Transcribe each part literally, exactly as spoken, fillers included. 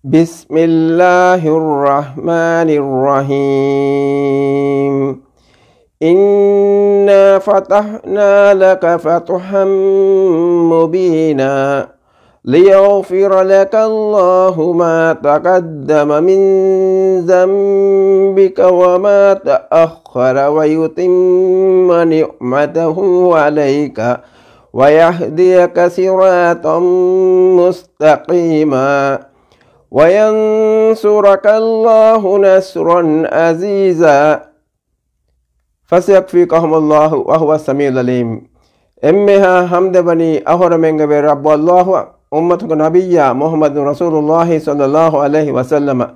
بسم الله الرحمن الرحيم. إنا فتحنا لك فتحا مبينا ليغفر لك الله ما تقدم من ذنبك وما تأخر ويتم نعمته عليك ويهديك صراطا مستقيما وينصرك الله نصرا عزيزا فسيكفيكهم الله وهو السميع العليم. އެންމެހާ ހަމްދެއް ވަނީ އަހުރެމެންގެ ވެރި ރައްބު ﷲ އަށް، އުއްމަތުގެ ނަބިއްޔާ މުޙައްމަދު ރަސޫލުﷲ ޞައްލަﷲ ޢަލައިހި ވަސައްލަމަ،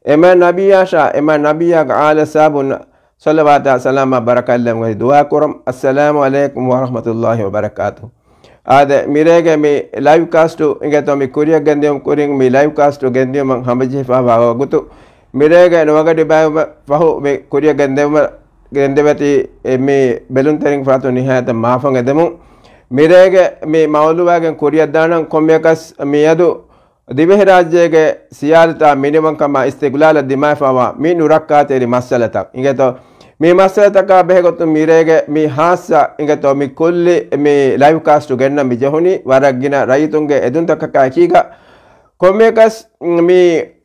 އެމާ ނަބިއްޔާއަށާ އެމާ ނަބިއްޔާގެ އާލަ އަޞްޙާބުން ޞަލަވާތާ ސަލާމާ ބަރަކާތްލެވުން ދުޢާ ކުރަމް. އައްސަލާމު ޢަލައިކުމް ވަރަޙްމަތުﷲ ވަބަރަކާތުހު. އާދެ، މިރޭގެ މި ލައިވް ކާސްޓު އިނގޭތޯ މި ކުރިއަށް ގެންދިޔުމަށް ކުރިން މި ލައިވް ކާސްޓު ގެންދިޔުމަށް ހަމަޖެހިފައިވާ ވަގުތު، މިރޭގެ ނުވަގަޑި ބައި ފަހު މި ކުރިއަށް ގެންދެވުމަށް، ގެންދެވޭތީ، އެ، މި ބެލުންތެރިން ފަރާތުން ނިހާޔަތަށް މާފަށް އެދެމުން. މިރޭގެ މި މައުޟޫޢާގެން ކުރިއަށްދާނަން ކޮންމެއަކަސް މިއަދު ދިވެހިރާއްޖޭގެ ސިޔާދަތާ މިނިވަންކަމާ އިސްތިގްލާލަށް ދިމާވެފައިވާ މި ނުރައްކާތެރި މައްސަލަތައް އިނގޭތޯ. މި މައްސަލަތަކާ ބެހޭގޮތުން މިރޭގެ މި ހާއްސަ އިނގޭތޯ މި ކުއްލި މި ލައިވް ކާސްޓު ގެންނަން މި ޖެހުނީ ވަރަށް ގިނަ ރައްޔިތުންގެ އެދުންތަކަކާ އެކީގަ. ކޮންމެއަކަސް މި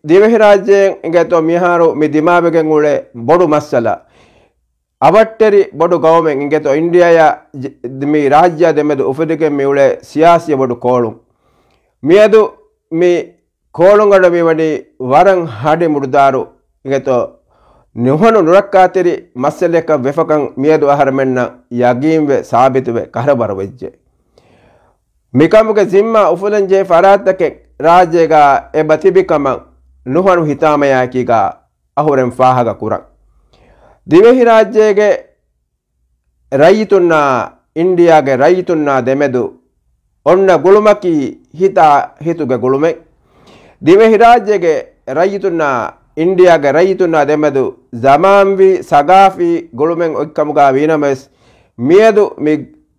ދިވެހިރާއްޖޭން އިނގޭތޯ މިހާރު މި ދިމާވެގެން އުޅޭ ބޮޑު މައްސަލަ، އަވަށްޓެރި ބޮޑު ގައުމެއް އިނގޭތޯ އިންޑިއާއާ ޖެ-، މި ރާއްޖެއާ ދެމެދު އުފެދިގެން މި އުޅޭ ސިޔާސީ ބޮޑު ކޯޅުން. މިއަދު މި ކޯޅުންގަނޑު މިވަނީ ވަރަށް ހަޑި މުޑުދާރު އިނގޭތޯ ނުހަނު ނުރައްކާތެރި މައްސަލައަކަށް ވެފަކަން މިއަދު އަހަރެމެންނަށް ޔަގީންވެ ސާބިތުވެ ކަހަރަ ބަރުވެއްޖެ. މިކަމުގެ ޒިންމާ އުފުލަންޖެހޭ ފަރާތްތަކެއް ރާއްޖޭގަ އެބަ ތިބިކަމަށް ނުހަނު ހިތާމަޔާއެކީގަ އަހުރެން ފާހަގަ ކުރަން. ދިވެހިރާއްޖޭގެ ރައްޔިތުންނާ އިންޑިއާގެ ރައްޔިތުންނާ ދެމެދު އޮންނަ ގުޅުމަކީ ހިތާ ހިތުގެ ގުޅުމެއް. ދިވެހިރާއްޖޭގެ ރައްޔިތުންނާ އިންޑިއާގެ ރައްޔިތުންނާ ދެމެދު ޒަމާންވީ ސަގާފީ ގުޅުމެއް އޮތްކަމުގަ ވީނަމަވެސް، މިއަދު މި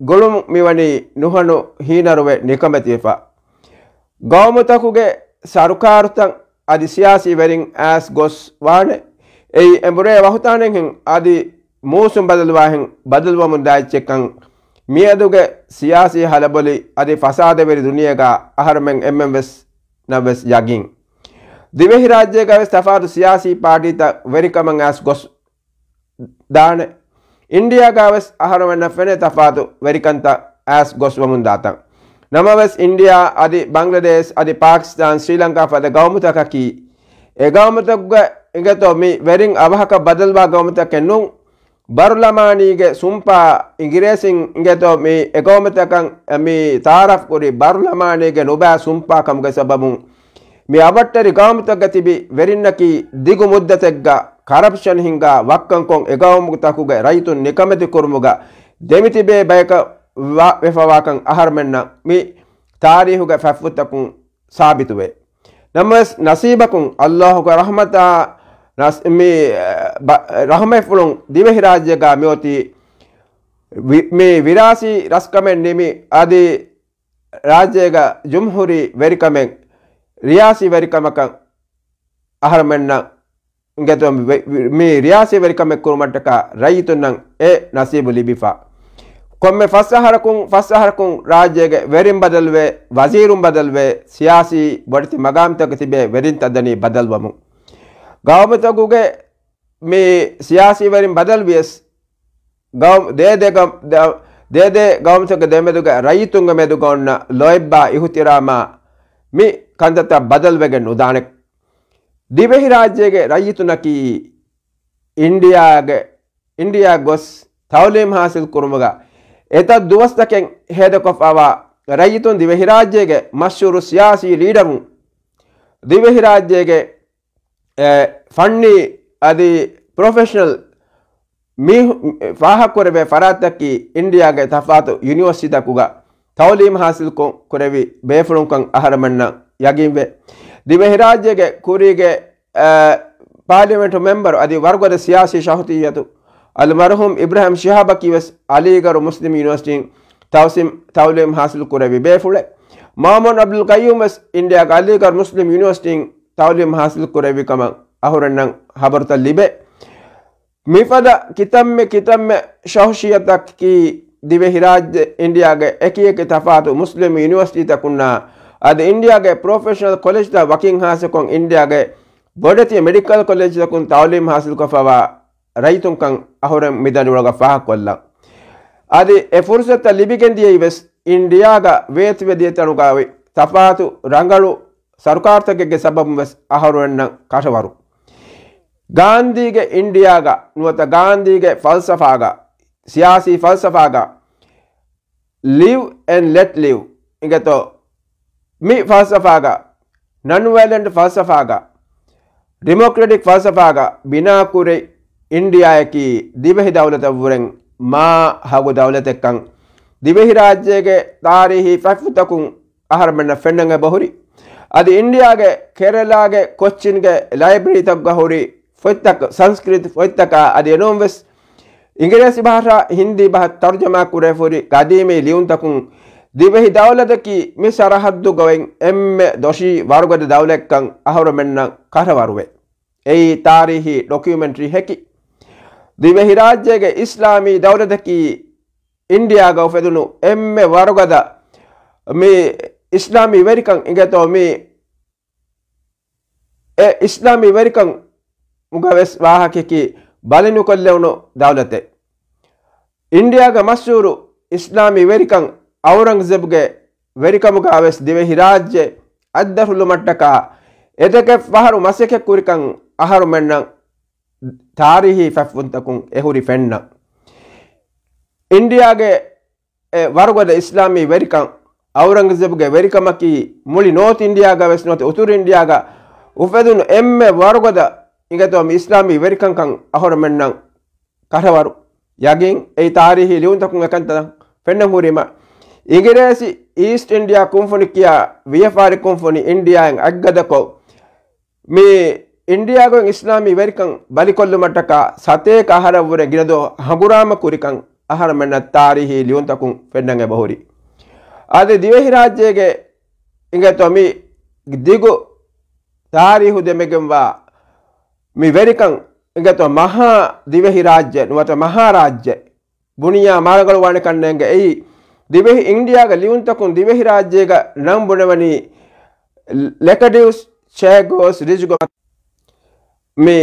ގުޅުމު މިވަނީ ނުހަނު ހީނަރުވެ ނިކަމެތިވެފަ. ގައުމުތަކުގެ ސަރުކާރުތައް އަދި ސިޔާސީ ވެރިން އައިސް ގޮސް ވާނެ. އެއީ އެނބުރޭ ވަހުތާނެހެން އަދި މޫސުން ބަދަލުވާހެން ބަދަލުވަމުން ދާ އެއްޗެއްކަން މިއަދުގެ ސިޔާސީ ހަލަބޮލި އަދި ފަސާދަވެރި ދުނިޔޭގަ އަހަރުމެން އެންމެން ވެސް ނަށް ވެސް ޔަގީން. ދިވެހިރާއްޖޭގަ ވެސް ތަފާތު ސިޔާސީ ޕާޓީތައް ވެރިކަމަށް އައިސް ގޮސް ދާނެ. އިންޑިއާގަ ވެސް އަހަރުމެންނަށް ފެނޭ ތަފާތު ވެރިކަންތައް އައިސް ގޮސްވަމުން ދާތަން. ނަމަވެސް އިންޑިއާ އަދި ބަންގްލަދޭޝް އަދި ޕާކިސްތާން ސްރީލަންކާ ފަދަ ގައުމުތަކަކީ އެ ގައުމުތަކުގަ އިނގޭތޯ މި ވެރިން އަވަހަކަށް ބަދަލުވާ ގައުމުތަކެއް ނޫން. ބަރުލަމާނީގެ ސުންޕާ އިނގިރޭސިން އިނގޭތޯ މި އެގައުމުތަކަށް މި ތާރަފް ކުރި ބަރުލަމާނީގެ ނުބައި ސުންޕާ ކަމުގެ ސަބަބުން މި އަވަށްޓެރި ގައުމުތަކުގަ ތިބި ވެރިންނަކީ ދިގު މުއްދަތެއްގަ ކަރަޕްޝަން ހިންގާ ވައްކަންކޮށް އެގައުމުތަކުގެ ރައްޔިތުން ނިކަމެތި ކުރުމުގަ ދެމިތިބޭ ބަޔަކަށް ވާ-، ވެފަވާކަން އަހަރުމެންނަށް މި ތާރީހުގެ ފަތްފުށްތަކުން ސާބިތުވޭ. ނަމަވެސް ނަސީބަކުން އައްލާހުގެ ރަޙްމަތާ ނަސް-، މި، އެ، ބަ-، ރަޙުމަތްފުޅުން ދިވެހިރާއްޖޭގަ މިއޮތީ ވި-، މި ވިރާސީ ރަސްކަމެއް ނިމި އަދި ރާއްޖޭގަ ޖުމްހޫރީ ވެރިކަމެއް ރިޔާސީ ވެރިކަމަކަށް އަހަރުމެންނަށް އިނގޭތޯ މި ވެ-، ވި-، މި ރިޔާސީ ވެރިކަމެއް ކުރުމަށްޓަކާ ރައްޔިތުންނަށް އެ ނަސީބު ލިބިފަ. ކޮންމެ ފަސް އަހަރަކުން، ފަސް އަހަރަކުން ރާއްޖޭގެ ވެރިން ބަދަލުވެ، ވަޒީރުން ބަދަލުވެ، ސިޔާސީ ބޮޑެތި މަގާމްތަކުގަ ތިބޭ ވެރިންތައް ދަނީ ބަދަލުވަމުން. ގައުމުތަކުގެ މި ސިޔާސީ ވެރިން ބަދަލުވިޔަސް، ގައު-، ދޭދޭ ގަ-، ދ-، ދޭދޭ ގައުމުތަކުގެ ދެމެދުގެ ރައްޔިތުންގެ މެދުގަ އޮންނަ ލޯތްބާ އިހުތިރާމާ މި ކަންތައްތައް ބަދަލުވެގެން ނުދާނެ. ދިވެހިރާއްޖޭގެ ރައްޔިތުންނަކީ އިންޑިއާގެ، އިންޑިއާ ގޮސް ތައުލީމް ހާސިލް ކުރުމުގަ އެތައް ދުވަސްތަކެއް ހޭދަކޮށްފައިވާ ރައްޔިތުން ދިވެހިރާއްޖޭގެ މަޝްހޫރު ސިޔާސީ ލީޑަރުން ދިވެހިރާއްޖޭގެ އެ، ފަންނީ އަދި ޕްރޮފެޝަނަލް މީހު-، ފާހަގަކުރެވޭ ފަރާތްތަކީ އިންޑިއާގެ ތަފާތު ޔުނިވަރސިޓީތަކުގަ ތައުލީމް ހާސިލްކޮށް ކުރެވި ބޭފުޅުންކަން އަހަރެމެންނަށް ޔަގީންވޭ. ދިވެހިރާއްޖޭގެ ކުރީގެ، އެ، ޕާލިމެންޓު މެމްބަރު އަދި ވަރުގަދަ ސިޔާސީ ޝަހުސިއްޔަތު އަލްމަރުޙޫމް އިބްރާހިމް ޝިހާބަކީ ވެސް އަލީގަރު މުސްލިމް ޔުނިވަރސިޓީން ތައުސީމް، ތައުލީމް ހާސިލް ކުރެވި ބޭފުޅެއް. މައުމޫން އަބްދުލް ޤައްޔޫމް ވެސް އިންޑިއާގެ އަލީގަރު މުސްލިމް ޔުނިވަރސިޓީން ތައުލީމް ހާސިލް ކުރެއްވި ކަމަށް އަހުރެންނަށް ހަބަރުތައް ލިބޭ. މިފަދަ ކިތަންމެ ކިތަންމެ ޝަހުޝިއްޔަތަކީ ދިވެހިރާއްޖެ އިންޑިއާގެ އެކި އެކި ތަފާތު މުސްލިމް ޔުނިވަރސިޓީތަކުންނާ އަދި އިންޑިއާގެ ޕްރޮފެޝަނަލް ކޮލެޖްތައް ވަކިން ހާއްސަކޮށް އިންޑިއާގެ ބޮޑެތި މެޑިކަލް ކޮލެޖްތަކުން ތައުލީމް ހާސިލްކޮށްފަވާ ރައްޔިތުންކަން އަހުރެން މިދަނޑިވަޅުގަ ފާހަގަކޮށްލަން. އަދި އެ ފުރުސަތުތައް ލިބިގެން ދިޔައީ ވެސް އިންޑިއާގަ ވޭތުވެދިޔަ ތަނުގައި ތަފާތު ރަނގަޅު ސަރުކާރުތަކެއްގެ ސަބަބުން ވެސް އަހަރުންނަށް ކަށަވަރު. ގާންދީގެ އިންޑިއާގަ ނުވަތަ ގާންދީގެ ފަލްސަފާގަ، ސިޔާސީ ފަލްސަފާގަ، ލިވް އެންޑް ލެޓް ލިވް އިނގޭތޯ، މި ފަލްސަފާގަ، ނަން ވަޔަލެންޓް ފަލްސަފާގަ، ޑިމޮކްރެޓިކް ފަލްސަފާގަ ބިނާކުރެ އިންޑިއާއަކީ ދިވެހި ދައުލަތަށްވުރެން މާ ހަގު ދައުލަތެއްކަން ދިވެހިރާއްޖޭގެ ތާރީހީ ފަތްފުތަކުން އަހަރުމެންނަށް ފެންނަން އެބަހުރި. އަދި އިންޑިއާގެ ކެރަލާގެ ކޮއްޗިންގެ ލައިބްރަރީތަކުގަ ހުރި ފޮތްތަކަށް، ސަންސްކްރިތް ފޮތްތަކާ އަދި އެނޫންވެސް އިނގިރޭސި ބަހަށާ ހިންދީ ބަހަށް ތަރުޖަމާ ކުރެފުރި ގަދީމީ ލިޔުންތަކުން ދިވެހި ދައުލަތަކީ މި ސަރަހައްދުގައި އެންމެ ދޮށީ ވަރުގަދަ ދައުލަތްކަން އަހަރުމެންނަށް ކަށަވަރުވޭ. އެއީ ތާރީހީ ޑޮކިއުމެންޓްރީ ހެކި. ދިވެހިރާއްޖޭގެ އިސްލާމީ ދައުލަތަކީ އިންޑިއާގަ އުފެދުނު އެންމެ ވަރުގަދަ މި އިސްލާމީ ވެރިކަން އިނގޭތޯ މި އެ އިސްލާމީ ވެރިކަން މުގަ ވެސް ވާހަކައަކީ ބަލިނުކޮށްލެވުނު ދައުލަތެއް. އިންޑިއާގެ މަޝްހޫރު އިސްލާމީ ވެރިކަން އައުރަންގްޒެބްގެ ވެރިކަމުގަ ވެސް ދިވެހިރާއްޖެ އަތްދަށުލުމަށްޓަކާ އެތަކެއް ފަހަރު މަސައްކަތް ކުރިކަން އަހަރުމެންނަށް ތާރީހީ ފަތްފުންތަކުން އެހުރި ފެންނަ. އިންޑިއާގެ އެ ވަރުގަދަ އިސްލާމީ ވެރިކަން، އައުރަންގްޒެބްގެ ވެރިކަމަކީ މުޅި ނޯތް އިންޑިއާގަ ވެސް ނުވަތަ އުތުރު އިންޑިއާގަ އުފެދުނު އެންމެ ވަރުގަދަ އިނގޭތޯ މި އިސްލާމީ ވެރިކަންކަން އަހުރެމެންނަށް ކަށަވަރު. ޔަގީން އެއީ ތާރީހީ ލިޔުންތަކުން އެކަންތައް ފެންނަން ހުރީމަ، އިނގިރޭސި އީސްޓް އިންޑިއާ ކުންފުނި ކިޔާ ވިޔަފާރި ކުންފުނި އިންޑިއާއިން އަތްގަދަކޮށް، މި އިންޑިއާގައި އިސްލާމީ ވެރިކަން ބަލިކޮށްލުމަށްޓަކާ ސަތޭކަ އަހަރަށްވުރެ ގިނަދުވަހު ހަނގުރާމަ ކުރިކަން އަހަރުމެންނަށް ތާރީހީ ލިޔުންތަކުން ފެންނަން އެބަހުރި. އަދި ދިވެހިރާއްޖޭގެ އިނގޭތޯ މި ދިގު ތާރީހު ދެމިގެންވާ މި ވެރިކަން އިނގޭތޯ މަހާ ދިވެހިރާއްޖެ ނުވަތަ މަހާރާއްޖެ ބުނިޔާ މާރަގަޅުވާނެ ކަންނޭނގެ އެއީ، ދިވެހި އިންޑިއާގެ ލިޔުންތަކުން ދިވެހިރާއްޖޭގަ ނަން ބުނެވަނީ ލެކަޑިއުސް ޗޭގޯސް ރިޒުގޯ. މި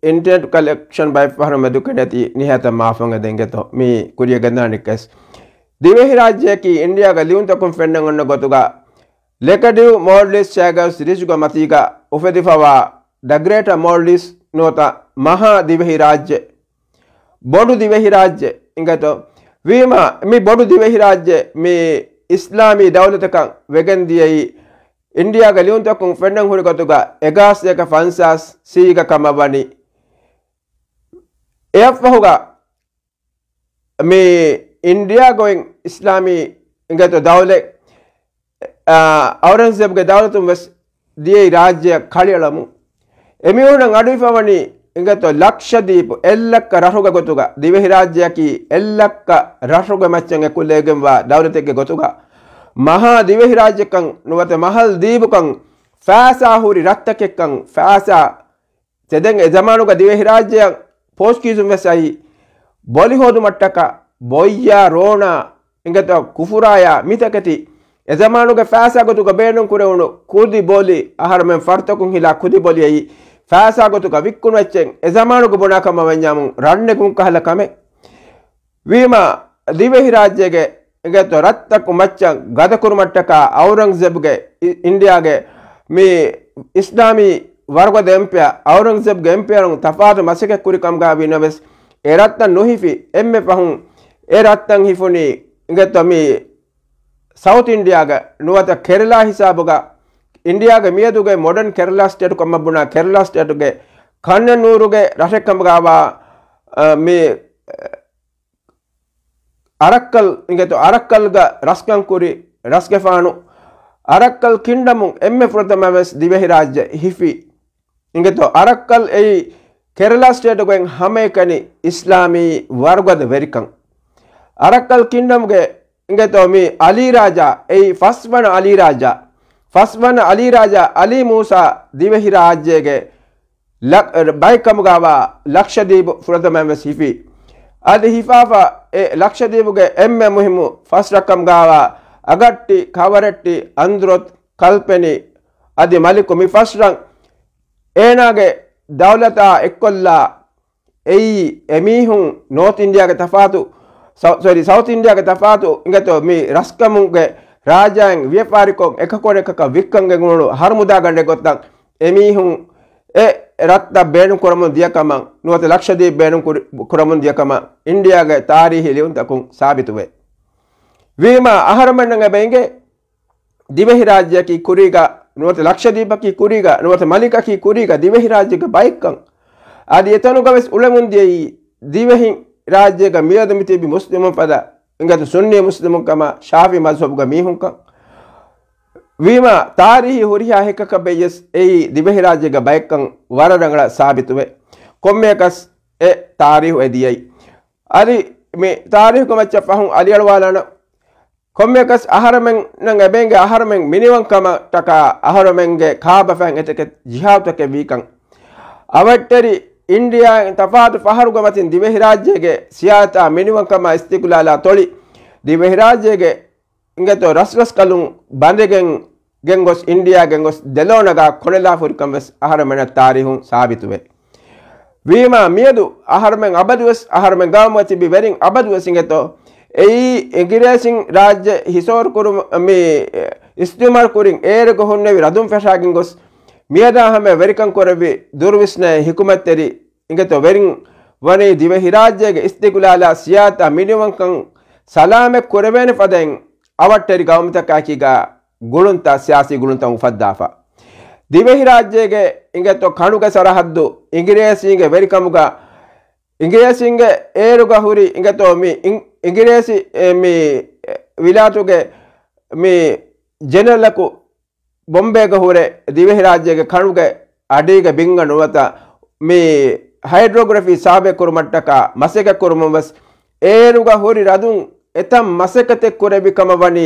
އިންޓަރނެޓް ކަނެކްޝަން ބައެއް ފަހަރު މެދު ކެނޑޭތީ ނިހާތަށް މާފަށް އެދެންގެތޯ މި ކުރިޔަށް ގެންދާނެ ކެސް. ދިވެހިރާއްޖެއަކީ އިންޑިއާގެ ލިޔުންތަކުން ފެންނަން އޮންނަ ގޮތުގަ ލެކަޑިއު މޯލްޑިވްސް ޗޭގޯސް ރިޒުގޯ މަތީގަ އުފެދިފަވާ ދަ ގްރޭޓަ މޯލްޑިވްސް ނުވަތަ މަހާ ދިވެހިރާއްޖެ. ބޮޑު ދިވެހިރާއްޖެ އިނގޭތޯ. ވީމާ، މި ބޮޑު ދިވެހިރާއްޖެ މި އިސްލާމީ ދައުލަތަކަށް ވެގެން ދިޔައީ، އިންޑިއާގެ ލިޔުންތަކުން ފެންނަން ހުރި ގޮތުގަ އެގާސް އެކަ ފަންސާސް ސީގަ ކަމަށް ވަނީ. އެއަށްފަހުގަ މި އިންޑިއާ ގޮތް އިސްލާމީ އިނގޭތޯ ދައުލަތް، އަ، އައުރަންގްޒެބްގެ ދައުލަތުން ވެސް ދިޔައީ ރާއްޖެއަށް ކަޅިއަޅަމުން. އެމީހުނަށް އަޑުއިވިފަވަނީ އިނގޭތޯ ލަކްޝަދީޕް އެއްލައްކަ ރަށުގެ ގޮތުގަ، ދިވެހިރާއްޖެއަކީ އެއްލައްކަ ރަށުގެ މައްޗަށް އެކުލެވިގެންވާ ދައުލަތެއްގެ ގޮތުގަ، މަހާ ދިވެހިރާއްޖެކަން ނުވަތަ މަހަލް ދީބުކަން ފައިސާ ހުރި ރަށްތަކެއްކަން ފައިސާ ތެދެން އެ ޒަމާނުގަ ދިވެހިރާއްޖެއަށް ޕޯޗުގީޒުން ވެސް އައީ ބޮލި ހޯދުމަށްޓަކާ ބޮއްޔާ ރޯނާ އިނގޭތޯ ކުފުރާޔާ މިތަކެތި އެ ޒަމާނުގެ ފައިސާ ގޮތުގަ ބޭނުން ކުރެވުނު ކުދި ބޮލި އަހަރުމެން ފަރުތަކުން ހިލާ ކުދި ބޮލި އައީ ފައިސާ ގޮތުގަ ވިއްކުނު އެއްޗެއް އެ ޒަމާނުގަ ބުނާ ކަމަށް ވަންޏާމުން ރަންނެގުން ކަހަލަ ކަމެއް. ވީމާ، ދިވެހިރާއްޖޭގެ އިނގޭތޯ ރަށްތަކު މައްޗަށް ގަދަކުރުމަށްޓަކާ އައުރަންގްޒެބްގެ އި-، އިންޑިއާގެ މި އިސްލާމީ ވަރުގަދަ އެމްޕަޔަރ، އައުރަންގްޒެބްގެ އެމްޕަޔަރުން ތަފާތު މަސައްކަތް ކުރި ކަމުގަ ވީނަމަވެސް، އެ ރަށްތައް ނުހިފި އެންމެ ފަހުން އެ ރަށްތައް ހިފުނީ އިނގޭތޯ މި ސައުތް އިންޑިއާގަ ނުވަތަ ކެރަލާ ހިސާބުގަ އިންޑިއާގެ މިއަދުގެ މޮޑަން ކެރަލާ ސްޓޭޓު ކަމަށް ބުނާ ކެރަލާ ސްޓޭޓުގެ ކަންނަނޫރުގެ ރަށެއް ކަމުގައިވާ، އަ، މި އަރައްކަލް އިނގޭތޯ އަރައްކަލްގަ ރަސްކަން ކުރި ރަސްގެފާނު އަރައްކަލް ކިންޑަމުން އެންމެ ފުރަތަމަ ވެސް ދިވެހިރާއްޖެ ހިފި. އިނގޭތޯ އަރައްކަލް އެއީ ކެރަލާ ސްޓޭޓުގެ ހަމައެކަނި އިސްލާމީ ވަރުގަދަ ވެރިކަން. އަރައްކަލް ކިންޑަމްގެ އިނގޭތޯ މި އަލީ ރާޖާ އެއީ ފަސްވަނަ އަލީ ރާޖާ. ފަސްވަނަ އަލީރާޖާ އަލީ މޫސާ ދިވެހިރާއްޖޭގެ ލަ-، ބައެއްކަމުގައިވާ ލަކްޝަދީބު ފުރަތަމައިން ވެސް ހިފި. އަދި ހިފާފަ އެ ލަކްޝަދީބުގެ އެންމެ މުހިއްމު ފަސް ރަށްކަމުގައިވާ އަގައްޓި، ކަވަރެއްޓި، އަންދުރޮތް، ކަލްޕެނި އަދި މަލިކު. މި ފަސް ރަށް އޭނާގެ ދައުލަތާ އެއްކޮށްލާ، އެއީ އެމީހުން ނޯތް އިންޑިއާގެ ތަފާތު، ސަ-، ސޮރީ، ސައުތް އިންޑިއާގެ ތަފާތު އިނގޭތޯ މި ރަސްކަމުގެ ރާއްޖާއިން ވިޔަފާރިކޮށް އެކަކު އަނެކަކަށް ވިއްކަން ގެންގުޅުނު ހަރުމުދާގަނޑެއް ގޮތަށް އެމީހުން އެ ރަށްތައް ބޭނުން ކުރަމުން ދިޔަ ކަމަށް، ނުވަތަ ލަކްޝަދީޕް ބޭނުން ކުރި-، ކުރަމުން ދިޔަ ކަމަށް އިންޑިއާގެ ތާރީހީ ލިޔުންތަކުން ސާބިތުވޭ. ވީމާ، އަހަރުމެންނަށް އެބަ އިނގޭ، ދިވެހިރާއްޖެއަކީ ކުރީގަ، ނުވަތަ ލަކްޝަދީޕަކީ ކުރީގަ، ނުވަތަ މަލިކަކީ ކުރީގަ ދިވެހިރާއްޖޭގެ ބައެއްކަން. އަދި އެތަނުގަ ވެސް އުޅެމުން ދިޔައީ ދިވެހި ރާއްޖޭގަ މިއަދު މިތިބި މުސްލިމުން ފަދަ އިނގޭތޯ ސުންނީ މުސްލިމުން ކަމަށް ޝާފި މަޒްހަބުގެ މީހުންކަން. ވީމާ، ތާރީހީ ހުރިހާ ހެކަކަށް ބެއްޔަސް އެއީ ދިވެހިރާއްޖޭގެ ބައެއްކަން ވަރަށް ރަނގަޅަށް ސާބިތުވޭ. ކޮންމެއަކަސް އެ ތާރީހު އެ ދިޔައީ. އަދި މި ތާރީހުގެ މައްޗަށް ފަހުން އަލިއަޅުވާލާނަން. ކޮންމެއަކަސް އަހަރެމެންނަށް އެބައިނގޭ އަހަރެމެން މިނިވަންކަމަށްޓަކާ އަހަރެމެންގެ ކާބަފައިން އެތަކެއް ޖިހާދުތަކެއް ވީކަން. އަވަށްޓެރި އިންޑިއާއިން ތަފާތު ފަހަރުގަ މަތިން ދިވެހިރާއްޖޭގެ ސިޔާސަތާ މިނިވަންކަމާ އިސްތިޤްލާލާ ތޮޅި ދިވެހިރާއްޖޭގެ އިނގޭތޯ ރަސްރަސްކަލުން ބަނދެގެން ގެންގޮސް އިންޑިއާ ގެންގޮސް ދެލޯނަގާ ކޮނެލާފުރިކަން ވެސް އަހަރެމެންނަށް ތާރީހުން ސާބިތުވޭ. ވީމާ މިއަދު އަހަރުމެން އަބަދުވެސް، އަހަރުމެން ގައުމުގަ ތިބި ވެރިން އަބަދުވެސް އިނގޭތޯ، އެއީ އިނގިރޭސިން ރާއްޖެ ހިސޯރު ކުރުމު، މި އިސްތިއުމާރު ކުރިން އޭރުގަ ހުންނެވި ރަދުން ފަށާގެން ގޮސް، މިއަދާ ހަމަ ވެރިކަން ކުރެއްވި ދުރުވިސްނޭ ހިކުމަތްތެރި އިނގޭތޯ ވެރިން ވަނީ ދިވެހިރާއްޖޭގެ އިސްތިޤްލާލާ ސިޔާސަތާ މިނިވަންކަން ސަލާމަތް ކުރެވޭނެ ފަދައިން އަވަށްޓެރި ގައުމުތަކާއެކީގަ ގުޅުންތާ ސިޔާސީ ގުޅުންތައް އުފައްދާފަ. ދިވެހިރާއްޖޭގެ އިނގޭތޯ ކަނޑުގެ ސަރަހައްދު އިނގިރޭސީންގެ ވެރިކަމުގަ، އިނގިރޭސީންގެ އޭރުގަ ހުރި އިނގޭތޯ މި އިން-، އިނގިރޭސި، އެ، މި، އެ، ވިލާތުގެ މި ޖެނެރަލަކު ބޮމްބޭގަ ހުރެ ދިވެހިރާއްޖޭގެ ކަނޑުގެ އަޑީގެ ބިންގަނޑު ނުވަތަ މި ހައިޑްރޯގްރަފީ ސާވޭ ކުރުމަށްޓަކާ މަސައްކަތް ކުރުމުން ވެސް އޭރުގަ ހުރި ރަދުން އެތަން މަސައްކަތެއް ކުރެއްވި ކަމަށް ވަނީ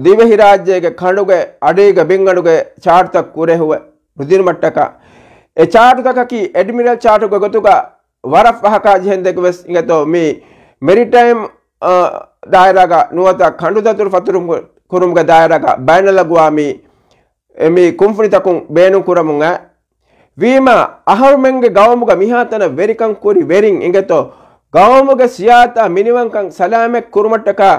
ދިވެހިރާއްޖޭގެ ކަނޑުގެ އަޑީގެ ބިންގަނޑުގެ ޗާޓުތައް ކުރެހުވެ ނުދިނުމަށްޓަކާ. އެ ޗާޓުތަކަކީ އެޑްމިރަލް ޗާޓުގެ ގޮތުގަ ވަރަށް ފަހަކާ ޖެހެން ދެކެވެސް އިނގޭތޯ މި މެރިޓައިމް، އަ، ދާއިރާގަ ނުވަތަ ކަނޑުދަތުރު ފަތުރު ކުރުމުގެ ދާއިރާގަ ބައިނަލްއަގުވާމީ އެ މި ކުންފުނިތަކުން ބޭނުން ކުރަމުން އައި. ވީމާ، އަހަރުމެންގެ ގައުމުގަ މިހާތަނަށް ވެރިކަން ކުރި ވެރިން އިނގޭތޯ، ގައުމުގެ ސިޔާސަތާ މިނިވަންކަން ސަލާމަތް ކުރުމަށްޓަކާ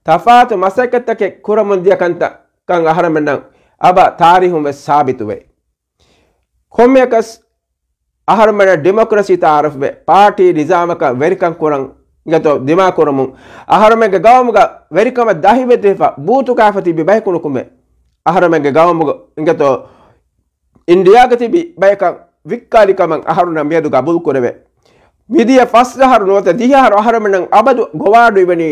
ތަފާތު މަސައްކަތްތަކެއް ކުރަމުން ދިޔަ ކަންތައް ކަން އަހަރުމެންނަށް އަބަ ތާރީހުން ވެސް ސާބިތުވޭ. ކޮންމެއަކަސް އަހަރުމެންނަށް ޑިމޮކްރަސީ ތައާރަފްވެ، ޕާޓީ ނިޒާމަކަށް ވެރިކަން ކުރަން އިނގޭތޯ ދިމާކުރަމުން، އަހަރުމެންގެ ގައުމުގަ ވެރިކަމަށް ދަހިވެދިފަ ބޫތުކާފަ ތިބި ބަޔަކު ނުކުމެ، އަހަރުމެންގެ ގައުމުގަ އިނގޭތޯ އިންޑިއާގަ ތިބި ބަޔަކަށް ވިއްކާލި ކަމަށް އަހަރުންނަށް މިއަދު ގަބޫލު ކުރެވޭ. މިދިޔަ ފަސް އަހަރު ނުވަތަ ދިހަ އަހަރު އަހަރުމެންނަށް އަބަދު ގޮވާޑު އިވެނީ،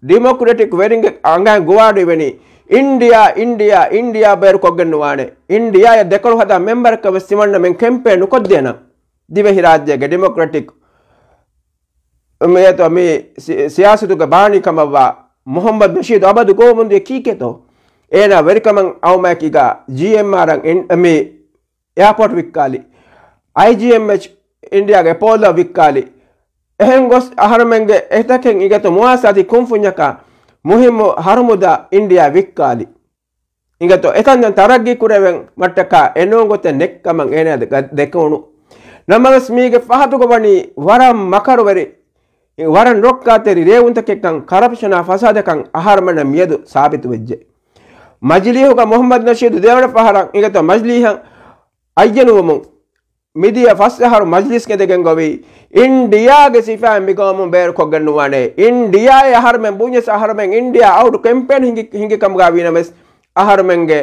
ޑިމޮކްރެޓިކް ވެރިންގެ އަނގައިން ގޮވާޑު އިވެނީ، އިންޑިއާ، އިންޑިއާ، އިންޑިއާ ބޭރުކޮށްގެން ނުވާނެ. އިންޑިއާއަށް ދެކޮޅު ހަދާ މެމްބަރަކަށް ވެސް ތިމަންނަމެން ކެމްޕޭން ނުކޮށްދޭނަން. ދިވެހިރާއްޖޭގެ ޑިމޮކްރެޓިކް މިއަދު މި ސި-، ސިޔާސަތުގެ ބާނީ ކަމަށްވާ މުހައްމަދު ނަޝީދު އަބަދު ގޮވަމުން ދިޔަ ކީކޭތޯ؟ އޭނާ ވެރިކަމަށް އައުމައިކީގަ ޖީއެމްއާރަށް އިން-، މި އެއާޕޯޓް ވިއްކާލި. އައިޖީއެމްއެޗް އިންޑިއާގެ އެޕޯލޯ ވިއްކާލި. އެހެން ގޮސް އަހަރުމެންގެ އެތަކެއް އިނގޭތޯ މުވާސާތީ ކުންފުންޏަކާ މުހިއްމު ހަރުމުދާ އިންޑިއާ ވިއްކާލި. އިނގޭތޯ އެތަންތަން ތަރައްގީ ކުރެވެން މަށްޓަކާ އެނޫން ގޮތެއް ނެތްކަމަށް އޭނާ ދެ-، ދެކެވުނު. ނަމަވެސް މީގެ ފަހަތުގަ ވަނީ ވަރަށް މަކަރުވެރި، ވަރަށް ނޮރޮއްކާތެރި ރޭވުންތަކެއްކަން ކަރަޕްޝަނާ ފަސާދަކަން އަހަރުމެންނަށް މިއަދު ސާބިތުވެއްޖެ. މަޖިލީހުގަ މުހައްމަދު ނަޝީދު ދެވަނަ ފަހަރަށް އިނގޭތޯ މަޖިލީހަށް އައްޔަނުވަމުން މިދިޔަ ފަސް އަހަރު މަޖްލިސް ގެންދެގެން ގޮވީ، އިންޑިއާގެ ސިފައިން މިގައުމުން ބޭރުކޮށްގެން ނުވާނެ. އިންޑިއާއި އަހަރުމެން ބުންޏަސް އަހަރުމެން އިންޑިއާ އައުޓް ކެމްޕޭން ހިނގި، ހިނގި ކަމުގަ ވީނަމަވެސް، އަހަރުމެންގެ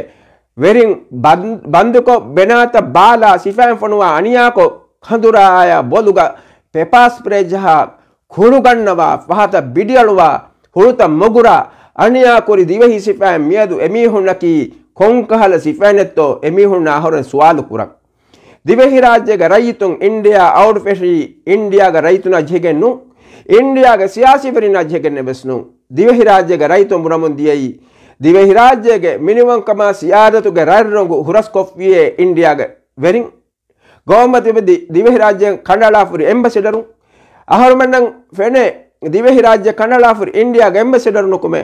ވެރިން ބަން-، ބަންދުކޮށް، ބެނާތައް ބާލާ، ސިފައިން ފޮނުވާ އަނިޔާކޮށް، ކަނދުރާއާ ބޮލުގަ ޕެޕާ ސްޕްރޭ ޖަހާ، ކުރުގަންނަވާ، ފަހަތަށް ބިޑިއަޅުވާ، ހުޅުތައް މޮގުރާ، އަނިޔާކުރި ދިވެހި ސިފައިން މިއަދު އެމީހުންނަކީ ކޮންކަހަލަ ސިފައިންނެއްތޯ އެމީހުންނާ އަހަރުން ސުވާލު ކުރަން. ދިވެހިރާއްޖޭގެ ރައްޔިތުން އިންޑިއާ އައުޓް ފެށީ އިންޑިއާގެ ރައްޔިތުންނާ ޖެހިގެން ނޫން. އިންޑިއާގެ ސިޔާސީވެރިންނާ ޖެހިގެންނެއް ވެސް ނޫން. ދިވެހިރާއްޖޭގެ ރައްޔިތުން ބުނަމުން ދިޔައީ، ދިވެހިރާއްޖޭގެ މިނިވަންކަމާ ސިޔާދަތުގެ ރަތްރޮނގު ހުރަސްކޮށްފިޔޭ އިންޑިއާގެ ވެރިން، ގައުމަށް ތިބެ ދި-، ދިވެހިރާއްޖޭން ކަނޑައަޅާފުރި އެމްބަސެޑަރުން، އަހަރުމެންނަށް ފެނޭ ދިވެހިރާއްޖެ ކަނޑައަޅާފުރި އިންޑިއާގެ އެމްބަސެޑަރު ނުކުމެ،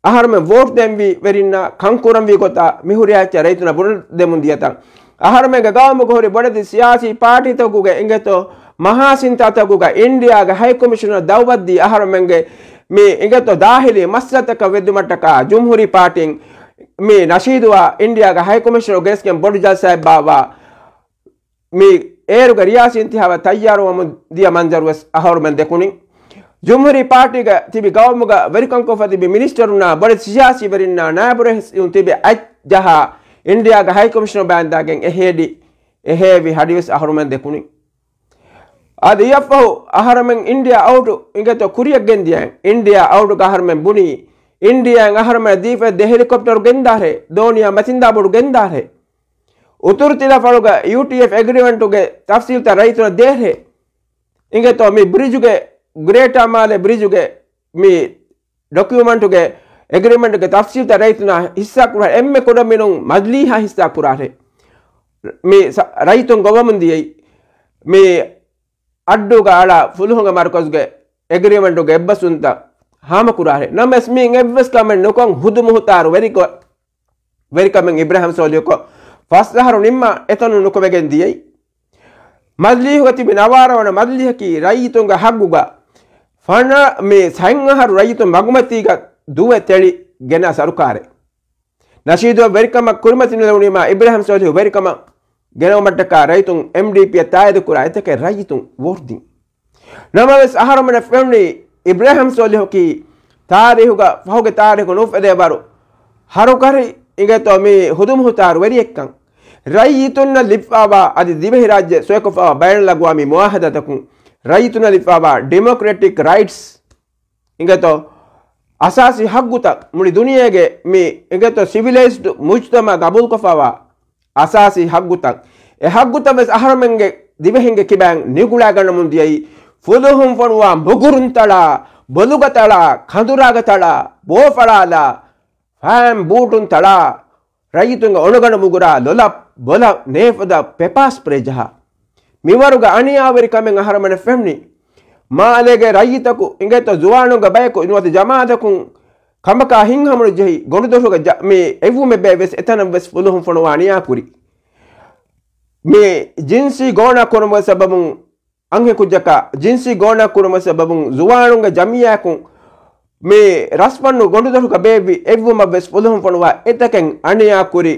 އަހަރުމެން ވޯޓް ދެންވީ ވެރިންނާ ކަންކުރަންވީ ގޮތާ މިހުރިހާ އެއްޗެއް ރައްޔިތުންނަށް ބުނެދެމުން ދިޔަތަން. އަހަރުމެންގެ ގައުމުގަ ހުރި ބޮޑެތި ސިޔާސީ ޕާޓީތަކުގެ އިނގޭތޯ މަހާ ސިންތާތަކުގަ އިންޑިއާގެ ހައިކޮމިޝަނަށް ދައުވަތްދީ އަހަރުމެންގެ މި އިނގޭތޯ ދާހިލީ މައްސަލަތަކަށް ވެއްދުމަށްޓަކާ ޖުމްހޫރީ ޕާޓީން މި ނަޝީދުއާ އިންޑިއާގެ ހައިކޮމިޝަނަރު ގެނެސްގެން ބޮޑު ޖަލްސާއެއް ބާއްވާ މި އޭރުގެ ރިޔާސީ އިންތިހާބަށް ތައްޔާރުވަމުން ދިޔަ މަންޒަރުވެސް އަހަރުމެން ދެކުނިން. ޖުމްހޫރީ ޕާޓީގަ ތިބި ގައުމުގަ ވެރިކަންކޮށްފަ ތިބި މިނިސްޓަރުންނާ ބޮޑެތި ސިޔާސީ ވެރިންނާ ނާއިބު ރައީސުން ތިބި އަތްޖަހާ އިންޑިއާގެ ހައިކޮމިޝަނަރު ބާއްވާގެން އެހޭޑި އެހޭވި ހަޑިވެސް އަހަރުމެން ދެކުނިން. އަދި އެއަށްފަހު އަހަރުމެން އިންޑިއާ އައުޓު އިނގޭތޯ ކުރިއަށް ގެންދިޔައިން. އިންޑިއާ އައުޓުގަ އަހަރުމެން ބުނީ އިންޑިއާއިން އަހަރުމެން ދީފައި ދޭ ހެލިކޮޕްޓަރު ގެންދާށޭ، ދޯނިޔާ މަތިންދާ ބޮޑު ގެންދާށޭ. އުތުރު ތިލަފަޅުގަ ޔޫޓީއެފް އެގްރިމެންޓުގެ ތަފްސީލްތައް ރައްޔިތުންނަށް ދޭށޭ. އިނގޭތޯ މި ބްރިޖުގެ، ގްރޭޓާ މާލެ ބްރިޖުގެ މި ޑޮކިއުމަންޓުގެ އެގްރިމެންޓުގެ ތަފްސީލްތައް ރައްޔިތުންނާ ހިއްސާ ކުރާ އެންމެ ކުޑަމިނުން މަޖިލީހާ ހިއްސާ ކުރާށޭ. މި ސަ-، ރައްޔިތުން ގޮވަމުން ދިޔައީ. މި އައްޑޫގަ އަޅާ ފުލުހުންގެ މަރުކަޒުގެ އެގްރިމެންޓުގެ އެއްބަސްވުންތައް ހާމަކުރާށޭ. ނަމަވެސް މިއިން އެއްވެސް ކަމެއް ނުކޮށް ހުދު މުހުތާރު ވެރިކޮށް، ވެރިކަމެއް އިބްރާހިމް ސޯލިހުކޮށް ފަސް އަހަރު ނިންމާ އެތަނުން ނުކުމެގެން ދިޔައީ. މަޖިލީހުގަ ތިބި ނަވާރަ ވަނަ މަޖިލީހަކީ ރައްޔިތުންގެ ހައްގުގަ ފަނަ މި ސަތް އަހަރު ރައްޔިތުން މަގުމަތީގަ ދުވެ ތެޅި ގެނާ ސަރުކާރެއް. ނަޝީދު ވެރިކަމަށް ކުރިމަތި ނުލެވުނީމާ އިބްރާހިމް ސޯލިހު ވެރިކަމަށް ގެނައުމަށްޓަކާ ރައްޔިތުން އެމްޑީޕީއަށް ތާއީދު ކުރާ އެތަކެއް ރައްޔިތުން ވޯޓް ދިން. ނަމަވެސް އަހަރުމެނަށް ފެނުނީ އިބްރާހިމް ސޯލިހުކީ ތާރީހުގަ ފަހުގެ ތާރީހު ނުފެދޭ ވަރު ހަރުކަށި އިނގޭތޯ މި ހުދު މުހުތާރު ވެރިއެއްކަން. ރައްޔިތުންނަށް ލިބިފައިވާ އަދި ދިވެހިރާއްޖެ ސޮއިކޮށްފައިވާ ބައިނަލްއަގްވާމީ މުއާހަދާތަކުން ރައްޔިތުންނަށް ލިބިފައިވާ ޑިމޮކްރެޓިކް ރައިޓްސް އިނގޭތޯ އަސާސީ ހައްގުތައް މުޅި ދުނިޔޭގެ މި އިނގޭތޯ ސިވިލައިޒްޑް މުޖްތަމަ ގަބޫލުކޮށްފައިވާ އަސާސީ ހައްގުތައް. އެ ހައްގުތައް ވެސް އަހަރުމެންގެ ދިވެހިންގެ ކިބައިން ނިގުޅާގަންނަމުން ދިޔައީ ފުލުހުން ފޮނުވާ މުގުރުން ތަޅާ، ބޮލުގަ ތަޅާ، ކަނދުރާގަ ތަޅާ، ބޯފަޅާލާ، ފައިން ބޫޓުން ތަޅާ، ރައްޔިތުންގެ އޮނޮގަނޑު މުގުރާ ލޮލަށް ބޮލަށް ނޭފަދަ ޕެޕާ ސްޕްރޭ ޖަހާ. މިވަރުގެ އަނިޔާވެރިކަމެއް އަހަރުމެނަށް ފެނުނީ. މާލޭގެ ރައްޔިތަކު އިނގޭތޯ ޒުވާނުންގެ ބަޔަކު ނުވަތަ ޖަމާއަތަކުން ކަމަކާ ހިތްހަމަނުޖެހި ގޮނޑުދޮށުގަ ޖަ-، މި އެއްވުމެއް ބައެއް ވެސް އެތަނަށް ވެސް ފުލުހުން ފޮނުވާ އަނިޔާކުރި. މި ޖިންސީ ގޯނާ ކުރުމުގެ ސަބަބުން އަންހެން ކުއްޖަކާ ޖިންސީ ގޯނާ ކުރުމުގެ ސަބަބުން ޒުވާނުންގެ ޖަމިއްޔާއަކުން މި ރަސްފަންނު ގޮނޑުދޮށުގަ ބޭއްވި އެއްވުމަށް ވެސް ފުލުހުން ފޮނުވާ އެތަކެއް އަނިޔާ ކުރި.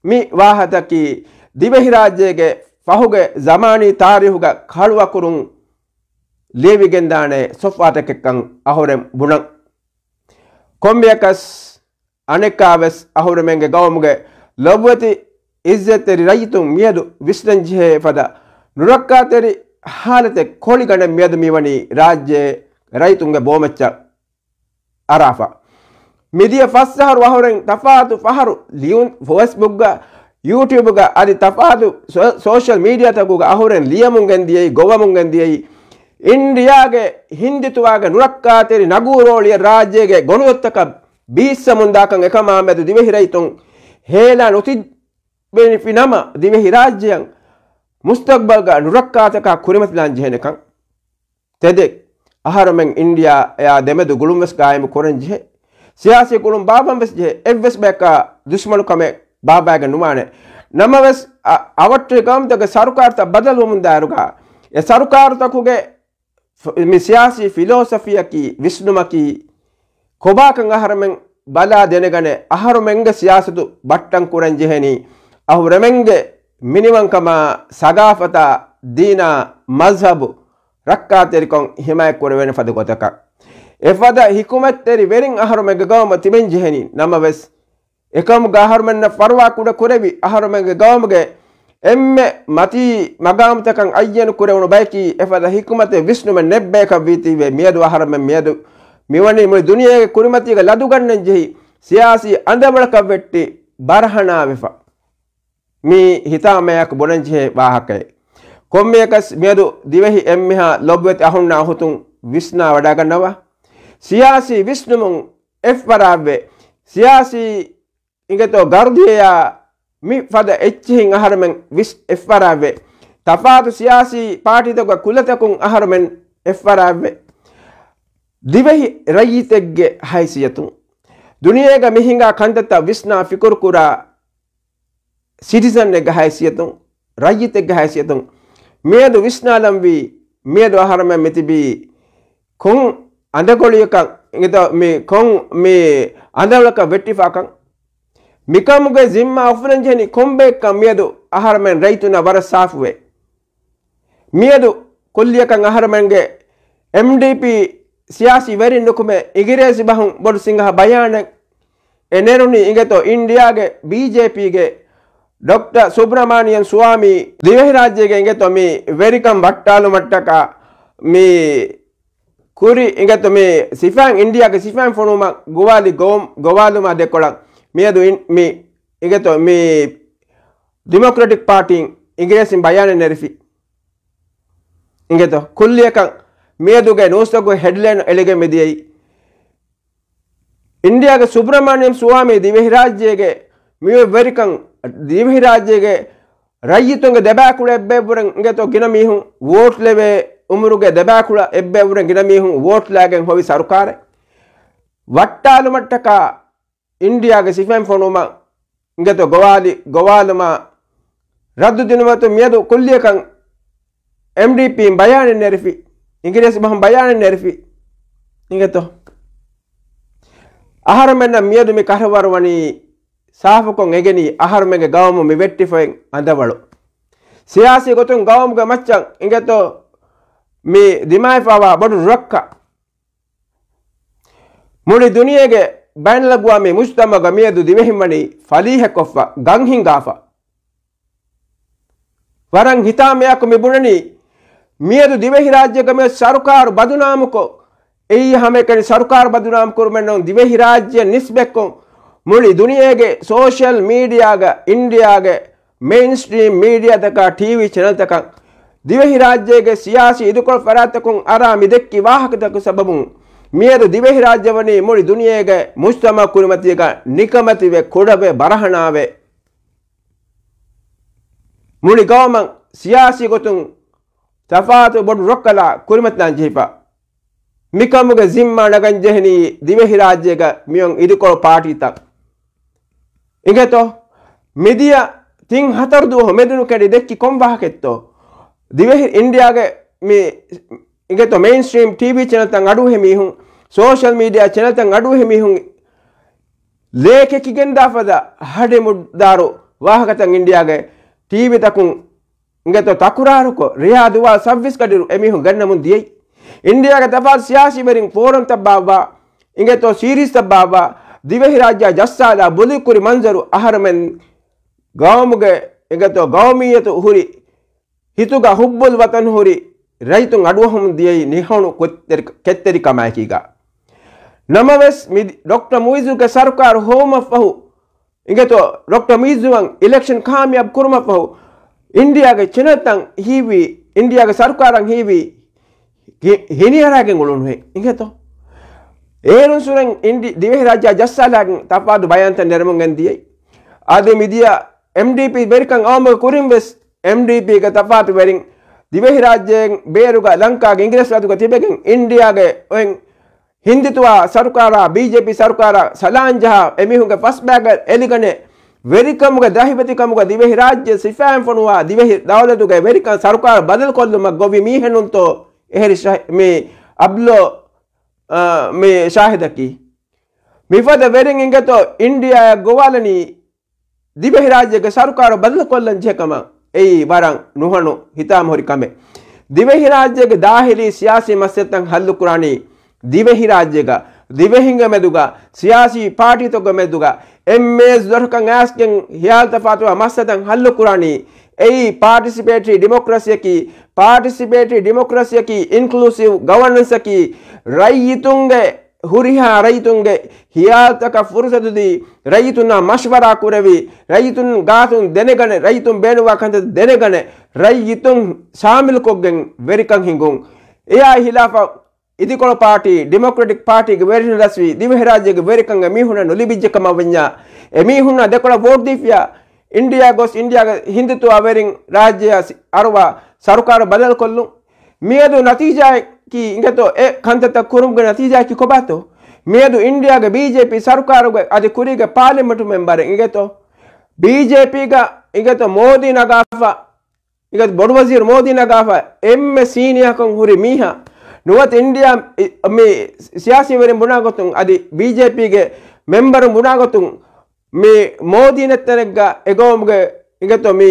މި ވާހަތަކީ ދިވެހިރާއްޖޭގެ ފަހުގެ ޒަމާނީ ތާރީހުގަ ކަޅުއަކުރުން ލިޔެވިގެންދާނެ ސޮފްވާތަކެއްކަން އަހުރެން ބުނަން. ކޮންމެއަކަސް އަނެއްކާވެސް އަހުރެމެންގެ ގައުމުގެ ލޮބުވެތި އިއްޒަތްތެރި ރައްޔިތުން މިއަދު ވިސްނަންޖެހޭ ފަދަ ނުރައްކާތެރި ހާލަތެއް ކޮޅިގަނޑެއް މިއަދު މިވަނީ ރާއްޖޭ ރައްޔިތުންގެ ބޯމައްޗަށް އަރާފަ. މިދިޔަ ފަސް އަހަރު އަހުރެން ތަފާތު ފަހަރު ލިޔުން ފޭސްބުކްގަ، ޔޫޓިއުބްގަ އަދި ތަފާތު ސޯ-، ސޯޝަލް މީޑިއާތަކުގަ އަހުރެން ލިޔަމުން ގެންދިޔައީ، ގޮވަމުން ގެންދިޔައީ، އިންޑިއާގެ ހިންދިތުވާގެ ނުރައްކާތެރި ނަގޫރޯޅިއަށް ރާއްޖޭގެ ގޮނޑުދޮށްތަކަށް ބީއްސަމުންދާކަން އެކަމާމެދު ދިވެހިރައްޔިތުން ހޭލާ ނުތިއްބެވި ނަމަ، ދިވެހިރާއްޖެއަށް މުސްތަގްބަލްގަ ނުރައްކާތަކާ ކުރިމަތިލާން ޖެހޭނެކަން. ތެދެއް، އަހަރުމެން އިންޑިއާއާ ދެމެދު ގުޅުންވެސް ގާއިމު ކުރަން ޖެހޭ. ސިޔާސީ ގުޅުން ބާއްވަންވެސް ޖެހޭ. އެއްވެސް ބަޔަކާ ދުޝްމަނުކަމެއް ބާއްވައިގެން ނުވާނެ. ނަމަވެސް، އަ-، އަވަށްޓެރި ގައުމުތަކުގެ ސަރުކާރުތައް ބަދަލުވަމުންދާއިރުގަ، އެ ސަރުކާރުތަކުގެ ފ-، މި ސިޔާސީ ފިލޯސަފީއަކީ، ވިސްނުމަކީ، ކޮބާކަން އަހަރުމެން ބަލާ ދެނެގަނެ، އަހަރުމެންގެ ސިޔާސަތު ބައްޓަން ކުރަން ޖެހެނީ، އަހުރެމެންގެ މިނިވަންކަމާ، ސަގާފަތާ، ދީނާ، މަޒްހަބު، ރައްކާތެރިކަން ހިމާޔަތް ކުރެވޭނެ ފަދަ ގޮތަކަށް. އެފަދަ ހިކުމަތްތެރި ވެރިން އަހަރުމެންގެ ގައުމަށް ތިބެން ޖެހެނީ. ނަމަވެސް، އެކަމުގަ އަހަރުމެންނަށް ފަރުވާ ކުޑަ ކުރެވި، އަހަރުމެންގެ ގައުމުގެ އެންމެ މަތީ މަގާމުތަކަށް އައްޔަނު ކުރެވުނު ބަޔަކީ، އެފަދަ ހިކުމަތެއް ވިސްނުމެއް ނެތްބަޔަކަށް ވީތީވެ، މިއަދު އަހަރުމެން މިއަދު މިވަނީ މުޅި ދުނިޔޭގެ ކުރިމަތީގަ ލަދުގަންނަން ޖެހި، ސިޔާސީ އަނދަވަޅަކަށް ވެއްޓި ބަރަހަނާވެފަ. މީ ހިތާމަޔާއެކު ބުނަންޖެހޭ ވާހަކައެއް. ކޮންމެއަކަސް މިއަދު ދިވެހި އެންމެހާ ލޮބުވެތި އަހުންނާ އުޚުތުން ވިސްނާ ވަޑާގަންނަވާ. ސިޔާސީ ވިސްނުމުން އެއްފަރާތްވެ، ސިޔާސީ އިނގޭތޯ ގަރުދިޔަޔާ މި ފަދަ އެއްޗިހިން އަހަރުމެން ވިސް އެއްފަރާވޭ. ތަފާތު ސިޔާސީ ޕާޓީތަކުގެ ކުލަތަކުން އަހަރުމެން އެއްފަރާވޭ. ދިވެހި ރައްޔިތެއްގެ ހައިސިޔަތުން ދުނިޔޭގަ މި ހިނގާ ކަންތައްތައް ވިސްނާ ފިކުރުކުރާ ސިޓިޒަންއެއްގެ ހައިސިޔަތުން، ރައްޔިތެއްގެ ހައިސިޔަތުން މިއަދު ވިސްނާލަންވީ، މިއަދު އަހަރުމެން މިތިބީ ކޮން އަނދަގޮޅިއަކަށް އިނގޭތޯ، މި ކޮން މި އަނދަވަޅަކަށް ވެއްޓިފާކަން. މިކަމުގެ ޒިންމާ އުފުލަން ޖެހެނީ ކޮންބައެއްކަން މިއަދު އަހަރުމެން ރައްޔިތުންނަށް ވަރަށް ސާފުވޭ. މިއަދު ކުއްލިއަކަށް އަހަރުމެންގެ އެމްޑީޕީ ސިޔާސީ ވެރިން ނުކުމެ އިނގިރޭސި ބަހުން ބޮޑު ސިނގަހަ ބަޔާނެއް އެ ނެރުނީ އިނގޭތޯ އިންޑިޔާގެ ބީޖޭޕީގެ ޑޮކްޓަރ ސުބްރަމާނިޔަން ސުވާމީ ދިވެހިރާއްޖޭގެ އިނގޭތޯ މި ވެރިކަން ވައްޓާލުމަށްޓަކާ މި ކުރި އިނގޭތޯ މި ސިފައިން އިންޑިޔާގެ ސިފައިން ފޮނުވުމަށް ގޮވާލި ގޮވު-، ގޮވާލުމާ ދެކޮޅަށް މިއަދު އިން-، މި އިނގޭތޯ މި ޑިމޮކްރެޓިކް ޕާޓީން އިނގިރޭސިން ބަޔާނެއް ނެރެފި. އިނގޭތޯ ކުއްލިއަކަށް މިއަދުގެ ނޫސްތަކުގެ ހެޑްލައިން އެޅިގެން މިދިޔައީ. އިންޑިޔާގެ ސުބްރަމާނިޔަމް ސުވާމީ ދިވެހިރާއްޖޭގެ މިއޮތް ވެރިކަން، ދިވެހިރާއްޖޭގެ ރައްޔިތުންގެ ދެބައިކުޅަ އެއްބައެއްވުރެން އިނގޭތޯ ގިނަ މީހުން ވޯޓް ލެވޭ އުމުރުގެ ދެބައިކުޅަ އެއްބައެއްވުރެން ގިނަ މީހުން ވޯޓް ލައިގެން ހޮވި ސަރުކާރެއް ވައްޓާލުމަށްޓަކާ އިންޑިޔާގެ ސިފައިން ފޮނުވުމަށް އިނގޭތޯ ގޮވާލި، ގޮވާލުމާ ރައްދު ދިނުމަތު މިއަދު ކުއްލިއަކަށް އެމްޑީޕީން ބަޔާނެއް ނެރެފި، އިނގިރޭސި ބަހުން ބަޔާނެއް ނެރެފި. އިނގޭތޯ އަހަރުމެންނަށް މިއަދު މި ކަށަވަރު ވަނީ ސާފުކޮށް އެނގެނީ އަހަރުމެންގެ ގައުމު މި ވެއްޓިފައި އަނދަވަޅު. ސިޔާސީ ގޮތުން ގައުމުގެ މައްޗަށް އިނގޭތޯ މި ދިމާވެފަވާ ބޮޑު ރައްކަ. މުޅި ދުނިޔޭގެ ބައިނަލްއަގުވާމީ މުޖްތަމަޢުގަ މިއަދު ދިވެހިން ވަނީ ފަލީހަކޮށްފަ، ގަން ހިނގާފަ. ވަރަށް ހިތާމަޔާކު މި ބުނަނީ، މިއަދު ދިވެހިރާއްޖޭގަ މި ސަރުކާރު ބަދުނާމުކޮށް، އެއީ ހަމައެކަނި ސަރުކާރު ބަދުނާމު ކުރުމެއް ނޫން، ދިވެހިރާއްޖެއަށް ނިސްބަތްކޮށް، މުޅި ދުނިޔޭގެ ސޯޝަލް މީޑިއާގަ އިންޑިޔާގެ މެއިންސްޓްރީމް މީޑިއާތަކާ ޓީވީ ޗެނަލްތަކަށް ދިވެހިރާއްޖޭގެ ސިޔާސީ އިދިކޮޅު ފަރާތްތަކުން އަރާ މި ދެއްކި ވާހަކަތަކުގެ ސަބަބުން މިއަދު ދިވެހިރާއްޖެ ވަނީ މުޅި ދުނިޔޭގެ މުޖްތަމަޢު ކުރިމަތީގަ ނިކަމެތިވެ، ކުޑަވެ، ބަރަހަނާވެ، މުޅި ގައުމަށް ސިޔާސީ ގޮތުން ތަފާތު ބޮޑު ރައްކަލާ ކުރިމަތިލާން ޖެހިފަ. މިކަމުގެ ޒިންމާ ނަގަން ޖެހެނީ ދިވެހިރާއްޖޭގަ މިއޮން އިދިކޮޅު ޕާޓީތައް. އިނގޭތޯ؟ މިދިޔަ ތިން ހަތަރު ދުވަހު މެދުނުކެރި ދެއްކި ކޮން ވާހަކައެއްތޯ؟ ދިވެހި އިންޑިޔާގެ މި އިނގޭތޯ މެއިންސްޓްރީމް ޓީވީ ޗެނަލްތައް އަޑުއެހި މީހުން، ސޯޝަލް މީޑިއާ ޗެނަލްތައް އަޑުއެހި މީހުން ލޭ ކެކިގެންދާ ފަދަ ހަޑިމުޑާރު ވާހަކަތައް އިންޑިޔާގެ ޓީވީތަކުން އިނގޭތޯ ތަކުރާރުކޮށް، ރެޔާ ދުވާލު ސައްވީސް ގަޑިއިރު އެމީހުން ގަންނަމުން ދިޔައީ. އިންޑިޔާގެ ތަފާތު ސިޔާސީ ވެރިން ފޯރަމްތައް ބާއްވާ، އިނގޭތޯ ސީރީޒްތައް ބާއްވާ، ދިވެހިރާއްޖެއާ ޖައްސާލާ ބުލި ކުރި މަންޒަރު އަހަރުމެން ގައުމުގެ އިނގޭތޯ ގައުމިއްޔަތު ހުރި، ހިތުގަ ހުއްބުލް ވަތަން ހުރި ރައްޔިތުން އަޑުއަހަމުން ދިޔައީ ނިހަނު ކެތްތެރި-، ކެތްތެރިކަމާއެކީގަ. ނަމަވެސް، މި ޑޮކްޓަރ މުއިއްޒުގެ ސަރުކާރު ހޮވުމަށްފަހު، އިނގޭތޯ ޑޮކްޓަރ މުއިއްޒުއަށް އިލެކްޝަން ކާމިޔާބު ކުރުމަށްފަހު، އިންޑިޔާގެ ޗެނަލްތައް ހީވީ، އިންޑިޔާގެ ސަރުކާރަށް ހީވީ، ހި-، ހިނިއަރާގެން އުޅުނުހެން. އިނގޭތޯ؟ އޭރުން ސުރެން އިންޑި-، ދިވެހިރާއްޖެއާ ޖައްސާލާގެން ތަފާތު ބަޔާންތައް ނެރެމުން ގެންދިޔައީ. އަދި މިދިޔަ އެމްޑީޕީ ވެރިކަން އައުމުގެ ކުރިން ވެސް އެމްޑީޕީގެ ތަފާތު ވެރިން ދިވެހިރާއްޖޭން ބޭރުގަ ލަންކާގެ އިނގިރޭސި ރާއްޖޭގަ ތިބެގެން އިންޑިޔާގެ އޮތް ހިންދިތުވާ ސަރުކާރާ ބީޖޭޕީ ސަރުކާރަށް ސަލާން ޖަހާ އެމީހުންގެ ފަސްބައިގަ އެލިގަނެ ވެރިކަމުގެ ދަހިވެތިކަމުގަ ދިވެހިރާއްޖެ ސިފައިން ފޮނުވާ ދިވެހި ދައުލަތުގެ ވެރިކަން ސަރުކާރު ބަދަލުކޮށްލުމަށް ގޮވި މީހެއްނޫންތޯ އެހެރި ޝަ-، މި އަބްލޯ، އާ، މި ޝާހިދަކީ. މިފަދަ ވެރިން އިނގޭތޯ އިންޑިޔާއަށް ގޮވާލަނީ ދިވެހިރާއްޖޭގެ ސަރުކާރު ބަދަލުކޮށްލަން ޖެހޭ ކަމަށް. އެއީ ވަރަށް ނުހަނު ހިތާމަހުރި ކަމެއް. ދިވެހިރާއްޖޭގެ ދާހިލީ ސިޔާސީ މައްސަލަތައް ހައްލުކުރާނީ ދިވެހިރާއްޖޭގަ، ދިވެހިންގެ މެދުގަ، ސިޔާސީ ޕާޓީތަކުގެ މެދުގަ، އެންމެ ދޮރަކަށް އައިސްގެން ހިޔާލުތަފާތުވާ މައްސަލަތައް ހައްލުކުރާނީ. އެއީ ޕާޓިސިޕޭޓްރީ ޑިމޮކްރަސީއަކީ، ޕާޓިސިޕޭޓްރީ ޑިމޮކްރަސީއަކީ، އިންކްލޫސިވް ގަވަނަންސަކީ، ރައްޔިތުންގެ ހުރިހާ ރައްޔިތުންގެ ހިޔާލުތަކަށް ފުރުސަތުދީ، ރައްޔިތުންނާ މަޝްވަރާ ކުރެވި، ރައްޔިތުން ގާތުން ދެނެގަނެ، ރައްޔިތުން ބޭނުންވާ ކަންތައް ދެނެގަނެ، ރައްޔިތުން ޝާމިލުކޮށްގެން ވެރިކަން ހިނގުން. އެއާއި ހިލާފަށް އިދިކޮޅު ޕާޓީ، ޑިމޮކްރެޓިކް ޕާޓީގެ ވެރިން ރަސްވީ، ދިވެހިރާއްޖޭގެ ވެރިކަން އެމީހުންނަށް ނުލިބިއްޖެ ކަމަށް ވަންޏާ، އެމީހުންނަށް ދެކޮޅަށް ވޯޓް ދީފިޔާ، އިންޑިއާ ގޮސް އިންޑިއާގެ ހިންދުތުވާ ވެރިން ރާއްޖެއަށް ސި-، އަރުވާ ސަރުކާރު ބަދަލުކޮށްލުން. މިއަދު ނަތީޖާއަކީ އިނގޭތޯ، އެ ކަންތައްތައް ކުރުމުގެ ނަތީޖާއަކީ ކޮބާތޯ؟ މިއަދު އިންޑިއާގެ ބީޖޭޕީ ސަރުކާރުގެ އަދި ކުރީގެ ޕާލިމެންޓު މެމްބަރެއް އިނގޭތޯ، ބީޖޭޕީގަ އިނގޭތޯ މޯދީ ނަގާފަ، އިނގޭތޯ ބޮޑުވަޒީރު މޯދީ ނަގާފަ އެންމެ ސީނިއާކަން ހުރި މީހާ. ނުވަތަ އިންޑިއާ އި-، މި ސިޔާސީ ވެރިން ބުނާ ގޮތުން އަދި ބީޖޭޕީގެ މެމްބަރުން ބުނާ ގޮތުން މި މޯދީ ނެތްތަނެއްގަ އެގައުމުގެ އިނގޭތޯ މި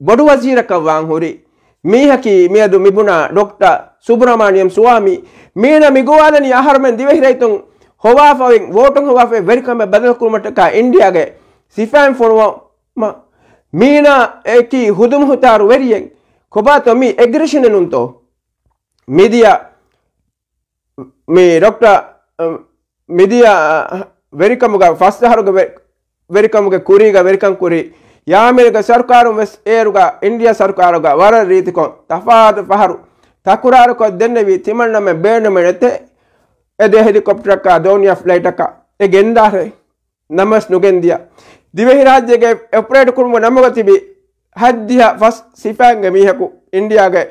ބޮޑު ވަޒީރަކަށް ވާން ހުރި މީހަކީ މިއަދު މިބުނާ ޑޮކްޓަ ސުބްރަމާނިޔަމް ސުވާމީ. މީނަ މިގޮވާލަނީ އަހަރުމެން ދިވެހި ރައްޔިތުން ހޮވާފައި ވޯޓުން ހޮވާފައި ވެރިކަމެއް ބަދަލުކުރުމަށްޓަކާ އިންޑިއާގެ ސިފައިން ފޮނުވަމަށް. މީނަ އެކީ ހުދުމަހުތާރު ވެރިއެއް. ކޮބާތޯ މީ އެގްރެޝަނެއް ނޫންތޯ؟ މިދިޔަ މި ޑޮކްޓަ، މިދިޔަ ވެރިކަމުގަ ފަސް އަހަރުގެ ވެ-، ވެރިކަމުގެ ކުރީގަ ވެރިކަން ކުރި ޔާމީނުގެ ސަރުކާރުން ވެސް އޭރުގަ އިންޑިއާ ސަރުކާރުގަ ވަރަށް ރީތިކޮށް ތަފާތު ފަހަރު ތަކުރާރުކޮށް ދެންނެވި ތިމަންނަމެ ބޭނުމެއް ނެތޭ. އެ ދޭ ހެލިކޮޕްޓަރަކާ ދޯނިޔާ ފްލައިޓަކާ އެ ގެންދާށޭ. ނަމަވެސް ނުގެންދިޔަ. ދިވެހިރާއްޖޭގެ އޮޕަރޭޓް ކުރުމުގެ ނަމުގަ ތިބި ހައްދިހަ ފަސް ސިފައިންގެ މީހަކު އިންޑިއާގެ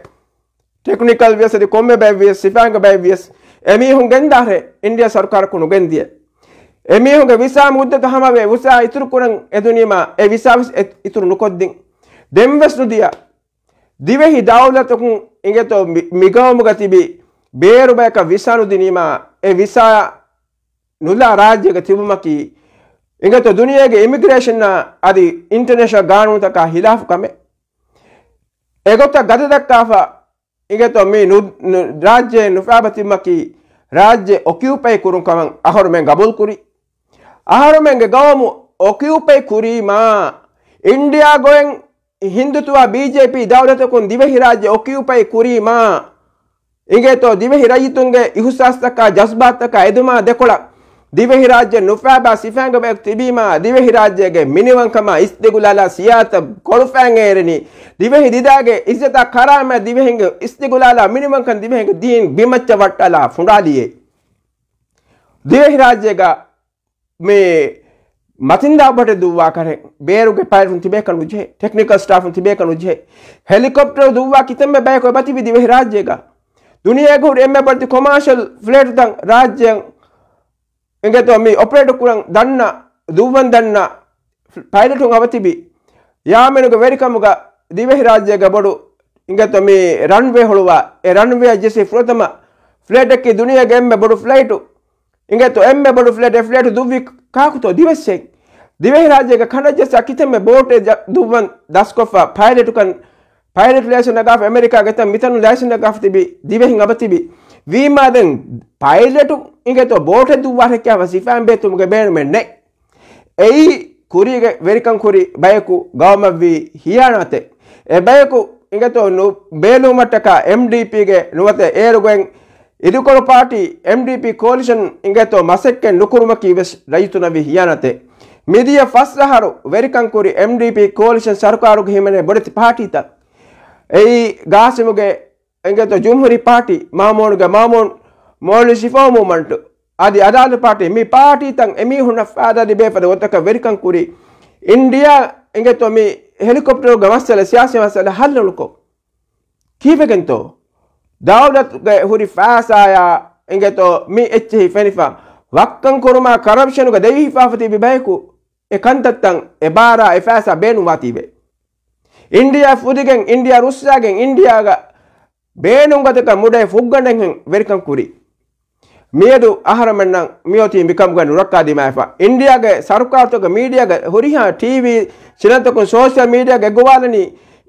ޓެކްނިކަލް ވިޔަސް އަދި ކޮންމެ ބައެއް ވިޔަސް ސިފައިންގެ ބައެއް ވިޔަސް އެމީހުން ގެންދާށޭ އިންޑިއާ ސަރުކާރަކު ނުގެންދިޔަ. އެމީހުންގެ ވިސާ މުއްދަތު ހަމަވެ ވިސާ އިތުރު ކުރަން އެދުނީމާ އެ ވިސާ ވެސް އެ-، އިތުރު ނުކޮށްދިން. ދެން ވެސް ނުދިޔަ. ދިވެހި ދައުލަތަކުން އިނގޭތޯ މި-، މިގައުމުގަ ތިބި ބޭރު ބަޔަކަށް ވިސާ ނުދިނީމާ އެ ވިސާ ނުލާ ރާއްޖޭގަ ތިބުމަކީ އިނގޭތޯ ދުނިޔޭގެ އިމިގްރޭޝަންއާ އަދި އިންޓަރނޭޝަނަލް ގާނޫނުތަކާ ހިލާފު ކަމެއް. އެގޮތަށް ގަދަ ދައްކާފަ އިނގޭތޯ މި ނު-، ނު-، ރާއްޖޭ ނުފާބަ ތިބުމަކީ ރާއްޖެ އޮކިއުޕައި ކުރުން ކަމަށް އަހަރުމެން ގަބޫލު ކުރި. އަހަރުމެންގެ ގައުމު އޮކިއުޕައި ކުރީމާ އިންޑިއާ ގޮއެން ހިންދުތުވާ ބީޖޭޕީ ދައުލަތަކުން ދިވެހިރާއްޖެ އޮކިއުޕައި ކުރީމާ، އިނގޭތޯ ދިވެހި ރައްޔިތުންގެ އިހުސާސްތަކާ ޖަޒްބާތަކާ އެދުމާ ދެކޮޅަށް، ދިވެހިރާއްޖެ ނުފާބާ ސިފައިންގެ ބަޔަކު ތިބީމާ، ދިވެހިރާއްޖޭގެ މިނިވަންކަމާ އިސްތިގުލާލާ ސިޔާސަތަށް ކޮޅުފައިން އޭރެނީ، ދިވެހި ދިދާގެ އިއްޒަތާ ކަރާމާ ދިވެހިންގެ އިސްތިގުލާލާ މިނިވަންކަން ދިވެހިންގެ ދީން ބިމައްޗަށް ވައްޓާލާ ފުނޑާލިއޭ. ދިވެހިރާއްޖޭގަ މި މަތިންދާ ބޮޓެއް ދުއްވާ ކަރެއް ބޭރުގެ ޕައިލަޓުން ތިބޭކަށް ނުޖެހޭ، ޓެކްނިކަލް ސްޓާފުން ތިބޭކަށް ނުޖެހޭ. ހެލިކޮޕްޓަރު ދުއްވާ ކިތަންމެ ބަޔަކު އެބަތިބި ދިވެހިރާއްޖޭގަ. ދުނިޔޭގަ ހުރި އެންމެ ބޮޑެތި ކޮމާޝަލް ފްލައިޓުތައް ރާއްޖެއަށް އިނގޭތޯ މި އޮޕަރޭޓް ކުރަން ދަންނަ، ދުއްވަން ދަންނަ ޕައިލަޓުން އަވަތިބި ޔާމީނުގެ ވެރިކަމުގަ ދިވެހިރާއްޖޭގަ ބޮޑު އިނގޭތޯ މި ރަންވޭ ހުޅުވާ، އެ ރަންވޭއަށް ޖެއްސި ފުރަތަމަ ފްލައިޓަކީ ދުނިޔޭގެ އެންމެ ބޮޑު ފްލައިޓު. އިނގޭތޯ އެންމެ ބޮޑު ފްލައިޓް، އެ ފްލައިޓު ދުއްވީ ކާކުތޯ؟ ދިވެއްސެއް. ދިވެހިރާއްޖޭގެ ކަނޑައްޖައްސާ ކިތަންމެ ބޯޓެއް ޖަ-، ދުއްވަން ދަސްކޮށްފަ ޕައިލެޓުކަން، ޕައިލެޓު ލައިސަން ނަގާފަ އެމެރިކާގެ ތަން މިތަނުން ލައިސަން ނަގާފަ ތިބި ދިވެހިން އަބަ ތިބި. ވީމާ ދެން ޕައިލެޓު އިނގޭތޯ ބޯޓެއް ދުއްވާ ރެއްކާފަ ސިފައިން ބޭތުމުގެ ބޭނުމެއް ނެތް. އެއީ ކުރީގެ ވެރިކަން ކުރި ބަޔަކު ގައުމަށްވީ ހިޔާނާތެއް. އެ ބަޔަކު އިނގޭތޯ ނު-، ބޭލުމަށްޓަކާ އެމްޑީޕީގެ ނުވަތަ އޭރުގޮތް އިދިކޮޅު ޕާޓީ އެމްޑީޕީ ކޯލިޝަން އިނގޭތޯ މަސައްކަތް ނުކުރުމަކީ ވެސް ރައްޔިތުންނަށްވީ ހިޔާނާތެއް. މިދިޔަ ފަސް އަހަރު ވެރިކަން ކުރި އެމްޑީޕީ ކޯލިޝަން ސަރުކާރުގެ ހިމެނޭ ބޮޑެތި ޕާޓީތައް. އެއީ ގާސިމުގެ އިނގޭތޯ ޖުމްހޫރީ ޕާޓީ، މާމޫނުގެ މާމޫން، މޯލްޑިވްސް ރިފޯމް މޫވްމަންޓް، އަދި އަދާލަތު ޕާޓީ، މި ޕާޓީތައް އެމީހުންނަށް ފައިދާ ލިބޭ ފަދަ ގޮތަކަށް ވެރިކަން ކުރި. އިންޑިއާ އިނގޭތޯ މި ހެލިކޮޕްޓަރުގެ މައްސަލަ، ސިޔާސީ މައްސަލަ ހައްލުނުކޮށް. ކީއްވެގެންތޯ؟ ދައުލަތުގެ ހުރި ފައިސާޔާ އިނގޭތޯ މި އެއްޗެހި ފެނިފަ، ވައްކަން ކުރުމާ ކަރަޕްޝަނުގަ ދެވިހިފާފަ ތިބި ބަޔަކު އެ ކަންތައްތައް އެ ބާރާ އެ ފައިސާ ބޭނުންވާތީވެ. އިންޑިއާ ފުދިގެން، އިންޑިއާ ރުއްސާގެން، އިންޑިއާގަ ބޭނުންގަދަކަށް މުޑޭ ފުއްގަނޑެއްހެން ވެރިކަން ކުރި. މިއަދު އަހަރަމެންނަށް މިއޮތީ މިކަމުގަ ނުރައްކާދިމާއެފަ. އިންޑިއާގެ ސަރުކާރުތަކުގެ މީޑިއާގެ ހުރިހާ ޓީވީ ޗެނަލްތަކުން ސޯޝަލް މީޑިއާގެ އެއްގޮވާލަނީ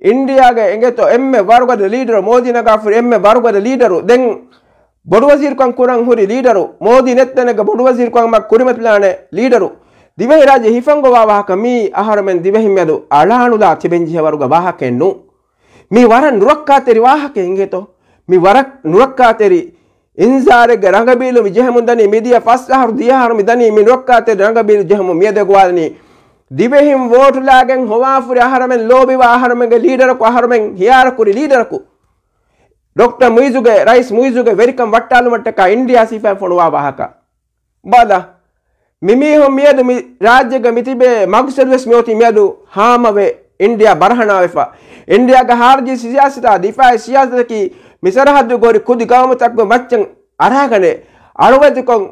އިންޑިއާގެ އިނގޭތޯ އެންމެ ވަރުގަދަ ލީޑަރު މޯދީ ނަގާފަ ހުރި އެންމެ ވަރުގަދަ ލީޑަރު ދެން ބޮޑުވަޒީރުކަން ކުރަން ހުރި ލީޑަރު، މޯދީ ނެތް ތަނެއްގަ ބޮޑުވަޒީރުކަމަށް ކުރިމަތިލާނެ ލީޑަރު، ދިވެހިރާއްޖެ ހިފަންގޮވާ ވާހަކަ މީ އަހަރަމެން ދިވެހިން މެދު އަޅާނުލާ ތިބެންޖެހޭ ވަރުގެ ވާހަކައެއް ނޫން. މީ ވަރަށް ނުރައްކާތެރި ވާހަކައެއް އިނގޭތޯ. މި ވަރަށް ނުރައްކާތެރި އިންޒާރެއްގެ ރަނގަބީލު މި ޖެހެމުން ދަނީ މިދިޔަ ފަސް އަހަރު ދިޔަ އަހަރު މި ދަނީ މި ނުރައްކާތެރި ރަނގަބީލު ޖެހެމުން މިއަދެއް ގޮވާލަނީ. ދިވެހިން ވޯޓުލާގެން ހޮވާފުރި އަހަރަމެން ލޯބިވާ އަހަރަމެންގެ ލީޑަރަކު އަހަރަމެން ހިޔާރަކުރި ލީޑަރަކު. ޑޮކްޓަރ މުއިޒުގެ، ރައީސް މުއިޒުގެ ވެރިކަން ވައްޓާލުމަށްޓަކާ އިންޑިއާ ސިފައިން ފޮނުވާ ވާހަކަ. ބަލަ، މި މީހުން މިއަދު މި ރާއްޖޭގަ މި ތިބޭ މަގުސަދުވެސް މިއޮތީ މިއަދު ހާމަވެ، އިންޑިއާ ބަރަހަނާވެފަ. އިންޑިއާގެ ޚާރިޖީ ސިޔާސަތާ ދިފާއީ ސިޔާސަތަކީ މި ސަރަހައްދު ގޯރި ކުދި ގައުމުތަކުގެ މައްޗަށް އަރާގަނެ، އަޅުވެތިކޮށް،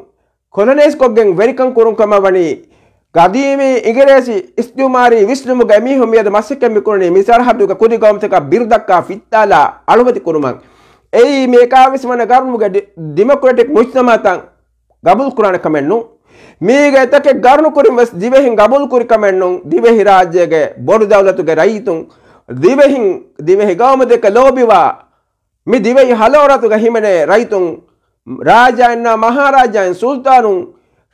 ކޮލަނައިޒްކޮށްގެން ވެރިކަން ކުރުން ކަމަށް ވަނީ، ގަދީމީ އިނގިރޭސި އިސްތިއުމާރީ ވިސްނުމުގައި މީހުން މިއަދު މަސައްކަތް މިކުރަނީ މި ސަރަހައްދުގެ ކުދި ގައުމުތަކަށް ބިރުދައްކާ ފިއްތާލާ އަޅުވެތި ކުރުމަށް. އެއީ މި އެކާވީސް ވަނަ ގަރުނުގެ ޑި-، ޑިމޮކްރެޓިކް މުޖްތަމައަތަށް ގަބޫލުކުރާނެ ކަމެއް ނޫން. މީގެ އެތަކެއް ގަރުނު ކުރިން ވެސް ދިވެހިން ގަބޫލު ކުރި ކަމެއް ނޫން. ދިވެހި ރާއްޖޭގެ ބޮޑު ދައުލަތުގެ ރައްޔިތުން، ދިވެހިން، ދިވެހި ގައުމުތަކަށް ލޯބިވާ، މި ދިވެހި ހަލޯރަތުގަ ހިމެނޭ ރައްޔިތުން، ރާޖާއިންނާ މަހާރާޖާއިން، ސުލްޠާނުން،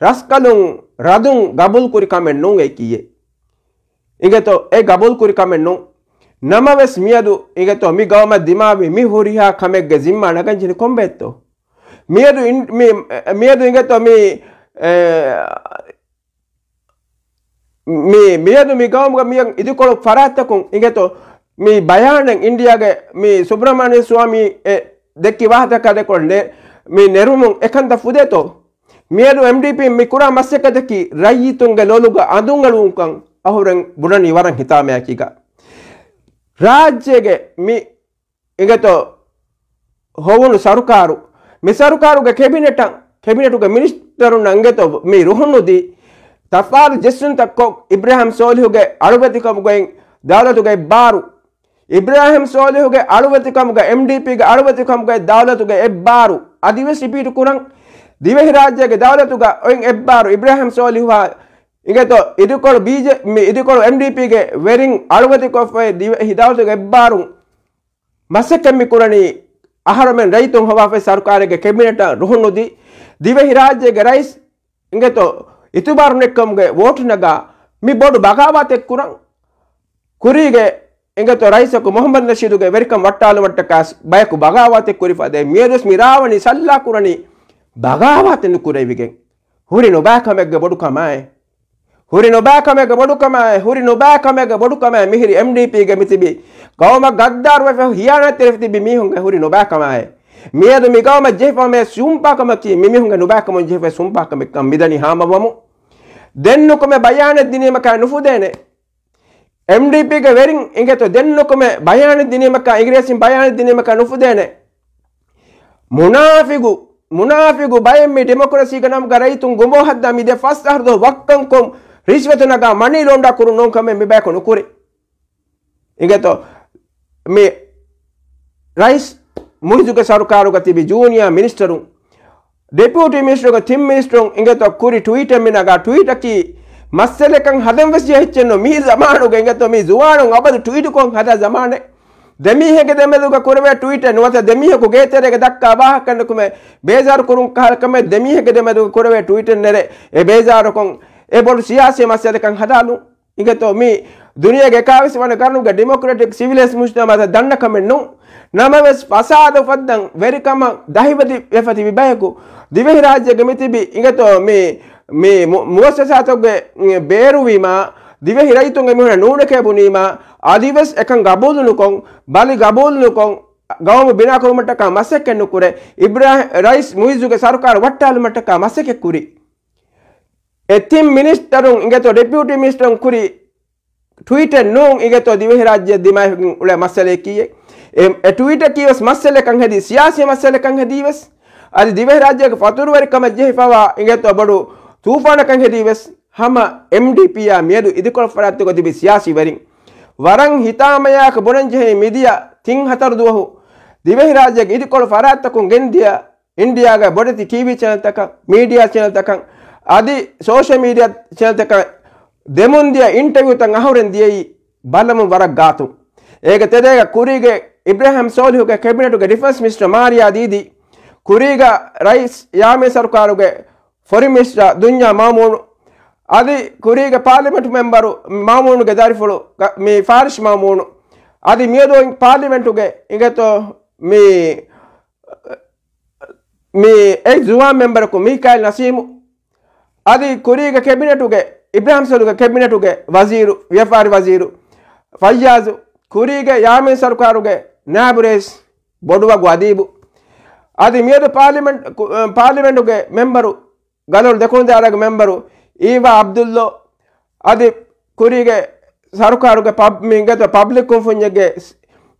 ރަސްކަލުން، ރަދުން ގަބޫލު ކުރި ކަމެއް ނޫން އެކީއެއް. އިނގޭތޯ، އެ ގަބޫލު ކުރި ކަމެއް ނޫން. ނަމަވެސް މިއަދު އިނގޭތޯ، މި ގައުމަށް ދިމާވި މި ހުރިހާ ކަމެއްގެ ޒިންމާ ނަގަން ޖެހެނީ ކޮންބައެއްތޯ؟ މިއަދު އިން-، މި-، މިއަދު އިނގޭތޯ، މި، އެ، މި، މިއަދު މި ގައުމުގަ މިއަށް އިދިކޮޅު ފަރާތްތަކުން އިނގޭތޯ، މި ބަޔާނެއް އިންޑިއާގެ މި ސުބްރަމަނިއ ސްވާމީ އެ ދެއްކި ވާހަކަ ދެކޮޅު ނެ-، މި ނެރުމުން އެކަންތައް ފުދޭތޯ؟ މިއަދު އެމްޑީޕީ މި ކުރާ މަސައްކަތަކީ ރައްޔިތުންގެ ލޮލުގަ އަނދުން އެޅުވުންކަން އަހުރެން ބުނަނީ ވަރަށް ހިތާމަޔަކީގަ. ރާއްޖޭގެ މި އިނގޭތޯ، ހޮވުނު ސަރުކާރު، މި ސަރުކާރުގެ ކެބިނެޓަށް، ކެބިނެޓުގެ މިނިސްޓަރުންނަށް އިނގޭތޯ، މި ރުހުނުދީ، ތަފާތު ޖެއްސުންތައް ކޮށް، އިބްރާހިމް ސޯލިހުގެ އަޅުވެތިކަމުގައި ދައުލަތުގެ އެއްބާރު، އިބްރާހިމް ސޯލިހުގެ އަޅުވެތިކަމުގަ އެމްޑީޕީގެ އަޅުވެތިކަމުގައި ދައުލަތުގެ އެއްބާރު އަދިވެސް ރިޕީޓު ކުރަން. ދިވެހިރާއްޖޭގެ ދައުލަތުގަ އޮތް އެއްބާރު އިބްރާހިމް ސޯލިހުއާ އިނގޭތޯ، އިދިކޮޅު ބީޖޭ-، މި އިދިކޮޅު އެމްޑީޕީގެ ވެރިން އަޅުވެތިކޮށްފައި ދިވެހި ދައުލަތުގެ އެއްބާރު މަސައްކަތް މިކުރަނީ އަހަރުމެން ރައްޔިތުން ހޮވާފައި ސަރުކާރެއްގެ ކެބިނެޓަށް ރުހުނުދީ، ދިވެހިރާއްޖޭގެ ރައީސް އިނގޭތޯ، އިތުބާރު ނެތްކަމުގެ ވޯޓު ނަގާ މި ބޮޑު ބަޣާވާތެއް ކުރަން. ކުރީގެ އިނގޭތޯ، ރައީސަކު މުޙައްމަދު ނަޝީދުގެ ވެރިކަން ވައްޓާލުމަށްޓަކާ ބަޔަކު ބަޣާވާތެއް ކުރި ފަދައިން މިއަދުވެސް މި ރާވަނީ ސައްލާ ކުރަނީ ބަޣާވާތެއް ނުކުރެވިގެން. ހުރި ނުބައި ކަމެއްގެ ބޮޑު ކަމާއި. ހުރި ނުބައި ކަމެއްގެ ބޮޑު ކަމާއި، ހުރި ނުބައި ކަމެއްގެ ބޮޑު ކަމާއި، މިހިރި އެމްޑީޕީގެ މިތިބި ގައުމަށް ގައްދާރުވެފަ ހިޔާނާތްތެރި ތިބި މީހުންގެ ހުރި ނުބައި ކަމާއި. މިއަދު މި ގައުމަށް ޖެހިފަ މި ސުންޕާ ކަމަކީ، މި މީހުންގެ ނުބައި ކަމުން ޖެހިފަ ސުންޕާ ކަމެއްކަން މިދަނީ ހާމަވަމު. ދެން ނުކުމެ ބަޔާނެއް ދިނީމަކާ ނުފުދޭނެ. އެމްޑީޕީގެ ވެރިން އިނގޭތޯ ދެން ނުކުމެ ބަޔާނެއް ދިނީމަކާ، އިނގިރޭސިން ބަޔާނެއް ދިނީމަކާ ނުފުދޭނެ. މުނާފިގު، މުނާފިގު ބައެއް މި ޑިމޮކްރަސީގެ ނަމުގަ ރައްޔިތުން ގުނބޯ ހައްދާ މި ދެ ފަސް އަހަރު ދުވަހު ވައްކަންކޮށް، ރިޝްވަތު ނަގާ މަނީ ލޯންޑާ ކުރުން ނޫން ކަމެއް މި ބަޔަކު ނުކުރި. އިނގޭތޯ މި ރައީސް މުއިޒުގެ ސަރުކާރުގަ ތިބި ޖޫނިއާ މިނިސްޓަރުން، ޑެޕިއުޓީ މިނިސްޓަރުގެ ތިން މިނިސްޓަރުން އިނގޭތޯ ކުރި ޓުވީޓެއް މި ނަގާ ޓުވީޓަކީ މައްސަލަކަން ހަދަން ވެސް ޖެހިއްޗެއްނު. މި ޒަމާނުގަ އިނގޭތޯ މި ޒުވާނުން އަބަދު ޓުވީޓުކޮށް ހަދާ ޒަމާނެއް. ދެމީހެއްގެ ދެމެދުގަ ކުރެވޭ ޓުވީޓެއް ނުވަތަ ދެމީހަކު ގޭތެރޭގަ ދައްކާ ވާހަކަ ނުކުމެ ބޭޒާރު ކުރުން ކަހަލަ ކަމެއް ދެމީހެއްގެ ދެމެދުގަ ކުރެވޭ ޓުވީޓެއް ނެރެ އެ ބޭޒާރުކޮށް އެ ބޮޑު ސިޔާސީ މައްސަލަކަން ހަދާލުން. އިނގޭތޯ މި ދުނިޔޭގެ އެކާވީސް ވަނަ ގަރުނުގެ ޑިމޮކްރެޓިކް ސިވިލައިޒް މުޖްތަމައަށް ދަންނަ ކަމެއް ނޫން. ނަމަވެސް ފަސާދަ އުފައްދަން ވެރިކަމަށް ދަހިވެދި ވެފަ ތިބި ބަޔަކު ދިވެހިރާއްޖޭގެ މިތިބި އިނގޭތޯ މި، މި މު-، މުއައްސަސާތަކުގެ ބޭރުވީމާ، ދިވެހި ރައްޔިތުންގެ މީހުންނަށް ނޫނެކޭ ބުނީމާ، އަދިވެސް އެކަން ގަބޫލު ނުކޮށް، ބަލި ގަބޫލު ނުކޮށް، ގައުމު ބިނާކުރުމަށްޓަކާ މަސައްކަތް ނުކުރޭ، އިބްރާ-، ރައީސް މުއިއްޒުގެ ސަރުކާރު ވައްޓާލުމަށްޓަކާ މަސައްކަތް ކުރި. އެ ތިން މިނިސްޓަރުން އިނގޭތޯ ޑެޕިއުޓީ މިނިސްޓަރުން ކުރި ޓުވީޓެއް ނޫން އިނގޭތޯ ދިވެހިރާއްޖެ ދިމާވެގެން އުޅޭ މައްސަލައަކީ. އެ، އެ ޓުވީޓަކީ ވެސް މައްސަލަކަން ހެދީ، ސިޔާސީ މައްސަލަކަން ހެދީ ވެސް، އަދި ދިވެހިރާއްޖޭގެ ފަތުރުވެރިކަމަށް ޖެހިފަވާ އިނގޭތޯ ބޮޑު ތޫފާނަކަން ހެދީ ވެސް، ހަމަ އެމްޑީޕީއާ މިއަދު އިދިކޮޅު ފަރާތްތަކުގަ ތިބި ސިޔާސީ ވެރިން ވަރަށް ހިތާމަޔާކަށް ބުނަން ޖެހޭ މިދިޔަ ތިން ހަތަރު ދުވަހު ދިވެހިރާއްޖޭގެ އިދިކޮޅު ފަރާތްތަކުން ގެންދިޔަ އިންޑިއާގެ ބޮޑެތި ޓީވީ ޗެނަލްތަކަށް، މީޑިއާ ޗެނަލްތަކަށް، އަދި ސޯޝަލް މީޑިއާ ޗެނަލްތަކަށް ދެމުން ދިޔަ އިންޓަވިއުތައް އަހުރެން ދިޔައީ ބަލަމުން ވަރަށް ގާތު. އޭގެ ތެދޭގަ ކުރީގެ އިބްރާހިމް ސޯލިހުގެ ކެބިނެޓުގެ ޑިފެންސް މިނިސްޓަރ މާރިޔާ ދީދީ، ކުރީގަ ރައީސް ޔާމީން ސަރުކާރުގެ ފޮރިން މިނިސްޓަރ ދުންޏާ މައުމޫނު، އަދި ކުރީގެ ޕާލިމެންޓް މެމްބަރު މައުމޫނުގެ ދަރިފުޅު މި ފާރިޝް މައުމޫނު، އަދި މިއަދު ޕާލިމެންޓުގެ އިނގޭތޯ މި މި އެއް ޒުވާން މެމްބަރަކު މީކާއިލް ނަސީމު، އަދި ކުރީގެ ކެބިނެޓުގެ، އިބްރާހިމް ސޯލިހުގެ ކެބިނެޓުގެ ވަޒީރު، ވިޔަފާރި ވަޒީރު ފައްޔާޒު، ކުރީގެ ޔާމީން ސަރުކާރުގެ ނާއިބު ރައީސް ބޮޑުވަގު އަދީބު. އަދި މިއަދު ޕާލިމެންޓް، ކު-، އަ، ޕާލިމެންޓުގެ މެމްބަރު، ގަލޮޅު ދެކުނު ދާއިރާގެ މެމްބަރު އީވާ އަބްދުﷲ، އަދި ކުރީގެ ސަރުކާރުގެ ޕަބް-، މި އިނގޭތޯ ޕަބްލިކް ކުންފުންޏެއްގެ ސް-،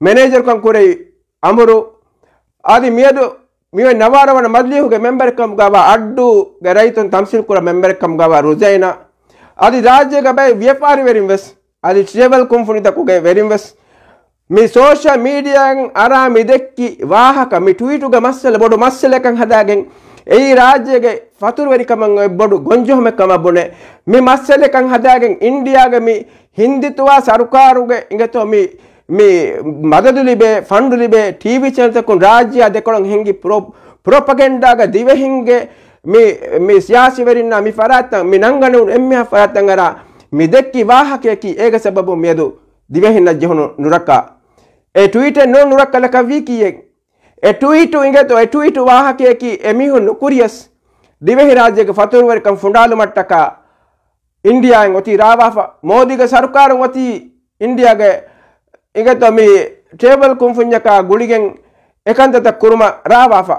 މެނޭޖަރުކަން ކުރެވި އަމުރު، އަދި މިއަދު މިއޮތް ނަވާރަ ވަނަ މަޖިލީހުގެ މެމްބަރެއްކަމުގަވާ އައްޑޫގެ ރައްޔިތުން ތަމްސީލް ކުރާ މެމްބަރެއްކަމުގަވާ ރުޒައިނާ، އަދި ރާއްޖޭގަ ބައެއް ވިޔަފާރިވެރިން ވެސް، އަދި ޓްރެވެލް ކުންފުނިތަކުގެ ވެރިން ވެސް މި ސޯޝަލް މީޑިއާއިން އަރާ މި ދެއްކި ވާހަކަ، މި ޓްވީޓުގެ މައްސަލަ ބޮޑު މައްސަލަކަށް ހަދާގެން، އެއީ ރާއްޖޭގެ ފަތުރުވެރިކަމަށް އޮތް ބޮޑު ގޮންޖެހުމެއް ކަމަށް ބުނެ، މި މައްސަލަކަށް ހަދާގެން އިންޑިއާގެ މި ހިންދިތުވާ ސަރުކާރުގެ އިނގޭތޯ މި، މި މަދަދު ލިބޭ، ފަންޑު ލިބޭ، ޓީވީ ޗެނަލްތަކުން ރާއްޖެއާ ދެކޮޅަށް ހިންގި ޕްރޮ-، ޕްރޮޕަގެންޑާގަ ދިވެހިންގެ މި، މި ސިޔާސީވެރިންނާ މި ފަރާތްތައް، މި ނަންގަނޑު އެންމެހާ ފަރާތްތައް އަރާ މި ދެއްކި ވާހަކަޔަކީ އޭގެ ސަބަބުން މިއަދު ދިވެހިންނަށް ޖެހުނު ނުރައްކާ. އެ ޓްވީޓެއް ނޫން ނުރައްކަލަކަށް ވީ ކީއެއް؟ އެ ޓްވީޓު އިނގޭތޯ، އެ ޓްވީޓު ވާހަކަޔަކީ އެމީހުން ނުކުރިޔަސް ދިވެހިރާއްޖޭގެ ފަތުރުވެރިކަން ފުނޑާލުމަށްޓަކާ އިންޑިއާއިން އޮތީ ރާވާފަ. މޯދީގެ ސަރުކާރުން އޮތީ އިންޑިއާގެ އިނގޭތޯ މި ޓްރެވެލް ކުންފުންޏަކާ ގުޅިގެން އެކަންތައްތައް ކުރުމަށް ރާވާފަ.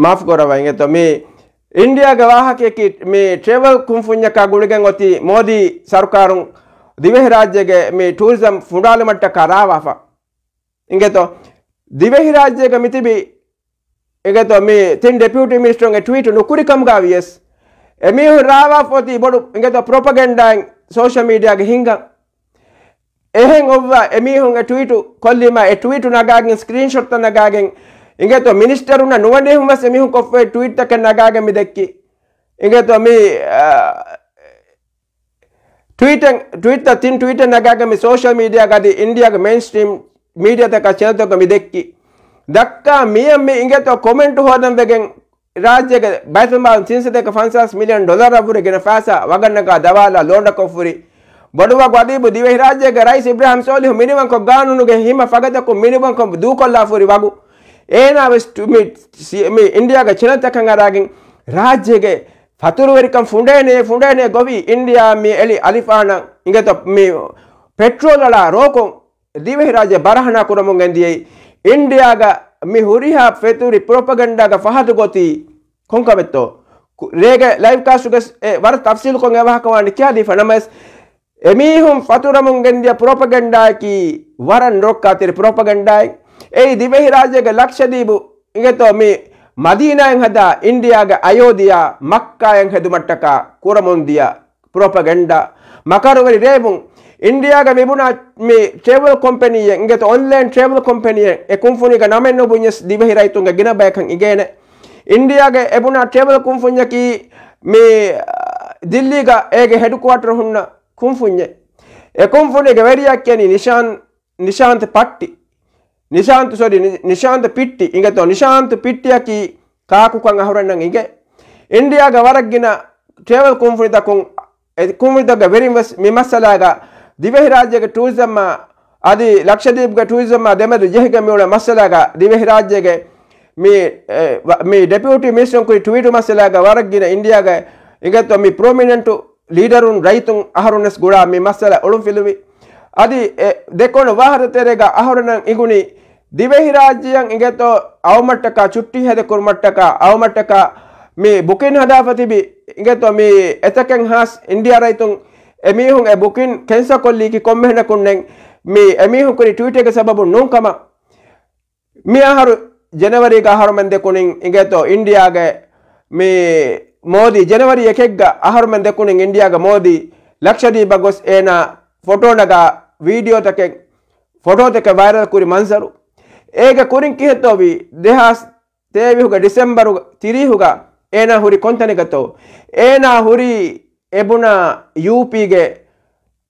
މާފު ކުރައްވާ އިނގޭތޯ، މި އިންޑިއާގެ ވާހަކަޔަކީ މި ޓްރެވެލް ކުންފުންޏަކާ ގުޅިގެން އޮތީ މޯދީ ސަރުކާރުން ދިވެހިރާއްޖޭގެ މި ޓޫރިޒަމް ފުނޑާލުމަށްޓަކާ ރާވާފަ. އިނގޭތޯ، ދިވެހިރާއްޖޭގަ މިތިބި އިނގޭތޯ މި ތިން ޑެޕިއުޓީ މިނިސްޓަރުން އެ ޓްވީޓު ނުކުރި ކަމުގަ ވިޔަސް، އެމީހުން ރާވާފަ އޮތީ ބޮޑު އިނގޭތޯ ޕްރޮޕަގެންޑާއިން ސޯޝަލް މީޑިއާގެ ހިންގަން. އެހެން އޮއްވާ އެމީހުން އެ ޓްވީޓު ކޮށްލީމާ، އެ ޓްވީޓު ނަގާގެން، ސްކްރީންޝޮޓްތައް ނަގާގެން، އިނގޭތޯ މިނިސްޓަރުންނަށް ނުވަނީހުން ވެސް އެމީހުން ކޮށްފައި ޓްވީޓްތަކެއް ނަގާގެން މި ދެއްކީ. އިނގޭތޯ މި، އާ، ޓްވީޓެއް، ޓްވީޓްތައް، ތިން ޓްވީޓެއް ނަގާގެން މި ސޯޝަލް މީޑިއާގަ އަދި އިންޑިއާގެ މެއިންސްޓްރީމް މީޑިއާތަކާ ޗެނަލްތަކަށް މި ދެއްކީ. ދައްކާ މިއަށް މި އިނގޭތޯ ކޮމެންޓު ހޯދަން ވެގެން ރާއްޖޭގެ ބައިތުލްމާލުން ތިން ސަތޭކަ ފަންސާސް މިލިއަން ޑޮލަރަށްވުރެ ގިނަ ފައިސާ ވަގަށްނަގާ ދަވާލާ ލޯންޑަކޮށްފުރި ބޮޑުވަގު އަދީބު ދިވެހިރާއްޖޭގެ ރައީސް އިބްރާހިމް ސޯލިހު މިނިވަންކޮށް، ގާނޫނުގެ ހިމަ ފަގަތަކުން މިނިވަންކޮށް ދޫކޮށްލާފުރި ވަގު އޭނާ ވެސް ޓް-، މި، ސި-، މި އިންޑިއާގެ ޗެނަލްތަކަށް އަރާގެން ރާއްޖޭގެ ފަތުރުވެރިކަން ފުނޑޭނެ، ފުނޑޭނެ ގޮވީ އިންޑިއާ މި އެޅި އަލިފާނަށް އިނގޭތޯ މި ޕެޓްރޯލަޅާ ރޯކޮށް ދިވެހިރާއްޖެ ބަރަހަނާ ކުރަމުން ގެންދިޔައީ. އިންޑިއާގަ މި ހުރިހާ ފެތުރި ޕްރޮޕަގެންޑާގެ ފަހަތު ގޮތީ ކޮންކަމެއްތޯ؟ ކު-، ރޭގެ ލައިވް ކާސްޓުގެ ސް-، އެ، ވަރަށް ތަފްސީލުކޮށް އެ ވާހަކަ ވާން ކިޔާދީފަ ނަމަވެސް، އެމީހުން ފަތުރަމުން ގެންދިޔަ ޕްރޮޕަގެންޑާއަކީ ވަރަށް ނުރައްކާތެރި ޕްރޮޕަގެންޑާއެއް. އެއީ ދިވެހިރާއްޖޭގެ ލަކްޝަދީބު އިނގޭތޯ މި މަދީނާއިން ހަދާ އިންޑިއާގެ އަޔޯދިޔާ މައްކާއަށް ހެދުމަށްޓަކާ ކުރަމުން ދިޔަ ޕްރޮޕަގެންޑާ. މަކަރުވެރި ރޭވުން އިންޑިއާގަ މިބުނާ މި ޓްރެވެލް ކޮމްޕެނީއެއް އިނގޭތޯ އޮންލައިން ޓްރެވެލް ކޮމްޕެނީއެއް އެ ކުންފުނީގެ ނަމެއް ނުބުންޏަސް ދިވެހި ރައްޔިތުންގެ ގިނަ ބަޔަކަށް އިނގޭނެ. އިންޑިއާގެ އެބުނާ ޓްރެވެލް ކުންފުންޏަކީ މި ދިއްލީގަ އޭގެ ހެޑްކުއާޓަރު ހުންނަ ކުންފުންޏެއް. އެ ކުންފުނީގެ ވެރިޔާ ކިޔަނީ ނިޝާން، ނިޝާންތް ޕައްޓި. ނިޝާންތު، ސޮރީ، ނި-، ނިޝާންތު ޕިއްޓި. އިނގޭތޯ ނިޝާންތު ޕިއްޓިއަކީ ކާކުކަން އަހުރެންނަށް އިނގޭ. އިންޑިއާގެ ވަރަށް ގިނަ ޓްރެވެލް ކުންފުނިތަކުން، އެ ކުންފުނިތަކުގެ ވެރިން ވެސް މި މައްސަލާގަ ދިވެހިރާއްޖޭގެ ޓޫރިޒަމްއާ އަދި ލަކްޝަދީޕްގެ ޓޫރިޒަމްއާ ދެމެދު ޖެހިގެން މިއުޅޭ މައްސަލާގަ ދިވެހިރާއްޖޭގެ މި، އެ، ވަ-، މި ޑެޕިއުޓީ މިނިސްޓަރުން ކުރި ޓްވީޓު މައްސަލާގަ ވަރަށް ގިނަ އިންޑިއާގެ އިނގޭތޯ މި ޕްރޮމިނެންޓު ލީޑަރުން ރައްޔިތުން އަހަރުންވެސް ގުޅާ މި މައްސަލަ އޮޅުންފިލުވި. އަދި އެ ދެކޮޅު ވާހަކަ ތެރޭގަ އަހަރުންނަށް އިނގުނީ ދިވެހިރާއްޖެއަށް އިނގޭތޯ އައުމަށްޓަކާ ޗުއްޓީ ހެދިކުރުމަށްޓަކާ އައުމަށްޓަކާ މި ބުކިން ހަދާފަ ތިބި އިނގޭތޯ މި އެތަކެއް ހާސް އިންޑިއާ ރައްޔިތުން އެމީހުން އެ ބުކިން ކެންސަލް ކޮށްލީކީ ކޮންމެހެނަކުންނެއް މި އެމީހުން ކުރި ޓްވީޓެއްގެ ސަބަބުން ނޫން ކަމަށް. މި އަހަރު ޖެނަވަރީގަ އަހަރުމެން ދެކުނިން އިނގޭތޯ އިންޑިއާގެ މި މޯދީ، ޖެނަވަރީ އެކެއްގަ އަހަރުމެން ދެކުނިން އިންޑިއާގެ މޯދީ ލަކްޝަދީޕަށް ގޮސް އޭނާ ފޮޓޯ ނަގާ ވީޑިއޯތަކެއް، ފޮޓޯތަކެއް ވައިރަލް ކުރި މަންޒަރު. އޭގެ ކުރިން ކިހިންތޯ ވީ؟ ދެހާސް ތޭވީހުގެ ޑިސެމްބަރު ތިރީހުގަ އޭނާ ހުރި ކޮންތަނެއްގަތޯ؟ އޭނާ ހުރީ އެބުނާ ޔޫޕީގެ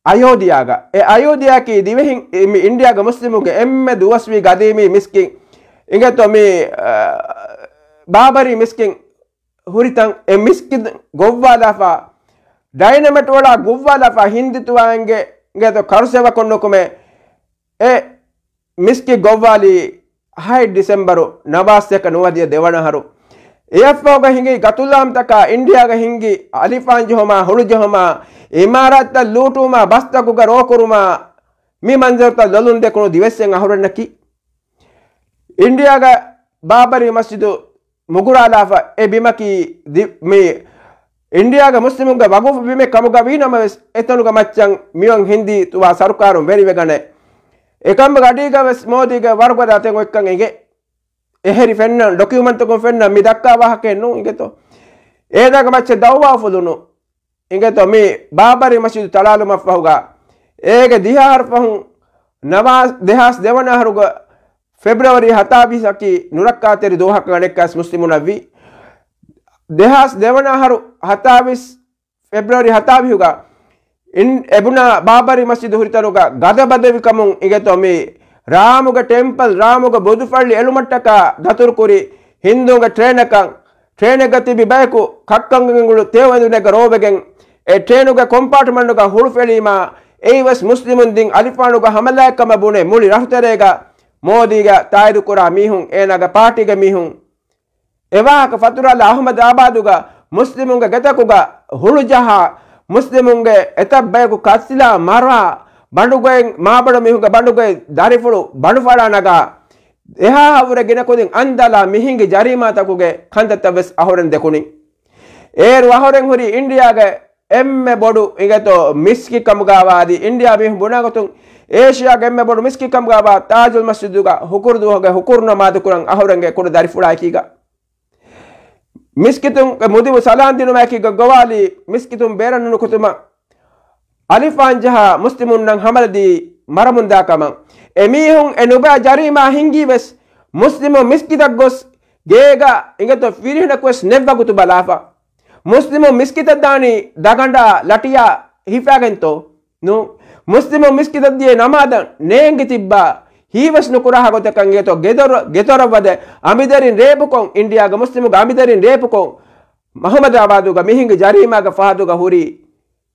އަޔޯދިޔާގަ. އެ އަޔޯދިޔާއަކީ ދިވެހިން، މި އިންޑިއާގެ މުސްލިމުންގެ އެންމެ ދުވަސްވީ ގަދީމީ މިސްކިތް އިނގޭތޯ މި، އަ، ބާބަރީ މިސްކިތް ހުރިތަން. އެ މިސްކިތް ގޮއްވާލާފަ ޑައިނަމެޓް އޮޅާ ގުއްވާލާފަ ހިންދި ތުވާއިންގެ އިނގޭތޯ ކަރުސެވަކުން ނުކުމެ އެ މިސްކިތް ގޮއްވާލީ ހައެއް ޑިސެމްބަރު ނަވާސް އެކަ ނުވަދިހަ ދެވަނަ އަހަރު. އެއަށްފަހުގަ ހިނގި ގަތުލާމްތަކާ އިންޑިއާގަ ހިންގި އަލިފާން ޖެހުމާ، ހުޅު ޖެހުމާ، އިމާރާތްތައް ލޫޓުވުމާ، ބަސްތަކުގަ ރޯކުރުމާ، މި މަންޒަރުތައް ލޮލުން ދެކުނު ދިވެއްސެއް އަހުރެންނަކީ. އިންޑިއާގަ ބާބަރީ މަސްޖިދު މުގުރާލާފަ އެ ބިމަކީ ދި-، މި އިންޑިއާގެ މުސްލިމުންގެ ވަގުފު ބިމެއް ކަމުގަ ވީ ނަމަވެސް، އެތަނުގަ މައްޗަށް މިއޮން ހިންދީ ތުވާ ސަރުކާރުން ވެރިވެގަނެ. އެކަމުގެ އަޑީގަ ވެސް މޯދީގެ ވަރުގަދަ އަތެއް އޮތްކަން އެނގޭ. އެހެރި ފެންނަން، ޑޮކިއުމަންޓްތަކުން ފެންނަން މި ދައްކާ ވާހަކައެއް ނޫން އިނގޭތޯ. އޭނާގެ މައްޗަށް ދައުވާ އުފުލުނު އިނގޭތޯ މި ބާބަރީ މަސްޖިދު ތަޅާލުމަށްފަހުގަ، އޭގެ ދިހަ އަހަރު ފަހުން ނަވާ-، ދެހާސް ދެވަނަ އަހަރުގަ ފެބްރުއަރީ ހަތާވީސް އަކީ ނުރައްކާތެރި ދުވަހަކަށް އަނެއްކާސް މުސްލިމުނަށްވީ. ދެހާސް ދެވަނަ އަހަރު ހަތާވީސް ފެބްރުއަރީ ހަތާވީހުގަ އިން-، އެބުނާ ބާބަރީ މަސްޖިދު ހުރިތަނުގަ ގަދަބަދެވިކަމުން އިނގޭތޯ މި ރާމުގެ ޓެމްޕަލް، ރާމުގެ ބުދުފައްޅި އެޅުމަށްޓަކާ ދަތުރުކުރި ހިންދޫންގެ ޓްރޭނަކަށް، ޓްރޭނެއްގަ ތިބި ބަޔަކު ކައްކަންގެ ގެންގުޅު ތެޔޮ އެނދުނެއްގަ ރޯވެގެން އެ ޓްރޭނުގެ ކޮމްޕާޓްމަންޓުގަ ހުޅުފެޅީމާ، އެއީވެސް މުސްލިމުން ދިން އަލިފާނުގެ ހަމަލާއެއްކަމަށް ބުނެ މުޅި ރަށުތެރޭގަ މޯދީގެ ތާއީދުކުރާ މީހުން، އޭނާގެ ޕާޓީގެ މީހުން، އެވާހަކަ ފަތުރާލާ އަހުމަދާބާދުގަ މުސްލިމުންގެ ގެތަކުގަ ހުޅުޖަހާ، މުސްލިމުންގެ އެތައް ބަޔަކު ކައްސިލާ މަރާ، ބަނޑުގައި މާބޮޑު މީހުންގެ ބަނޑުގައި ދަރިފުޅު ބަނޑުފަޅާ ނަގާ، އެހާ ހަވުރެ ގިނަ ކުދިން އަންދާލާ މިހިނގި ޖަރީމާތަކުގެ ކަންތައްތައް ވެސް އަހުރެން ދެކުނީ. އޭރު އަހުރެން ހުރީ އިންޑިއާގެ އެންމެ ބޮޑު އިނގޭތޯ މިސްކިތް ކަމުގައިވާ އަދި އިންޑިއާ މީހުން ބުނާގޮތުން އޭޝިޔާގެ އެންމެ ބޮޑު މިސްކިތް ކަމުގައިވާ ތާޖުލް މަސްޖިދުގަ ހުކުރު ދުވަހުގެ ހުކުރު ނަމާދު ކުރަން އަހުރެންގެ ކުޑަ ދަރިފުޅާއެކީގަ. މިސްކިތުން މުދިމު ސަލާން ދިނުމާއެކީގަ ގޮވާލީ މިސްކިތުން ބޭރަށް ނުކުތުމަށް އަލިފާން ޖަހާ މުސްލިމުންނަށް ހަމަލަދީ މަރަމުންދާ ކަމަށް. އެމީހުން އެ ނުބައި ޖަރީމާ ހިންގީ ވެސް މުސްލިމު މިސްކިތަށް ގޮސް ގޭގަ އިނގޭތޯ ފިރިހެނަކު ވެސް ނެތް ވަގުތު ބަލާފަ. މުސްލިމު މިސްކިތަށް ދާނީ ދަގަނޑާ ލަޓިޔާ ހިފާގެންތޯ؟ ނޫން. މުސްލިމު މިސްކިތަށް ދިޔަ ނަމާދަށް ނޭނގި ތިއްބާ ހީވެސް ނުކުރާ ގޮތަކަށް އިނގޭތޯ ގެދޮރަށް، ގެތޮރަށް ވަދެ އަނބިދަރިން ރޭޕުކޮށް، އިންޑިއާގެ މުސްލިމުގެ އަނބިދަރިން ރޭޕުކޮށް، އަހުމަދާބާދުގަ މިހިނގި ޖަރީމާގެ ފަހަތުގަ ހުރީ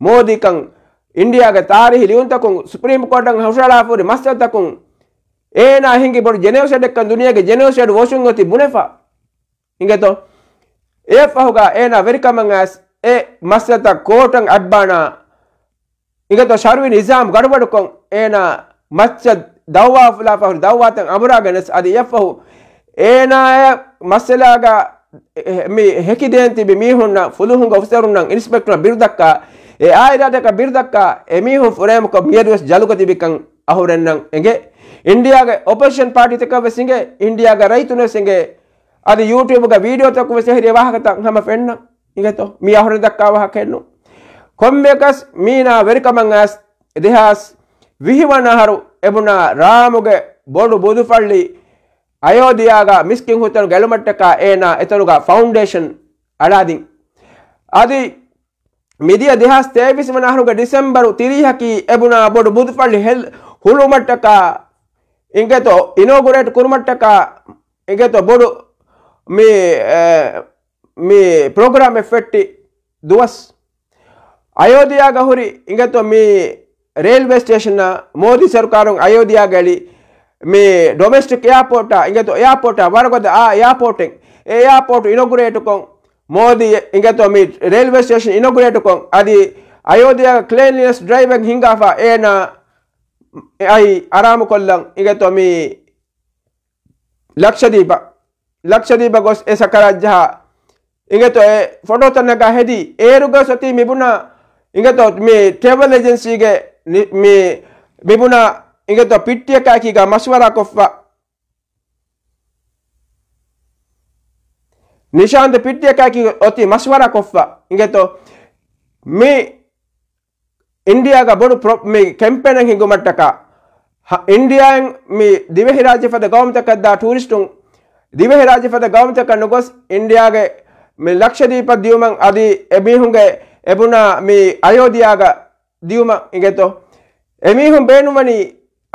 މޯދީކަން އިންޑިއާގެ ތާރީހީ ލިޔުންތަކުން ސުޕްރީމް ކޯޓަށް ހުށަހަޅާފަ ހުރި މައްސަލަތަކުން އޭނާ ހިނގި ބޮޑު ޖެނޯސައިޑެއްކަން ދުނިޔޭގެ ޖެނޯސައިޑް ވޮޗުން އޮތީ ބުނެފަ. އިނގޭތޯ؟ އެއަށްފަހުގަ އޭނާ ވެރިކަމަށް އައިސް އެ މައްސަލަތައް ކޯޓަށް އައްބާނާ އިނގޭތޯ ޝަރުއީ ނިޒާމް ގަޑުބަޑުކޮށް އޭނާ މައްޗަށް ދައުވާ އުފުލާފަ ހުރި ދައުވާތައް އަނބުރާގެނެސް އަދި އެއަށްފަހު އޭނާއަށް މައްސަލާގަ މި ހެކިދޭން ތިބި މީހުންނަށް، ފުލުހުންގެ އޮފިސަރުންނަށް، އިންސްޕެކްޓަރުންނަށް ބިރުދައްކާ، އެ އާއިރާދަކަށް ބިރުދައްކާ، އެމީހުން ފުރޭމަކޮށް މިއަދުވެސް ޖަލުގަ ތިބިކަން އަހުރެންނަށް އެނގޭ. އިންޑިއާގެ އޮޕޮޒިޝަން ޕާޓީތަކަށްވެސް އެނގޭ، އިންޑިއާގެ ރައްޔިތުންވެސް އެނގޭ. އަދި ޔޫޓިއުބުގަ ވީޑިއޯތަކުންވެސް އެހެރި ވާހަކަތައް ހަމަ ފެންނަ. އިނގޭތޯ؟ މީ އަހުރެން ދައްކާ ވާހަކައެއްނު. ކޮންމެއަކަސް މީނާ ވެރިކަމަށް އައިސް ދެހާސް ވިހި ވަނަ އަހަރު އެބުނާ ރާމުގެ ބޮޑު ބުދުފައްޅި އަޔޯދިޔާގަ މިސްކިތް ހުރިތަނުގަ އެޅުމަށްޓަކާ އޭނާ އެތަނުގަ ފައުންޑޭޝަން އަޅާދިން. އަދި މިދިޔަ ދެހާސް ތޭވީސް ވަނަ އަހަރުގެ ޑިސެމްބަރު ތިރީހަކީ އެބުނާ ބޮޑު ބުދުފައްޅި ހެލް ހުޅުވުމަށްޓަކާ އިނގޭތޯ އިނޯގުރޭޓް ކުރުމަށްޓަކާ އިނގޭތޯ ބޮޑު މި، އެ، މި ޕްރޮގްރާމް އެއް ފެއްޓި ދުވަސް. އަޔޯދިޔާގަ ހުރި އިނގޭތޯ މި ރޭލްވޭ ސްޓޭޝަން މޯދީ ސަރުކާރުން އަޔޯދިޔާގަ އެޅި މި ޑޮމެސްޓިކް އެއާޕޯޓާ އިނގޭތޯ އެއާޕޯޓާ ވަރުގަދަ އާ އެއާޕޯޓެއް އެ އެއާޕޯޓް އިނޯގުރޭޓުކޮށް މޯދީ އިނގޭތޯ މި ރޭލްވޭ ސްޓޭޝަން އިނޯގުރޭޓުކޮށް އަދި އަޔޯދިޔާގަ ކްލީންލިނަސް ޑްރައިވެއް ހިންގާފަ އޭނާ އެ އައި އަރާމުކޮށްލަން އިނގޭތޯ މި ލަކްޝަދީޕަށް، ލަކްޝަދީޕަށް ގޮސް އެ ސަކަރާތް ޖަހާ އިނގޭތޯ އެ ފޮޓޯތައް ނަގާ ހެދީ، އޭރުގަސް އޮތީ މިބުނާ އިނގޭތޯ މި ޓްރެވެލް އެޖެންސީގެ ނި-، މި މިބުނާ އިނގޭތޯ ޕިއްޓިއަކާއެކީގަ މަޝްވަރާ ކޮށްފަ. ނިޝާންދު ޕިއްޓިއަކާއެކީ އޮތީ މަޝްވަރާ ކޮށްފަ އިނގޭތޯ މި އިންޑިއާގަ ބޮޑު ޕްރޮ-، މި ކެމްޕޭނެއް ހިންގުމަށްޓަކާ، ހަ-، އިންޑިއާއިން މި ދިވެހިރާއްޖެ ފަދަ ގައުމުތަކަށްދާ ޓޫރިސްޓުން، ދިވެހިރާއްޖެ ފަދަ ގައުމުތަކަށް ނުގޮސް، އިންޑިއާގެ މި ލަކްޝަދީޕަށް ދިޔުމަށް އަދި އެމީހުންގެ އެބުނާ މި އަޔޯދިޔާގަ ދިޔުމަށް އިނގޭތޯ. އެމީހުން ބޭނުންވަނީ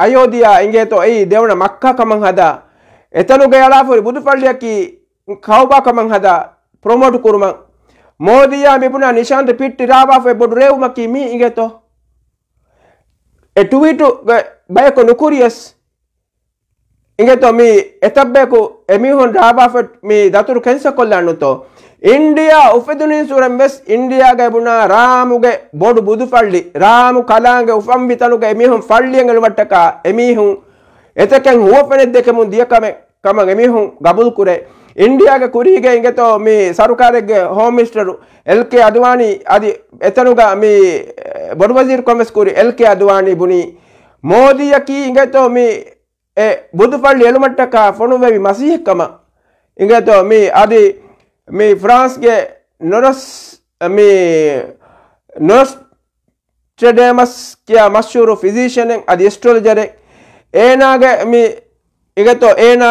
އަޔޯދިޔާ އިނގޭތޯ އެއީ ދެވަނަ މައްކާ ކަމަށް ހަދާ، އެތަނުގައި އަޅާފަހުރި ބުދުފައްޅިއަކީ ކައުބާ ކަމަށް ހަދާ ޕްރޮމޯޓް ކުރުމަށް. މޯދީއާ މިބުނާ ނިޝާންތައް ޕިއްޓި ރާވާފައި ބޮޑު ރޭވުމަކީ މީ އިނގޭތޯ. އެ ޓުވީޓުގެ ބަޔަކު ނުކުރިޔަސް އިނގޭތޯ މީ އެތައްބަޔަކު އެމީހުން ރާވާފަ މި ދަތުރު ކެންސަ ކޮށްލާނުތޯ. އިންޑިއާ އުފެދުނީންސުރެން ވެސް އިންޑިއާގައި ބުނާ ރާމުގެ ބޮޑު ބުދުފައްޅި، ރާމު ކަލާނގެ އުފަންވި ތަނުގަ އެމީހުން ފައްޅިއަށް އެޅުމަށްޓަކާ އެމީހުން އެތަކެއް ހުވަފެނެއް ދެކެމުން ދިޔަ ކަމެއް ކަމަށް އެމީހުން ގަބޫލުކުރޭ. އިންޑިއާގެ ކުރީގެ އިނގޭތޯ މި ސަރުކާރެއްގެ ހޯމް މިނިސްޓަރު އެލް ކޭ އަދުވާނީ އަދި އެތަނުގަ މި ބޮޑު ވަޒީރުކަން ވެސް ކުރި އެލް ކޭ އަދުވާނީ ބުނީ މޯދީއަކީ އިނގޭތޯ މި އެ ބުދުފައްޅި އެޅުމަށްޓަކާ ފޮނުވެވި މަސީހެއް ކަމަށް އިނގޭތޯ މި އަދި މި ފްރާންސްގެ ނޮރަސް މި ނޮސްޓްރެޑޭމަސް ކިޔާ މަޝްހޫރު ފިޒީޝަނެއް އަދި އެސްޓްރޮލޮޖަރެއް އޭނާގެ މި އިނގޭތޯ އޭނާ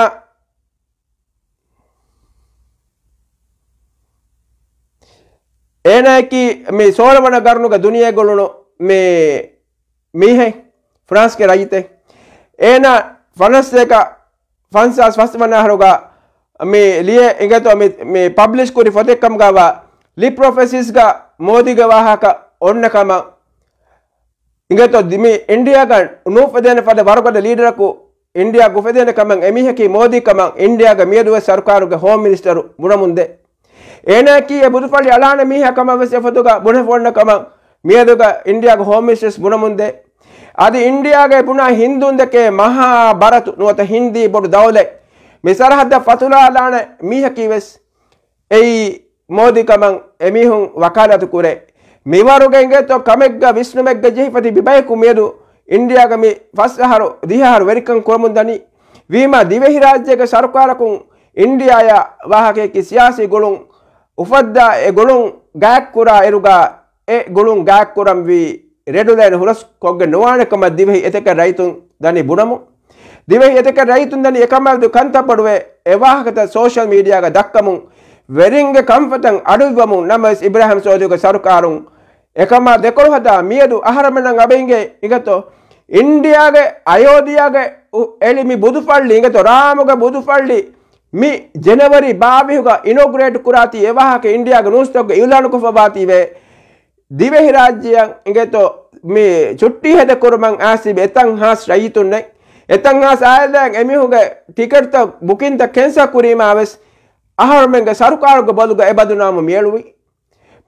އޭނާއަކީ މި ސޯޅަ ވަނަ ގަރުނުގެ ދުނިޔެ ގުޅުނު މި މީހެއް، ފްރާންސްގެ ރައްޔިތެއް. އޭނާ ފަނަސް ސަތޭކަ ފަންސާސް ފަސް ވަނަ އަހަރުގަ މި ލިޔެ އިނގޭތޯ މި، މި ޕަބްލިޝް ކުރި ފޮތެއް ކަމުގަވާ ލި ޕްރޮފެސީސްގަ މޯދީގެ ވާހަކަ އޮންނަ ކަމަށް އިނގޭތޯ ދި-، މި އިންޑިއާގަ ނުއުފެދޭނެ ފަދަ ވަރުގަދަ ލީޑަރަކު އިންޑިއާގަ އުފެދޭނެ ކަމަށް އެމީހަކީ މޯދީ ކަމަށް އިންޑިއާގެ މިއަދުވެސް ސަރުކާރުގެ ހޯމް މިނިސްޓަރު ބުނަމުންދޭ. އޭނާއަކީ އެ ބުދުފައްޅި އަޅާނެ މީހާ ކަމަށް ވެސް އެފޮތުގަ ބުނެފަ އޮންނަ ކަމަށް މިއަދުގަ އިންޑިއާގެ ހޯމް މިނިސްޓަރު ވެސް ބުނަމުންދޭ. އަދި އިންޑިއާގައި ބުނާ ހިންދޫންދެކޭ މަހާ ބަރަތު ނުވަތަ ހިންދީ ބޮޑު ދައުލަތް މި ސަރަހައްދަށް ފަތުރާލާނެ މީހަކީ ވެސް އެއީ މޯދީ ކަމަށް އެމީހުން ވަކާލާތު ކުރޭ. މިވަރުގެ އިނގޭތޯ ކަމެއްގަ ވިސްނުމެއްގަ ޖެހިފަ ތިބި ބަޔަކު މިއަދު އިންޑިއާގަ މި ފަސް އަހަރު ދިހަ އަހަރު ވެރިކަން ކުރަމުން ދަނީ. ވީމާ ދިވެހިރާއްޖޭގެ ސަރުކާރަކުން އިންޑިއާއާ ވާހަކަޔަކީ ސިޔާސީ ގުޅުން އުފައްދާ އެ ގުޅުން ގާތްކުރާ އިރުގަ އެ ގުޅުން ގާތްކުރަންވީ ރެޑު ލައިން ހުރަސް ކޮށްގެން ނުވާނެ ކަމަށް ދިވެހި އެތަކެއް ރައްޔިތުން ދަނީ ބުނަމުން. ދިވެހި އެތަކެއް ރައްޔިތުން ދަނީ އެކަމާވެދު ކަންތައް ބޮޑުވެ އެ ވާހަކަތައް ސޯޝަލް މީޑިއާގަ ދައްކަމުން ވެރިންގެ ކަންފަތަށް އަޑުއިއްވަމުން. ނަމަވެސް އިބްރާހިމް ސޯލިހުގެ ސަރުކާރުން އެކަމާ ދެކޮޅު ހަދާ މިއަދު އަހަރަމެންނަށް އަބައިނގޭ އިނގޭތޯ އިންޑިއާގެ އަޔޯދިޔާގެ އު-، އެޅި މި ބުދުފައްޅި އިނގޭތޯ ރާމުގެ ބުދުފައްޅި މި ޖެނަވަރީ ބާވީހުގަ އިނޯގްރޭޓް ކުރާތީ އެ ވާހަކަ އިންޑިއާގެ ނޫސްތަކުގަ އިއުލާނުކޮށްފަ ވާތީވެ. ދިވެހިރާއްޖެއަށް އިނގޭތޯ މި ޗުއްޓީ ހެދެ ކުރުމަށް އާސިބި އެތައް ހާސް ރައްޔިތުންނެއް، އެތައް ހާސް އާއިލާއިން އެމީހުންގެ ޓިކެޓްތައް ބުކިންތައް ކެންސަލް ކުރީމާ ވެސް އަހަރުމެންގެ ސަރުކާރުގެ ބޮލުގަ އެ ބަދުނާމު މިއެޅުވި.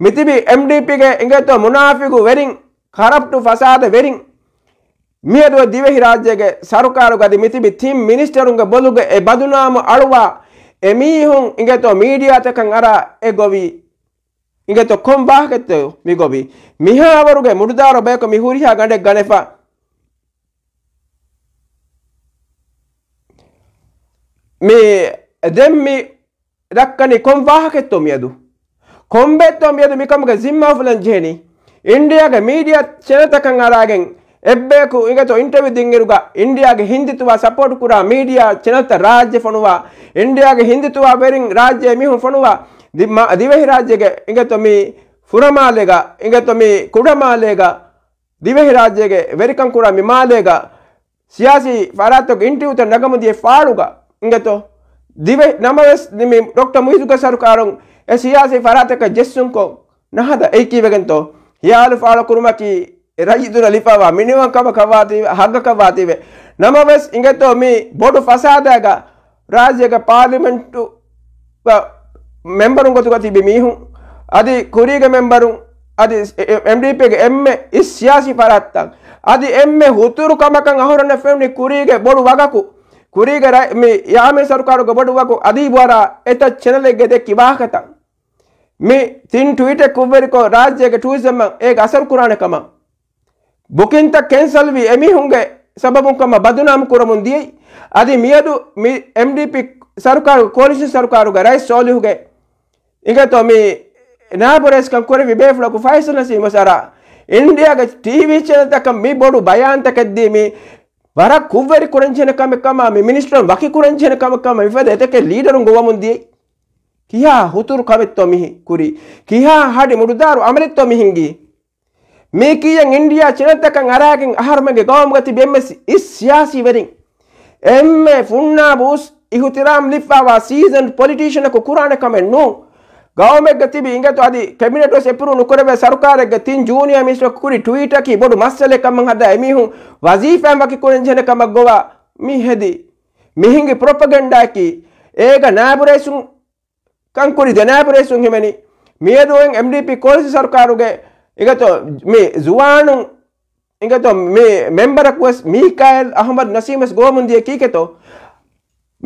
މިތިބި އެމްޑީޕީގެ އިނގޭތޯ މުނާފިގު ވެރިން، ކަރަޕްޓު ފަސާދަ ވެރިން މިއަދު ދިވެހިރާއްޖޭގެ ސަރުކާރުގަ އަދި މިތިބި ތިން މިނިސްޓަރުންގެ ބޮލުގަ އެ ބަދުނާމު އަޅުވާ އެމީހުން އިނގޭތޯ މީޑިއާތަކަށް އަރާ އެ ގޮވީ. އިނގޭތޯ ކޮން ވާހަކަތޯ މި ގޮވީ؟ މިހާވަރުގެ މުޑުދާރު ބަޔަކު މި ހުރިހާ ގަނޑެއް ގަނެފަ. މި ދެން މި ދައްކަނީ ކޮން ވާހަކަތޯ މިއަދު؟ ކޮންބެއްތޯ މިއަދު މިކަމުގެ ޒިންމާ އުފުލަން ޖެހެނީ؟ އިންޑިއާގެ މީޑިއާ ޗެނަލްތަކަށް އަރާގެން އެއްބަޔަކު އިނގޭތޯ އިންޓަވިއު ދިންއިރުގަ އިންޑިއާގެ ހިންދިތުވާ ސަޕޯޓް ކުރާ މީޑިއާ ޗެނަލްތައް ރާއްޖެ ފޮނުވާ، އިންޑިއާގެ ހިންދިތުވާ ވެރިން ރާއްޖެ މީހުން ފޮނުވާ، ދި-، މަ-، ދިވެހިރާއްޖޭގެ އިނގޭތޯ މި ފުރަމާލޭގަ، އިނގޭތޯ މި ކުޑަމާލޭގަ، ދިވެހިރާއްޖޭގެ ވެރިކަން ކުރާ މި މާލޭގަ، ސިޔާސީ ފަރާތްތަކުގެ އިންޓަވިއުތައް ނަގަމުން ދިޔަ ފާޅުގަ އިނގޭތޯ ދިވެ-، ނަމަވެސް މި ޑޮކްޓަރ މުއިއްޒުގެ ސަރުކާރުން އެ ސިޔާސީ ފަރާތްތަކަށް ޖެއްސުންކޮށް ނަހަދަ އެއީ ކީއްވެގެންތޯ؟ ހިޔާލު ފާޅު ކުރުމަކީ އެ ރައްޔިތުންނަށް ލިބިފައިވާ މިނިވަންކަމަކަށް ވާތީވެ، ހައްގަކަށް ވާތީވެ. ނަމަވެސް އިނގޭތޯ މި ބޮޑު ފަސާދައިގަ ރާއްޖޭގެ ޕާލިމެންޓުގަ މެމްބަރުން ގޮތުގަ ތިބި މީހުން، އަދި ކުރީގެ މެމްބަރުން، އަދި އެ-، އެ-، އެމްޑީޕީގެ އެންމެ އިސް ސިޔާސީ ފަރާތްތައް، އަދި އެންމެ ހުތުރު ކަމަކަށް އަހުރެންނަށް ފެނުނީ ކުރީގެ ބޮޑު ވަގަކު، ކުރީގެ ރައި-، މި ޔާމީން ސަރުކާރުގެ ބޮޑު ވަގު އަދީބު އަރާ އެތައް ޗެނަލެއްގެ ދެއްކި ވާހަކަތައް. މި ތިން ޓްވީޓެއް ކުށްވެރިކޮށް ރާއްޖޭގެ ޓޫރިޒަމަށް އޭގެ އަސަރު ކުރާނެ ކަމަށް. ބުކިންތައް ކެންސަލްވީ އެމީހުންގެ ސަބަބުން ކަމަށް ބަދުނާމު ކުރަމުން ދިޔައީ. އަދި މިއަދު މި އެމްޑީޕީ ސަރުކާރުގެ ކޯލިޝަން ސަރުކާރުގެ ރައީސް ސޯލިހުގެ އިނގޭތޯ މި ނާބުރައިސްކަން ކުރެއްވި ބޭފުޅަކު ފައިސަލް ނަސީމް ވެސް އަރާ އިންޑިއާގެ ޓީވީ ޗެނަލްތަކަށް މި ބޮޑު ބަޔާންތަކެއް ދީ މި ވަރަށް ކުށްވެރި ކުރަންޖެހޭނެ ކަމެއް ކަމަށް، މި މިނިސްޓަރުން ވަކި ކުރަންޖެހޭނެ ކަމެއް ކަމަށް މިފަދަ އެތަކެއް ލީޑަރުން ގޮވަމުން ދިޔައީ. ކިހާ ހުތުރު ކަމެއްތޯ މި ކުރީ؟ ކިހާ ހަޑި މުޑުދާރު އަމަލެއްތޯ މި ހިންގީ؟ މީކީއެއް އިންޑިއާ ޗެނަލްތަކަށް އަރާގެން އަހަރުމެންގެ ގައުމުގަ ތިބި އެންމެ ސި-، އިސް ސިޔާސީ ވެރިން، އެންމެ ފުންނާބު އިހުތިރާމް ލިއްފާވާ ސީޒަންޑް ޕޮލިޓީޝަނަކު ކުރާނެ ކަމެއް ނޫން. ގައުމެއްގަ ތިބި އިނގޭތޯ އަދި ކެބިނެޓް ވެސް އެޕްރޫވް ނުކުރެވޭ ސަރުކާރެއްގެ ތިން ޖޫނިއަރ މިނިސްޓަރަކު ކުރި ޓްވީޓަކީ ބޮޑު މައްސަލައެއް ކަމަށް ހަދާ އެމީހުން ވަޒީފާއިން ވަކި ކުރަން ޖެހޭނެ ކަމަށް ގޮވާ މި ހެދި. މި ހިނގި ޕްރޮޕަގެންޑާއަކީ އޭގަ ނާއިބު ރައީސުން ކަން ކުރި ދެ ނާއިބު ރައީސުން ހިމެނި. މިއަދު އޮތް އެމްޑީޕީ ކޯލިސި ސަރުކާރުގެ އިނގޭތޯ މި ޒުވާނުން އިނގޭތޯ މި މެމްބަރަކު ވެސް މީކާއިލް އަހުމަދު ނަސީމް ވެސް ގޮވަމުން ދިޔަ ކީކޭތޯ؟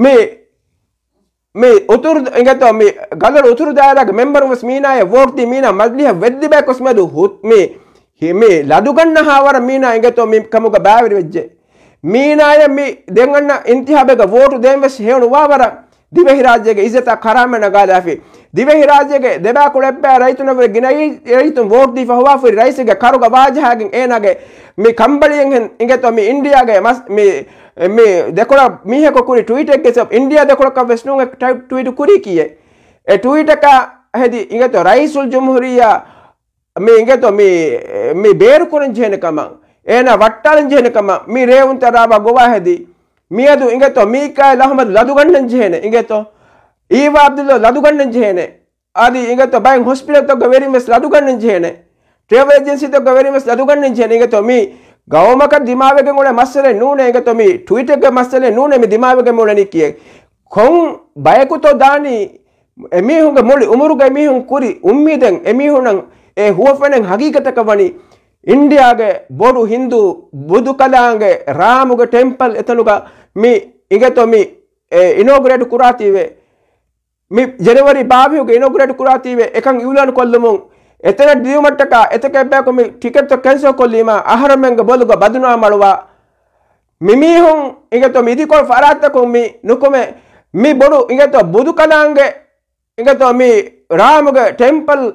މި މި އުތުރު އިނގޭތޯ މި ގަލޮޅު އުތުރު ދާއިރާގެ މެމްބަރުން ވެސް މީނާޔަށް ވޯޓް ދީ މީނާ މަޖިލީހަށް ވެއްދި ބަޔަކު ވެސް މިއަދު ހު-، މި، ހި-، މި ލަދުގަންނަހާ ވަރަށް މީނާ އިނގޭތޯ މި ކަމުގަ ބައިވެރިވެއްޖެ. މީނާޔަށް މި ދެން އަންނަ އިންތިހާބެއްގަ ވޯޓު ދޭން ވެސް ހެޔޮނުވާ ވަރަށް ދިވެހިރާއްޖޭގެ އިއްޒަތާ ކަރާމަތް ނަގާލާފި. ދިވެހިރާއްޖޭގެ ދެބައިކުޅަ އެއްބައި ރައްޔިތުންނަށް ވެ ގިނަ އެއް ރައްޔިތުން ވޯޓް ދީފަ ހޮވާފައި ރައީސެއްގެ ކަރުގަ ވާޖަހާގެން އޭނާގެ މި ކަނބަޅިއެއްހެން އިނގޭތޯ މި އިންޑިއާގެ މަސް-، މި، މި ދެކޮޅަށް މީހަކު ކުރި ޓްވީޓެއްގެ ސަބަބު އިންޑިއާ ދެކޮޅަކަށް ވެސް ނޫން އެ ޓްވީޓު ކުރީކީއެއް. އެ ޓްވީޓަކާ ހެދި އިނގޭތޯ ރައީސުލް ޖުމްހޫރިއްޔާ މި އިނގޭތޯ މި، މި ބޭރުކުރަން ޖެހޭނެ ކަމަށް، އޭނާ ވައްޓާލަން ޖެހޭނެ ކަމަށް މި ރޭވުންތައް ރާވާ ގޮވާ ހެދި. މިއަދު އިނގޭތޯ މީކާއިލް އަހުމަދު ލަދުގަންނަން ޖެހޭނެ އިނގޭތޯ. އީވާ އަބްދުﷲ ލަދުގަންނަން ޖެހޭނެ. އަދި އިނގޭތޯ ބައެއް ހޮސްޕިޓަލްތަކުގެ ވެރިން ވެސް ލަދުގަންނަން ޖެހޭނެ. ޓްރެވެލް އެޖެންސީތަކުގެ ވެރިން ވެސް ލަދުގަންނަން ޖެހޭނެ އިނގޭތޯ މި ގައުމަކަށް ދިމާވެގެން އުޅޭ މައްސަލައެއް ނޫނޭ އިނގޭތޯ މި ޓްވީޓެއްގެ މައްސަލައެއް ނޫނޭ މި ދިމާވެގެން އުޅެނީ ކިޔޭ. ކޮން ބަޔަކުތޯ ދާނީ އެމީހުންގެ މުޅި އުމުރުގަ އެމީހުން ކުރި އުއްމީދެއް އެމީހުންނަށް އެ ހުވަފެނެއް ހަގީގަތަކަށް ވަނީ އިންޑިއާގެ ބޮޑު ހިންދޫ ބުދުކަލާނގެ ރާމުގެ ޓެމްޕަލް އެތަނުގަ މި އިނގޭތޯ މި އެ އިނޯގުރޭޓް ކުރާތީވެ. މި ޖެނުއަރީ ބާވީހުގެ އިނޯގުރޭޓް ކުރާތީވެ އެކަން އިއުލާން ކޮށްލުމުން އެތަނަށް ދިޔުމަށްޓަކާ އެތަކެއް ބަޔަކު މި ޓިކެޓްތައް ކެންސަލް ކޮށްލީމާ އަހަރުމެންގެ ބޮލުގަ ބަދުނާމަޅުވާ މިމީހުން އިނގޭތޯ މި އިދިކޮޅު ފަރާތްތަކުން މި ނުކުމެ މި ބޮޑު އިނގޭތޯ ބުދުކަލާނގެ އިނގޭތޯ މި ރާމުގެ ޓެމްޕަލް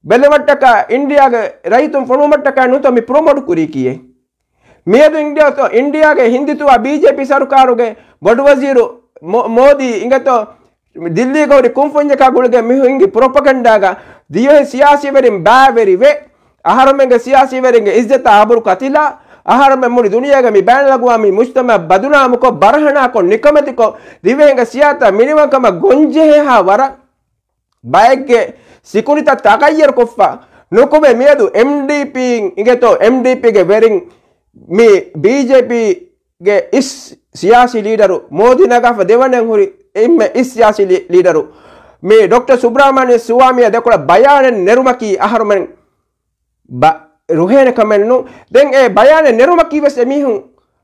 ބެލުމަށްޓަކާ އިންޑިއާގެ ރައްޔިތުން ފޮނުވުމަށްޓަކާ ނުތޯ މި ޕްރޮމޯޓް ކުރީކީއެއް. މިއަދު އިންޑިއާ، އިންޑިއާގެ ހިންދިތުވާ ބީޖޭޕީ ސަރުކާރުގެ ބޮޑުވަޒީރު މޯ-، މޯދީ އިނގޭތޯ ދިއްލީގަ ހުރި ކުންފުންޏަކާ ގުޅިގެން މި ހިންގި ޕްރޮޕަގަންޑާގަ ދިވެހި ސިޔާސީވެރިން ބައިވެރިވެ، އަހަރުމެންގެ ސިޔާސީވެރިންގެ އިއްޒަތާ އަބުރު ކަތިލާ، އަހަރުމެން މުޅި ދުނިޔޭގަ މި ބައިނަލްއަގުވާމީ މުޖްތަމައަށް ބަދުނާމުކޮށް، ބަރަހަނާކޮށް، ނިކަމެތިކޮށް، ދިވެހިންގެ ސިޔާސަތަށް މިނިވަންކަމަށް ގޮންޖެހޭހާ ވަރަށް ބައެއްގެ ސިކުނޑިތައް ތަޣައްޔަރުކޮށްފަ ނުކުމެ މިއަދު އެމްޑީޕީން އިނގޭތޯ އެމްޑީޕީގެ ވެރިން މި ބީޖޭޕީގެ އިސް ސިޔާސީ ލީޑަރު މޯދީ ނަގާފަ ދެވަނައިން ހުރި އެންމެ އިސް ސިޔާސީ ލީ-، ލީޑަރު މި ޑޮކްޓަރ ސުބްރާމަނިއަ ސުވާމީއަށް ދެކޮޅަށް ބަޔާނެއް ނެރުމަކީ އަހަރުމެން ބަ-، ރުހޭނެ ކަމެއް ނޫން. ދެން އެ ބަޔާނެއް ނެރުމަކީ ވެސް އެމީހުން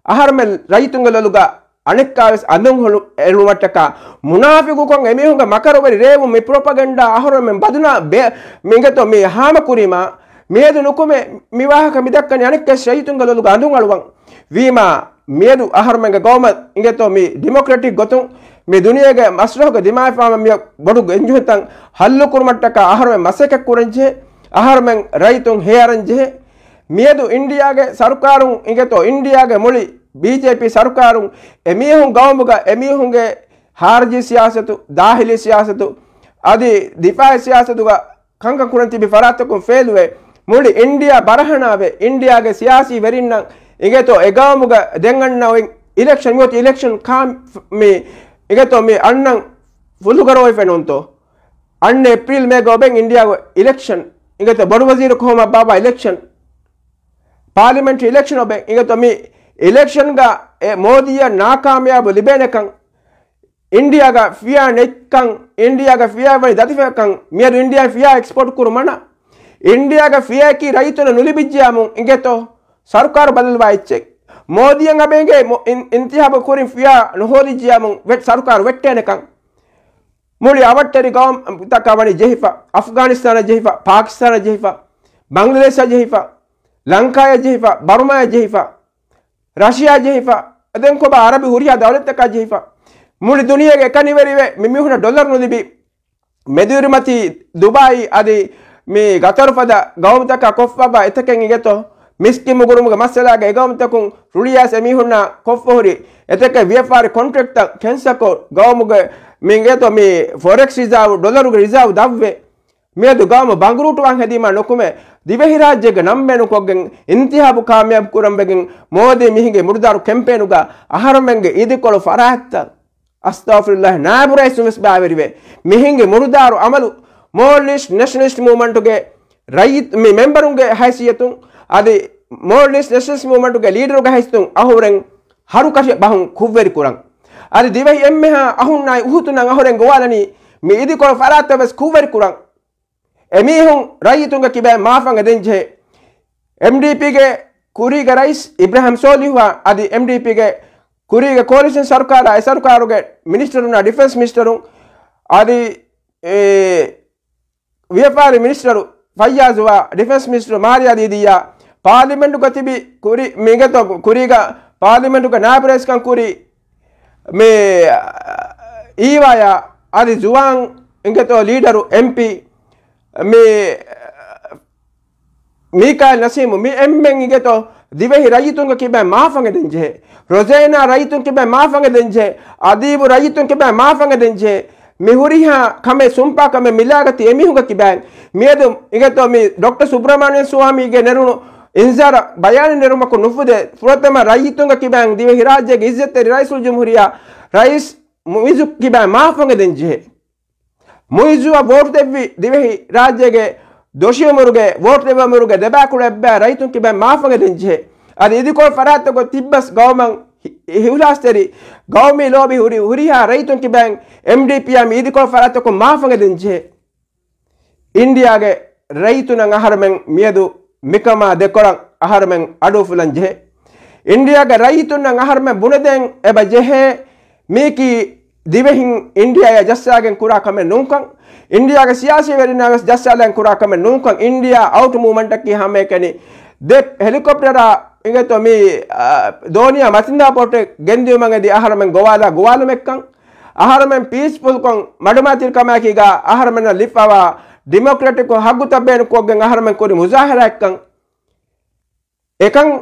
އަހަރުމެން ރައްޔިތުންގެ ލޮލުގަ އަނެއްކާވެސް އަނދުން ހުޅު-، އެޅުމަށްޓަކާ މުނާފިގުކޮށް އެމީހުންގެ މަކަރުވެރި ރޭވުން މި ޕްރޮޕަގެންޑާ އަހަރުމެން ބަދުނާ ބެ-، މި އިނގޭތޯ މި ހާމަކުރީމާ މިއަދު ނުކުމެ މި ވާހަކަ މި ދައްކަނީ އަނެއްކާވެސް ރައްޔިތުންގެ ލޮލުގަ އަނދުން އަޅުވަން ވީމާ މިއަދު އަހަރުމެންގެ ގައުމަށް އިނގޭތޯ މި ޑިމޮކްރެޓިކް ގޮތުން މި ދުނިޔޭގެ މަސްރަހުގެ ދިމާވެފާމަ މި ބޮޑު ގެންޖުހިތަން ހައްލުކުރުމަށްޓަކާ އަހަރުމެން މަސައްކަތް ކުރަންޖެހޭ، އަހަރުމެން ރައްޔިތުން ހޭއަރަންޖެހޭ. މިއަދު އިންޑިއާގެ ސަރުކާރުން އިނގޭތޯ އިންޑިއާގެ މުޅި ބީޖޭޕީ ސަރުކާރުން އެމީހުން ގައުމުގަ އެމީހުންގެ ހާރިޖީ ސިޔާސަތު، ދާހިލީ ސިޔާސަތު، އަދި ދިފާއީ ސިޔާސަތުގަ ކަންކަން ކުރަން ތިބި ފަރާތްތަކުން ފެއިލްވެ، މުޅި އިންޑިއާ ބަރަހަނާވެ، އިންޑިއާގެ ސިޔާސީ ވެރިންނަށް އިނގޭތޯ އެގައުމުގަ ދެން އަންނަ އޮތް އިލެކްޝަން، މިއޮތީ އިލެކްޝަން ކާ-، މި އިނގޭތޯ މި އަންނަން ފުލުގަރޯއި ފެނުންތޯ؟ އަންނަ އޭޕްރީލް މޭގަ އޮބެން އިންޑިއާގެ އިލެކްޝަން، އިނގޭތޯ ބޮޑުވަޒީރު ކޮހުމަށް ބާބާ އިލެކްޝަން، ޕާލިމެންޓް އިލެކްޝަން އޮބެން، އިނގޭތޯ މި އިލެކްޝަންގަ އެ މޯދީއަށް ނާކާމިޔާބު ލިބޭނެކަން، އިންޑިއާގަ ފިޔާ ނެތްކަން، އިންޑިއާގަ ފިޔާ ވަނީ ދަތިފަޔަކަން، މިއަދު އިންޑިއާ ފިޔާ އެކްސްޕޯޓް ކުރު މަނަ. އިންޑިއާގަ ފިޔާއަކީ ރައްޔިތުންނަށް ނުލިބިއްޖެޔާމުން އިނގޭތޯ ސަރުކާރު ބަދަލުވާ އެއްޗެއް. މޯދީއަށް އަބޭނގޭ މު-، އިން-، އިންތިހާބު ކުރިން ފިޔާ ނުހޯދިއްޖެޔާމުން ވެ-، ސަރުކާރު ވެއްޓޭނެކަން. މުޅި އަވަށްޓެރި ގައުމުތަކާ ވަނީ ޖެހިފަ، އަފްޣާނިސްތާނަށް ޖެހިފަ، ޕާކިސްތާނަށް ޖެހިފަ، ބަންގްލަދޭޝަށް ޖެހިފަ، ލަންކާޔަށް ޖެހިފަ، ބަރުމާޔަށް ޖެހިފަ. ރަޝިޔާ ޖެހިފަ، ދެން ކޮބާ އަރަބި ހުރިހާ ދައުލަތްތަކާ ޖެހިފަ. މުޅި ދުނިޔޭގެ އެކަނިވެރިވެ، މި މީހުންނަށް ޑޮލަރު ނުލިބި، މެދުއިރުމަތީ ދުބާއީ އަދި މި ގަތަރު ފަދަ ގައުމުތަކާ ކޮށްފައިވާ އެތަކެއް އިނގޭތޯ، މިސްކިތް މުގުރުމުގެ މައްސަލާގެ އެގައުމުތަކުން ރުޅިއައިސް އެމީހުންނާ ކޮށްފަ ހުރި އެތަކެއް ވިޔަފާރި ކޮންޓްރެކްޓްތައް ކެންސަކޮށް، ގައުމުގެ މި އިނގޭތޯ މި ފޮރެކްސް ރިޒާވް، ޑޮލަރުގެ ރިޒާވް ދަށްވެ، މިއަދު ގައުމު ބަނގުރޫޓުވާން ހެދީމާ ނުކުމެ، ދިވެހިރާއްޖޭގެ ނަން ބޭނުންކޮށްގެން އިންތިހާބު ކާމިޔާބު ކުރަން ވެގެން މޯދީ މިހިނގި މުޑުދާރު ކެމްޕޭނުގަ އަހަރުމެންގެ އިދިކޮޅު ފަރާތްތައް، އަސްތަޣްފިރުﷲ، ނާއިބު ރައީސުން ވެސް ބައިވެރިވެ، މިހިނގި މުޑުދާރު އަމަލު މޯލްޑިވްސް ނެޝަނަލިސްޓް މޫވްމަންޓުގެ ރައްޔިތު، މި މެމްބަރުންގެ ހައިސިއްޔަތުން އަދި މޯލްޑިވްސް ނެޝަނަލިސްޓް މޫވްމަންޓުގެ ލީޑަރުގެ ހައިސިއްޔަތުން އަހުރެން ހަރުކަށި ބަހުން ކުށްވެރި ކުރަން. އަދި ދިވެހި އެންމެހާ އަހުންނާއި އުހުތުންނަށް އަހުރެން ގޮވާލަނީ މި އިދިކޮޅު ފަރާތްތައް ވެސް ކުށްވެރި ކުރަން. އެމީހުން ރައްޔިތުންގެ ކިބައިން މާފަން އެދެންޖެހޭ. އެމްޑީޕީގެ ކުރީގެ ރައީސް އިބްރާހިމް ސޯލިހުއާ އަދި އެމްޑީޕީގެ ކުރީގެ ކޯލިޝަން ސަރުކާރާ އެ ސަރުކާރުގެ މިނިސްޓަރުންނާ ޑިފެންސް މިނިސްޓަރުން އަދި އެ ވިޔަފާރި މިނިސްޓަރު ފައްޔާޒުއާ ޑިފެންސް މިނިސްޓަރު މާރިޔާ ދީދީއާ ޕާލިމެންޓުގަ ތިބި ކުރި މިގެތޯ ކުރީގަ ޕާލިމެންޓުގެ ނާއިބު ރައީސްކަން ކުރި މި އީވާޔާ އަދި ޒުވާން އިނގެތޯ ލީޑަރު އެމްޕީ މި މީކާއިލް ނަސީމު މި އެންމެން އިނގޭތޯ ދިވެހި ރައްޔިތުންގެ ކިބައިން މާފަން އެދެންޖެހޭ. ރޮޒޭނާ ރައްޔިތުން ކިބައިން މާފަން އެދެންޖެހޭ. އަދީބު ރައްޔިތުން ކިބައިން މާފަން އެދެންޖެހޭ. މި ހުރިހާ ކަމެއް ސުންޕާކަމެއް މިލާގަތީ އެމީހުންގެ ކިބައިން. މިއަދު އިނގޭތޯ މި ޑޮކްޓަރ ސުބްރަމާނިޔަ ސުވާމީގެ ނެރުނު އިންޒާރަށް ބަޔާނެއް ނެރުމަކު ނުފުދޭ. ފުރަތަމަ ރައްޔިތުންގެ ކިބައިން ދިވެހިރާއްޖޭގެ އިއްޒަތްތެރި ރައީސުލްޖުމްހޫރިއްޔާ ރައީސް މުއިއްޒު ކިބައިން މާފަން އެދެންޖެހޭ. މުއިއްޒުއަށް ވޯޓް ދެއްވި ދިވެހި ރާއްޖޭގެ ދޮށީ އުމުރުގެ ވޯޓް ދެއްވި އުމުރުގެ ދެބައިކުޅަ އެއްބައި ރައްޔިތުން ކިބައިން މާފަން އެދެންޖެހޭ. އަދި އިދިކޮޅު ފަރާތްތަކުގަ ތިއްބަސް ގައުމަށް ހި-، ހި-، ހިއުލާސްތެރި ގައުމީ ލޯބި ހުރި ހުރިހާ ރައްޔިތުން ކިބައިން އެމްޑީޕީއާ މި އިދިކޮޅު ފަރާތްތަކުން މާފަން އެދެންޖެހޭ. އިންޑިއާގެ ރައްޔިތުންނަށް އަހަރުމެން މިއަދު މިކަމާ ދެކޮޅަށް އަހަރުމެން އަޑުއުފުލަން ޖެހޭ. އިންޑިއާގެ ރައްޔިތުންނަށް އަހަރުމެން ބުނެދޭން އެބަ ޖެހޭ. މީކީ ދިވެހިން އިންޑިއާއަށް ޖައްސާގެން ކުރާ ކަމެއް ނޫންކަން، އިންޑިއާގެ ސިޔާސީ ވެރިންނާ ވެސް ޖައްސާލަން ކުރާ ކަމެއް ނޫންކަން، އިންޑިއާ އައުޓް މޫވްމަންޓަކީ ހަމައެކަނި ދެ ހެލިކޮޕްޓަރާ އިނގޭތޯ މި، އާ، ދޯނިޔާ މަތިންދާ ޕޯޓެއް ގެންދިއުމަށް އެދި އަހަރުމެން ގޮވާލާ ގޮވާލުމެއްކަން، އަހަރުމެން ޕީސްފުލްކޮށް މަޑުމައިތިރިކަމާއެކީގާ އަހަރުމެންނަށް ލިބިފަވާ ޑިމޮކްރެޓިކް ހައްގުތައް ބޭނުންކޮށްގެން އަހަރުމެން ކުރި މުޒާހަރާއެއްކަން. އެކަން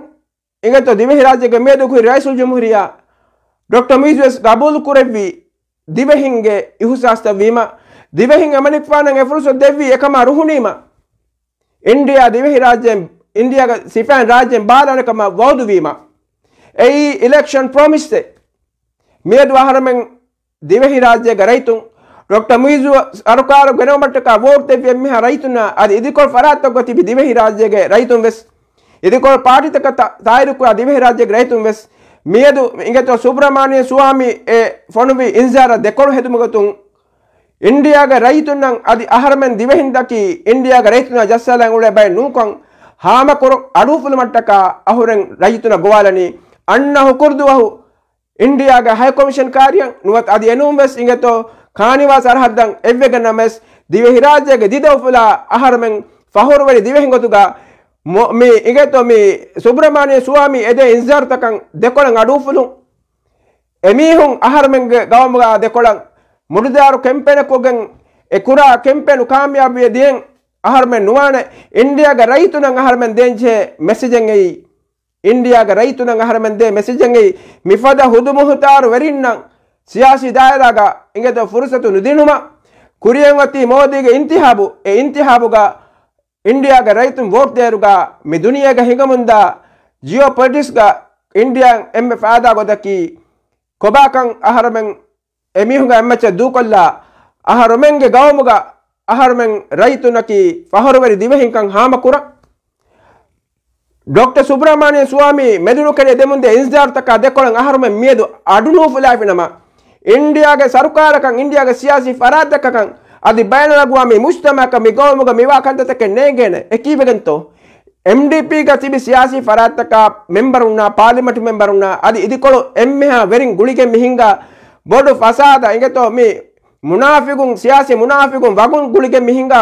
އިނގޭތޯ ދިވެހިރާއްޖޭގެ މިއަދު ކުރި ރައީސުލްޖުމްހޫރިއްޔާ ޑޮކްޓަރ މުއިއްޒު ވެސް ގަބޫލު ކުރެއްވީ ދިވެހިންގެ އިހުސާސްތައް ވީމަ، ދިވެހިން އެމަނިކުފާނަށް އެ ފުރުސަތު ދެއްވީ އެކަމާ ރުހުނީމަ، އިންޑިއާ ދިވެހިރާއްޖޭން، އިންޑިއާގެ ސިފައިން ރާއްޖޭން ބާލާނެ ކަމަށް ވައުދު ވީމަ، އެއީ އިލެކްޝަން ޕްރޮމިސްއެއް. މިއަދު އަހަރުމެން ދިވެހިރާއްޖޭގެ ރައްޔިތުން ޑޮކްޓަރ މުއިއްޒު ސަރުކާރު ގެނައުމަށްޓަކާ ވޯޓް ދެއްވި އެންމެހާ ރައްޔިތުންނާ އަދި އިދިކޮޅު ފަރާތްތަކުގަ ތިބި ދިވެހިރާއްޖޭގެ ރައްޔިތުން ވެސް، އިދިކޮޅު ޕާޓީތަކަށް ތާ-، ތާއީދުކުރާ ދިވެހިރާއްޖޭގެ ރައްޔިތުން ވެސް މިއަދު އިނގޭތޯ ސުބްރަމާނިޔަ ސުވާމީ އެ ފޮނުވި އިންޒާރަށް ދެކޮޅު ހެދުމުގެ ގޮތުން އިންޑިއާގެ ރައްޔިތުންނަށް އަދި އަހަރުމެން ދިވެހިން ދައްކީ އިންޑިއާގެ ރައްޔިތުންނާ ޖައްސާލަން އުޅޭ ބައެއް ނޫންކަން ހާމަކުރު އަޑުއުފުލުމަށްޓަކާ އަހުރެން ރައްޔިތުންނަށް ގޮވާލަނީ. އަންނަ ހުކުރުދުވަހު އިންޑިއާގެ ހައިކޮމިޝަން ކާރިޔަށް ނުވަތަ އަދި އެނޫން ވެސް އިނގޭތޯ ކާނިވާ ސަރަހައްދަށް އެއްވެގެންނަމަވެސް، ދިވެހިރާއްޖޭގެ ދިދަ އުފުލާ އަހަރުމެން ފަހުރުވެރި ދިވެހިން ގޮތުގަ މު-، މި އިނގޭތޯ މި ސުބްރަމާނިޔަ ސުވާމީ އެދޭ އިންޒާރުތަކަށް ދެކޮޅަށް އަޑުއުފުލުން. އެމީހުން އަހަރުމެންގެ ގައުމުގަ ދެކޮޅަށް މުޑުދާރު ކެމްޕޭނަކުގެން އެ ކުރާ ކެމްޕޭނު ކާމިޔާބުވެ ދިޔަން އަހަރުމެން ނުވާނެ. އިންޑިއާގެ ރައްޔިތުންނަށް އަހަރުމެން ދޭންޖެހޭ މެސެޖެއް އެއީ. އިންޑިއާގެ ރައްޔިތުންނަށް އަހަރުމެން ދޭ މެސެޖެއް އެއީ، މިފަދަ ހުދުމުހުތާރު ވެރިންނަށް ސިޔާސީ ދާއިރާގަ އިނގޭތޯ ފުރުސަތު ނުދިނުމަށް. ކުރިއަށް އޮތީ މޯދީގެ އިންތިހާބު، އެ އިންތިހާބުގަ އިންޑިއާގެ ރައްޔިތުން ވޯޓް ދޭއިރުގަ މި ދުނިޔޭގަ ހިނގަމުންދާ ޖިއޯޕޮލިޓިކްސްގަ އިންޑިއާއަށް އެންމެ ފައިދާ ގޮތަކީ ކޮބާކަން އަހަރުމެން އެމީހުންގެ އެއްމައްޗަށް ދޫކޮށްލާ، އަހަރުމެންގެ ގައުމުގަ އަހަރުމެން ރައްޔިތުންނަކީ ފަހުރުވެރި ދިވެހިންކަން ހާމަކުރަން. ޑޮކްޓަރ ސުބްރަމާނިޔަ ސުވާމީ މެދުނުކެރި ދެމުންދޭ އިންޒާރުތަކާ ދެކޮޅަށް އަހަރުމެން މިއަދު އަޑުނޫފުލާފިނަމަ، އިންޑިއާގެ ސަރުކާރަކަށް، އިންޑިއާގެ ސިޔާސީ ފަރާތްތަކަކަށް އަދި ބައިނަލްއަގުވާމީ މުޖްތަމައަކަށް މި ގައުމުގަ މިވާ ކަންތައްތަކެއް ނޭނގޭނެ. އެކީވެގެންތޯ؟ އެމްޑީޕީގަ ތިބި ސިޔާސީ ފަރާތްތަކާ މެމްބަރުންނާ، ޕާލިމެންޓް މެމްބަރުންނާ އަދި އިދިކޮޅު އެންމެހާ ވެރިން ގުޅިގެން މި ހިންގާ ބޮޑު ފަސާދަ އިނގޭތޯ މި މުނާފިގުން، ސިޔާސީ މުނާފިގުން ވަގުން ގުޅިގެން މި ހިނގާ،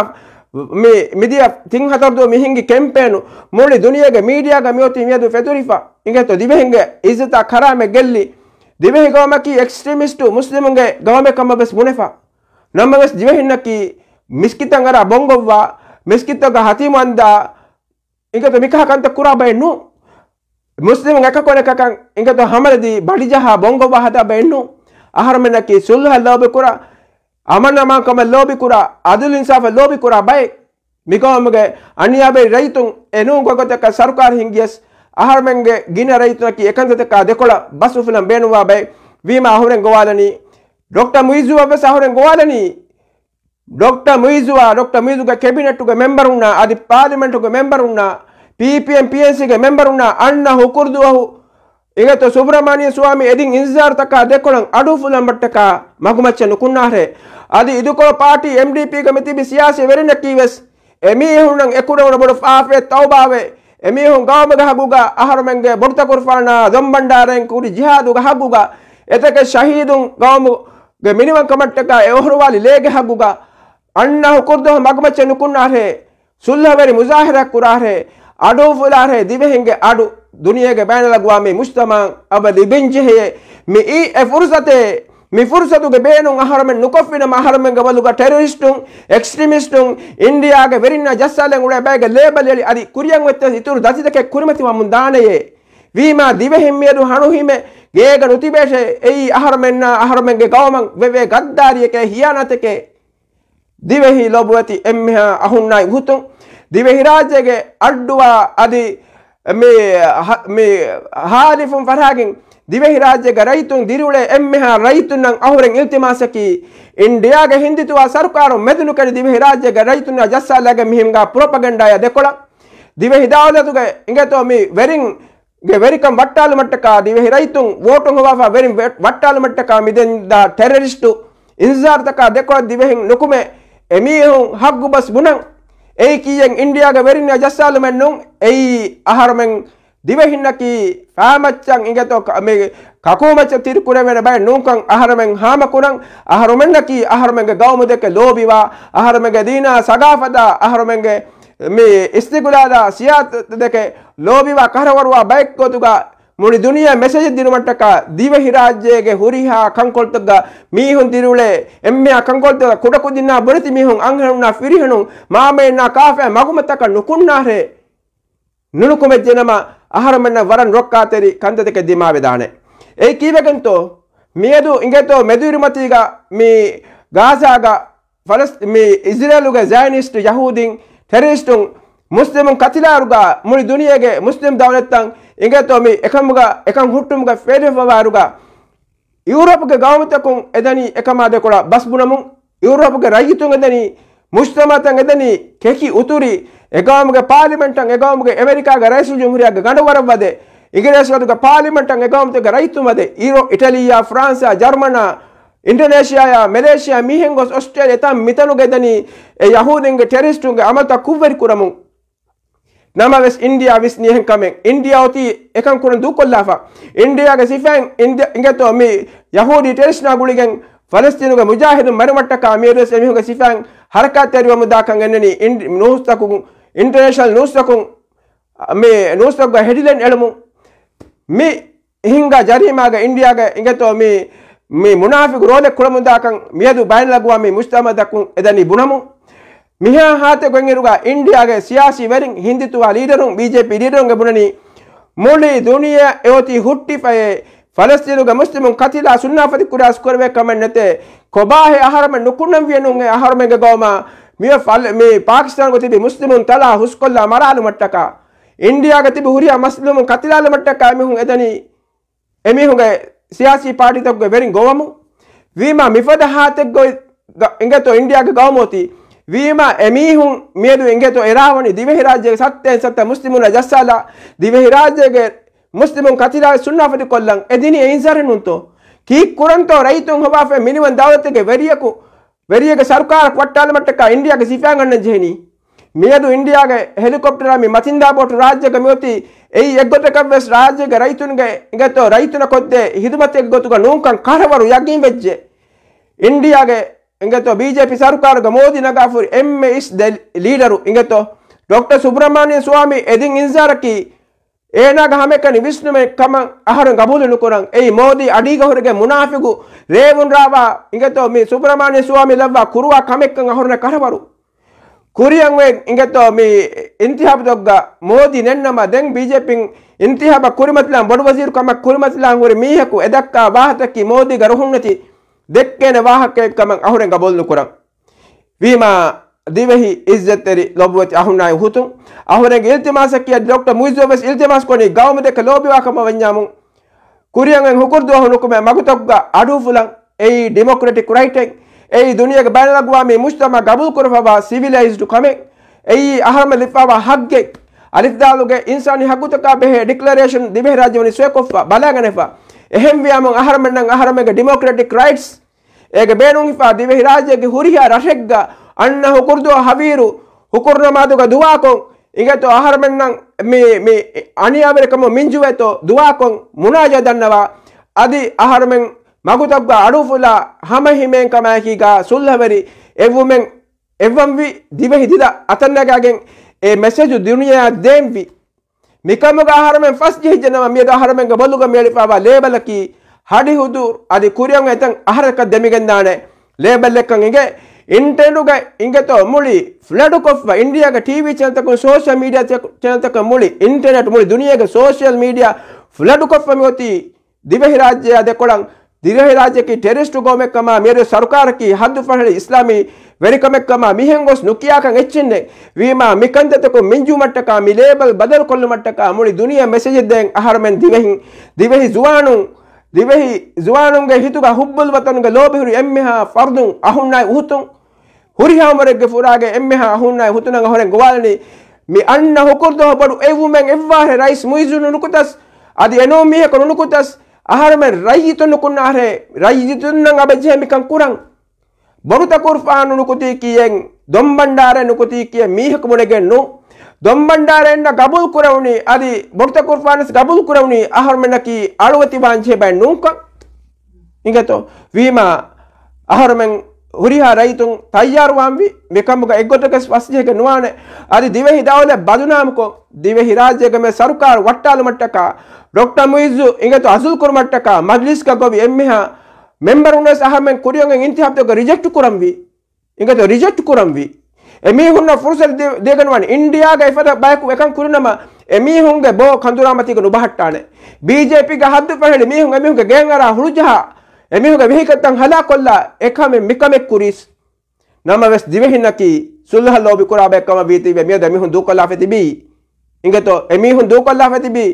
މި، މިދިޔަ ތިން ހަތަރު ދުވަހު މި ހިންގި ކެމްޕޭނު މުޅި ދުނިޔޭގެ މީޑިއާގަ މިއޮތީ މިއަދު ފެތުރިފަ. އިނގޭތޯ ދިވެހިންގެ އިއްޒަތާ ކަރާމަތް ގެއްލި، ދިވެހި ގައުމަކީ އެކްސްޓްރީމިސްޓު މުސްލިމުންގެ ގައުމެއް ކަމަށް ވެސް ބުނެފަ. ނަމަވެސް ދިވެހިންނަކީ މިސްކިތަށް އަރާ ބޮންގޮއްވާ، މިސްކިތަށް ހަތީމު އަންދާ، އިނގޭތޯ މިކަހަ ކަންތައް ކުރާ ބައެއް ނޫން. މުސްލިމުން އެކަކު އަނެކަކަށް އިނގޭތޯ ހަމަލަދީ ބަޑިޖަހާ ބޮންގޮއްވާ ހަދާ ބައެއް ނޫން. އަހަރުމެންނަކީ ސުލްހަ ލޯބި ކުރާ، އަމަން އަމާންކަމަށް ލޯބި ކުރާ، އަދުލު އިންސާފަށް ލޯބި ކުރާ ބައެއް. މިގައުމުގެ އަނިޔާވެރި ރައްޔިތުން އެނޫން ގޮތްގޮތަކަށް ސަރުކާރު ހިންގިޔަސް، އަހަރުމެންގެ ގިނަ ރައްޔިތުންނަކީ އެކަންތައްތަކާ ދެކޮޅަށް ބަސް އުފުލަން ބޭނުންވާ ބައެއް ވީމަ އަހުރެން ގޮވާލަނީ. ޑޮކްޓަރ މުއިއްޒުއަށް ވެސް އަހުރެން ގޮވާލަނީ. ޑޮކްޓަ މުއިޒުއާ، ޑޮކްޓަ މުއިޒުގެ ކެބިނެޓުގެ މެމްބަރުންނާ އަދި ޕާލިމެންޓުގެ މެމްބަރުންނާ، ޕީޕީއެމް ޕީއެންސީގެ މެމްބަރުންނާ އަންނަ ހުކުރުދުވަހު އިނގޭތޯ ސުބްރަމަނިޔަ ސުވާމީ އެދިން އިންޒާރުތަކާ ދެކޮޅަށް އަޑުއުފުލަން ބައްޓަކާ މަގުމައްޗަށް ނުކުންނާހެ. އަދި އިދުކޮޅު ޕާޓީ އެމްޑީޕީގަ މިތިބި ސިޔާސީ ވެރިންނަކީ ވެސް އެމީހުންނަށް އެކުޑަވުނު ބޮޑު ފާފައެއް ތައުބާވެ، އެމީހުން ގައުމުގެ ހައްގުގަ އަހަރުމެންގެ ބޮޑުތަކުރުފާނާ ދޮންބަންޑާރައިން ކުރި ޖިހާދުގެ ހައްގުގަ އެތަކެއް ޝަހީދުން ގައުމުގެ މިނިވަންކަމަށްޓަކާ އެ އޮހޮރުވާލި ލޭގެ ހައްގުގަ އަންނަ ހުކުރުދުވަހު މަގުމައްޗަށް ނުކުންނާހެ. ސުލްހަވެރި މުޒާހިރާ ކުރާހެ، އަޑުއުފުލާހެ، ދިވެހިންގެ އަޑު ދުނިޔޭގެ ބައިނަލަގުވާ މި މުޖްތަމަޢަށް އަބަ ލިބެންޖެހޭ. މިއީ އެ ފުރުސަތޭ. މި ފުރުސަތުގެ ބޭނުން އަހަރުމެން ނުކޮށްފިނަމަ، އަހަރުމެންގެ ބަލުގަ ޓެރަރިސްޓުން، އެކްސްޓްރިމިސްޓުން، އިންޑިއާގެ ވެރިންނާ ޖައްސާލަން އުޅޭ ބައެއްގެ ލޭބަލް އެޅި އަދި ކުރިއަށް އޮތްތަ އިތުރު ދަތިތަކެއް ކުރިމަތިވަމުން ދާނެޔޭ. ވީމާ ދިވެހިން މިއަދު ހަނުހިމެ ގޭގަ ނުތިބޭށޭ. އެއީ އަހަރުމެންނާ އަހަރުމެންގެ ގައުމަށް ވެވޭ ގައްދާރިއެކޭ، ހިޔާނާތެކޭ. ދިވެހި ލޮބުވެތި އެންމެހާ އަހުންނާއި ގުތުން، ދިވެހިރާއްޖޭގެ އައްޑުވާ އަދި މި ހަ-، މި ހާލިފުން ފަށާގެން ދިވެހިރާއްޖޭގެ ރައްޔިތުން ދިރިއުޅޭ އެންމެހާ ރައްޔިތުންނަށް އަހުރެން އިލްތިމާސަކީ، އިންޑިއާގެ ހިންދިތުވާ ސަރުކާރުން މެދުނުކެރި ދިވެހިރާއްޖޭގެ ރައްޔިތުންނާ ޖައްސާލައިގެން މިހެންގާ ޕްރޮޕަގެންޑާއާ ދެކޮޅަށް ދިވެހި ދައުލަތުގެ އިނގޭތޯ މި ވެރިން ގެ ވެރިކަން ވައްޓާލުމަށްޓަކާ، ދިވެހި ރައްޔިތުން ވޯޓުން ހޮވާފަ ވެރިން ވެ-، ވައްޓާލުމަށްޓަކާ މިދެންދާ ޓެރަރިސްޓު އިންޒާރުތަކާ ދެކޮޅަށް ދިވެހިން ނުކުމެ، އެމީހުން ހައްގު ބަސް ބުނަން. އެއީ ކީއްޔެން އިންޑިއާގެ ވެރިންނާ ޖައްސާލުމެއް ނޫން. އެއީ އަހަރުމެން ދިވެހިންނަކީ ފާމައްޗަށް އިނގޭތޯ ކަ-، މި ކަކޫމައްޗަށް ތިރިކުރެވޭނެ ބައެއް ނޫންކަން އަހަރުމެން ހާމަކުރަން. އަހަރުމެންނަކީ އަހަރުމެންގެ ގައުމު ދެކެ ލޯބިވާ، އަހަރުމެންގެ ދީނާ ސަގާފަތާ، އަހަރުމެންގެ މި އިސްތިގުލާލާ ސިޔާސަތު ދެކެ ލޯބިވާ ކަހަރަވަރުވާ ބައެއް ގޮތުގަ މުޅި ދުނިޔެ މެސެޖެއް ދިނުމަށްޓަކާ ދިވެހިރާއްޖޭގެ ހުރިހާ ކަންކޮޅުތަކުގަ މީހުން ދިރިއުޅޭ އެންމެހާ ކަންކޮޅުތަކަށް ކުޑަކުދިންނާ ބުނެތި މީހުން އަންހެނުންނާ ފިރިހެނުން މާމައިންނާ ކާފަޔާ މަގުމަތަކަށް ނުކުންނާހޭ. ނުނުކުމެއްޖެނަމަ އަހަރުމެންނަށް ވަރަށް ރޮއްކާތެރި ކަންތައްތަކެއް ދިމާވެދާނެ. އެއީ ކީއްވެގެންތޯ؟ މިއަދު އިނގޭތޯ މެދުއިރުމަތީގަ މި ގާޒާގަ ފަލަސް-، މި އިޒްރޭލުގެ ޒަޔަނިސްޓް ޔަހޫދީން ޓެރަރިސްޓުން މުސްލިމުން ކަތިލާއިރުގަ މުޅި ދުނިޔޭގެ މުސްލިމް ދައުލަތްތައް އިނގޭތޯ މި އެކަމުގަ އެކަން ހުއްޓުމުގަ ފޭލިފަވާއިރުގަ ޔޫރަޕުގެ ގައުމުތަކުން އެދަނީ އެކަމާ ދެކޮޅަށް ބަސް ބުނަމުން، ޔޫރަޕުގެ ރައްޔިތުން އެދަނީ، މުޖްތަމަޢަތައް އެދަނީ ކެކި އުތުރި، އެގައުމުގެ ޕާލިމެންޓަށް، އެގައުމުގެ އެމެރިކާގެ ރައީސުލްޖުމްހޫރިއްޔާގެ ގަނޑުވަރަށް ވަދެ، އިނގިރޭސި ވަދުގެ ޕާލިމެންޓަށް އެގައުމުތަކުގެ ރައްޔިތުން ވަދެ، އިރޯ-، އިޓަލީއާ، ފްރާންސާ، ޖަރްމަނާ، އިންޑޮނޭޝިއާއާ، މެލޭޝިއާ މީހެއް ގޮސް އޮސްޓްރޭލިއާ ތަން މިތަނުގަ އެދަނީ އެ ޔަހޫދީންގެ ޓެރަރިސްޓުންގެ އަމަލުތައް ކުށްވެރި ކުރަމުން. ނަމަވެސް އިންޑިއާ ވިސްނީ އެހެން ކަމެއް. އިންޑިއާ އޮތީ އެކަން ކުރަން ދޫކޮށްލާފަ. އިންޑިއާގެ ސިފައިން އިންޑި-، އިނގޭތޯ މި ޔަހޫދީ ޓެރަރިސްޓުންނާ ގުޅިގެން ފަލަސްތީނުގެ މުޖާހިދުން މަރުމަށްޓަކާ މިއަދުވެސް އެމީހުންގެ ސިފައިން ހަރަކާތްތެރިވަމުންދާކަން އެންނަނީ އިންޑި-، ނޫސްތަކުން، އިންޓަރނޭޝަނަލް ނޫސްތަކުން، މި ނޫސްތަކުގެ ހެޑްލައިން އެޅުމުން. މި ހިންގާ ޖަރީމާގެ އިންޑިއާގެ އިނގޭތޯ މި، މި މުނާފިގު ރޯލެއް ކުޅަމުންދާކަން މިއަދު ބައިނަލަގުވާ މި މުޖްތަމަޢަތަކުން އެދަނީ ބުނަމުން. މިހާ ހާތެއް ގޮތްއިރުގަ އިންޑިއާގެ ސިޔާސީ ވެރިން، ހިންދިތުވާ ލީޑަރުން، ބީޖޭޕީ ލީޑަރުންގެ ބުނަނީ، މުޅި ދުނިޔެ އެއޮތީ ހުއްޓިފައޭ، ފަލަސްތީނުގެ މުސްލިމުން ކަތިލާ ސުންނާފަތި ކުރާސް ކުރެވޭ ކަމެއް ނެތޭ. ކޮބާހޭ އަހަރުމެން ނުކުންނަން ވިޔަނުން އެ އަހަރުމެންގެ ގައުމާ މިއޮތް ފަލް-، މި ޕާކިސްތާނުގަ ތިބި މުސްލިމުން ތަޅާ ހުސްކޮށްލާ މަރާލުމަށްޓަކާ. އިންޑިއާގަ ތިބި ހުރިހާ މުސްލިމުން ކަތިލާލުމަށްޓަކާ އެމީހުން އެދަނީ އެމީހުންގެ ސިޔާސީ ޕާޓީތަކުގެ ވެރިން ގޮވަމުން. ވީމާ މިފަދަ ހާތެއްގަ އިނގޭތޯ އިންޑިއާގެ ގައުމު އޮތީ. ވީމާ އެމީހުން މިއަދު އިނގޭތޯ އެރާވަނީ ދިވެހިރާއްޖޭގެ ސައްތައިން ސައްތަ މުސްލިމުންނާ ޖައްސާލާ، ދިވެހިރާއްޖޭގެ މުސްލިމުން ކަތިލާ ސުންނާފަތި ކޮށްލަން އެދިނީ އެ އިންޒާރެއް ނޫންތޯ؟ ކީއްކުރަންތޯ ރައްޔިތުން ހޮވާފައި މިނިވަން ދައުލަތެއްގެ ވެރިޔަކު، ވެރިޔެއްގެ ސަރުކާރަކު ވައްޓާލުމަށްޓަކާ އިންޑިއާގެ ސިފައިން އަންނަން ޖެހެނީ. މިއަދު އިންޑިއާގެ ހެލިކޮޕްޓަރާ މި މަތިންދާ ބޯޓު ރާއްޖޭގަ މިއޮތީ އެއީ އެއްގޮތަކަށްވެސް ރާއްޖޭގެ ރައްޔިތުންގެ އިނގޭތޯ ރައްޔިތުންނަށް ކޮށްދޭ ހިދުމަތެއްގެ ގޮތުގަ ނޫންކަން ކަހަރަވަރު ޔަގީން ވެއްޖެ. އިންޑިއާގެ އިނގޭތޯ ބީޖޭޕީ ސަރުކާރުގަ މޯދީ ނަގާފަ ހުރި އެންމެ އިސް ދެ ލީޑަރު އިނގޭތޯ ޑޮކްޓަރ ސުބްރަމާނިޔަ ސްވާމީ އެދިން އިންޒާރަކީ އޭނާގެ ހަމައެކަނި ވިސްނުމެއް ކަމަށް އަހަރެން ގަބޫލު ނުކުރަން. އެއީ މޯދީ އަޑީގަ ހުރެގެން މުނާފިގު ރޭވުން ރާވާ އިނގޭތޯ މި ސުބްރަމާނިޔަ ސްވާމީ ލައްވާ ކުރުވާ ކަމެއްކަން އަހަރެން ކަހަރަވަރު. ކުރިއަށް އޮތް އިނގޭތޯ މި އިންތިހާބުތަކުގަ މޯދީ ނެތްނަމަ ދެން ބީޖޭޕީން އިންތިހާބަށް ކުރިމަތިލާން ބޮޑު ވަޒީރު ކަމަށް ކުރިމަތިލާން ހުރި މީހަކު އެދައްކާ ވާހަކަތަކީ މޯދީގެ ރުހުންނެތި ދެއްކޭނެ ވާހަކައެއް ކަމަށް އަހުރެން ގަބޫލު ނުކުރަން. ވީމާ، ދިވެހި އިއްޒަތްތެރި ލޮބުވެތި އަހުންނާއި ހުތުން، އަހުރެންގެ އިލްތިމާސަކީ އަދި ޑޮކްޓަރ މުއިއްޒު ވެސް އިލްތިމާސް ކޮނީ ގައުމު ދެކެ ލޯބިވާ ކަމަށް ވަންޏާމު، ކުރިއަށް އޮތް ހުކުރު ދުވަހު ނުކުމެ މަގުތަކުގަ އަޑުއުފުލަން. އެއީ ޑިމޮކްރެޓިކް ރައިޓެއް. އެއީ ދުނިޔޭގެ ބައިނަލްއަގްވާމީ މުޖްތަމަޢަށް ގަބޫލުކުރައްވާ ސިވިލައިޒްޑް ކަމެއް. އެއީ އަހަރުމެން ލިބިފައިވާ ހައްގެއް. އަލިފްލާމުގެ އިންސާނީ ހައްގުތަކާ ބެހޭ ޑިކްލަރޭޝަން ދިވެހިރާއްޖެ ވަނީ ސޮއިކޮށްފަ ބަލާގަނެފަ. އެހެންވިޔާމު އަހަރުމެންނަށް އަހަރުމެންގެ ޑިމޮކްރެޓިކް ރައިޓްސް އޭގެ ބޭނުން ހިފާ ދިވެހިރާއްޖޭގެ ހުރިހާ ރަށެއްގަ އަންނަ ހުކުރުދުވަހު ހަވީރު ހުކުރު ނަމާދުގަ ދުޢާކޮށް، އިނގޭތޯ އަހަރުމެންނަށް މި، މި އަނިޔާވެރިކަމުން މިންޖުވޭތޯ ދުޢާކޮށް މުނާޖާ ދަންނަވާ، އަދި އަހަރުމެން މަގުތައްގަ އަޑުއުފުލާ ހަމަ ހިމޭން ކަމާއެކީގަ ސުލްހަވެރި އެއްވުމެއް އެއްވަންވީ ދިވެހި ދިލަ އަތަށްނަގާގެން އެ މެސެޖު ދުނިޔެއަށް ދޭންވީ. މިކަމުގަ އަހަރުމެން ފަސްޖެހިއްޖެނަމަ މިއަދު އަހަރުމެންގެ ބޮލުގަ މިއެޅިފައިވާ ލޭބަލަކީ ހަޑި ހުދޫރު އަދި ކުރިއަށް އެތަން އަހަރަކަށް ދެމިގެންދާނެ ލޭބަލެއްކަން އިނގޭ. އިންޓަނެޓުގަ އިނގޭތޯ މުޅި ފްލަޑުކޮށްފަ އިންޑިޔާގެ ޓީވީ ޗެނަލްތަކުން ސޯޝަލް މީޑިއާ ޗެ-، ޗެނަލްތަކަށް މުޅި އިންޓަނެޓް މުޅި ދުނިޔޭގެ ސޯޝަލް މީޑިއާ ފްލަޑުކޮށްފަ މިއޮތީ ދިވެހިރާއްޖެއާ ދެކޮޅަށް. ދިވެހިރާއްޖެއަކީ ޓެރަރިސްޓު ގައުމެއްކަމާ މިއަދު ސަރުކާރަކީ ހައްދުފަހަޅި އިސްލާމީ ވެރިކަމެއްކަމާ މިހެން ގޮސް ނުކިޔާކަން އެއްޗެއް ނެތް. ވީމާ މިކަންތައްތަކުން މިންޖުވުމަށްޓަކާ މި ލޭބަލް ބަދަލުކޮށްލުމަށްޓަކާ މުޅި ދުނިޔެ މެސެޖެއް ދޭން އަހަރުމެން ދިވެހިން، ދިވެހި ޒުވާނުން، ދިވެހި ޒުވާނުންގެ ހިތުގަ ހުއްބުލް ވަތަނުގެ ލޯބިހުރި އެންމެހާ ފަރުދުން އަހުންނާއި އުހުތުން، ހުރިހާ އުމުރެއްގެ ފުރާގެ އެންމެހާ އަހުންނާއި އުހުތުނަށް އަހުރެން ގޮވާލަނީ މި އަންނަ ހުކުރުދުވަހު ބޮޑު އެއްވުމެއް އެއްވާހެ ރައީސް މުއިއްޒު ނުނުކުތަސް، އަދި އެނޫން މީހަކު ނުނުކުތަސް، އަހަރުމެން ރައްޔިތުން ނުކުންނާހެ، ރައްޔިތުންނަށް އަބަޖެހޭ މިކަން ކުރަން. ބޮޑުތަކުރުފާނު ނުކުތީ ކިޔެން، ދޮންބަންޑާރަ ނުކުތީ ކިޔެން މީހަކު ބުނެގެން ނޫން. ދޮންބަންޑާރައިންނަށް ގަބޫލު ކުރެވުނީ، އަދި ބޮޑުތަކުރުފާނަސް ގަބޫލު ކުރެވުނީ އަހަރުމެންނަކީ އަޅުވެތިވާން ޖެހޭ ބައެއް ނޫންކަން. އިނގޭތޯ؟ ވީމާ އަހަރުމެން ހުރިހާ ރައްޔިތުން ތައްޔާރުވާންވީ މިކަމުގަ އެއްގޮތަކަސް ފަސްޖެހިގެން ނުވާނެ. އަދި ދިވެހި ދައުލަތް ބަދުނާމުކޮށް، ދިވެހިރާއްޖޭގަ މި ސަރުކާރު ވައްޓާލުމަށްޓަކާ ޑޮކްޓަރ މުއިއްޒު އިނގޭތޯ އަޒުލް ކުރުމަށްޓަކާ މަޖްލިސްގަ ގޮވި އެންމެހާ މެމްބަރުންވެސް އަހަރުމެން ކުރިއަށް އިންތިހާބުތަކަށް ރިޖެކްޓް ކުރަންވީ. އިނގޭތޯ ރިޖެކްޓް ކުރަންވީ. އެމީހުންނަށް ފުރުސަތު ދި-، ދޭގަންވާނެ. އިންޑިޔާގަ އެފަދަ ބަޔަކު އެކަން ކުރިނަމަ، އެމީހުންގެ ބޯ ކަނދުރާމަތީގަ ނުބަހައްޓާނެ. ބީޖޭޕީގެ ހައްދު ފަހެޅި މީހުން އެމީހުންގެ ގޭން އަރާ ހުޅުޖަހާ، އެމީހުންގެ ވެހިކަތްތައް ހަލާކޮށްލާ، އެކަމެއް މިކަމެއް ކުރީސް. ނަމަވެސް ދިވެހިންނަކީ ސުލްހަ ލޯބިކުރާ ބައެއް ކަމަށް ވީތީވެ މިއަދު އެމީހުން ދޫކޮށްލާފަ ތިބީ. އިނގޭތޯ އެމީހުން ދޫކޮށްލާފަ ތިބީ.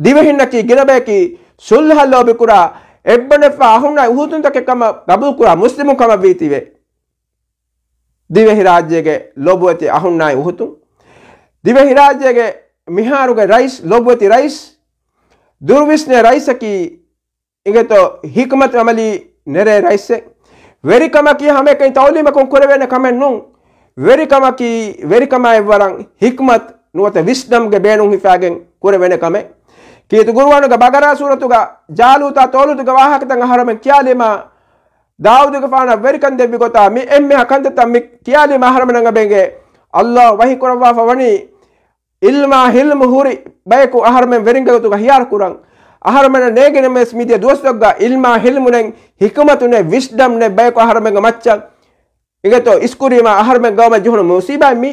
ދިވެހިންނަކީ ގިނަބަޔަކީ ސުލްހަ ލޯބިކުރާ، އެއްބަނެފާ އަހުންނާއި އުހުތުންތަކެއް ކަމަށް ގަބޫލުކުރާ މުސްލިމުން ކަމަށް ވީތީވެ. ދިވެހިރާއްޖޭގެ ލޮބުވެތި އަހުންނާއި އުހުތުން. ދިވެހިރާއްޖޭގެ މިހާރުގެ ރައީސް، ލޮބުވެތި ރައީސް، ދުރުވިސްނޭ ރައީސަކީ އިނގޭތޯ ހިކުމަތު އަމަލީ ނެރޭ ރައީސެއް. ވެރިކަމަކީ ހަމައެކަނި ތައުލީމަކުން ކުރެވޭނެ ކަމެއް ނޫން. ވެރިކަމަކީ ވެރިކަމާއި ވަރަށް ހިކުމަތު ނުވަތަ ވިސްޑަމްގެ ބޭނުން ހިފާގެން ކުރެވޭނެ ކަމެއް. ކީރިތި ގުރުއާނުގެ ބަގަރާ ސޫރަތުގަ ޖާލޫތާ ތޯލޫތުގެ ވާހަކަތައް އަހަރުމެން ކިޔާލީމާ، ދާއޫދުގެފާނަށް ވެރިކަން ދެއްވި ގޮތާ މި އެންމެހާ ކަންތައްތައް މި ކިޔާލީމާ އަހަރުމެންނަށް އަބެނގޭ އައްލާހު ވަޙީ ކުރައްވާފަ ވަނީ، ޢިލްމާ ޙިލްމު ހުރި ބަޔަކު އަހަރުމެން ވެރިންގެ ގޮތުގަ ހިޔާރު ކުރަން. އަހަރުމެންނަށް ނޭނގެނަމަވެސް މިދިޔަ ދުވަސްތަކުގަ ޢިލްމާ ޙިލްމު ނެތް، ޙިކުމަތު ނެތް، ވިސްޑަމް ނެތް ބަޔަކު އަހަރުމެންގެ މައްޗަށް އިނގޭތޯ އިސްކުރީމާ އަހަރުމެން ގައުމަށް ޖެހުނު މުސީބާތް މީ.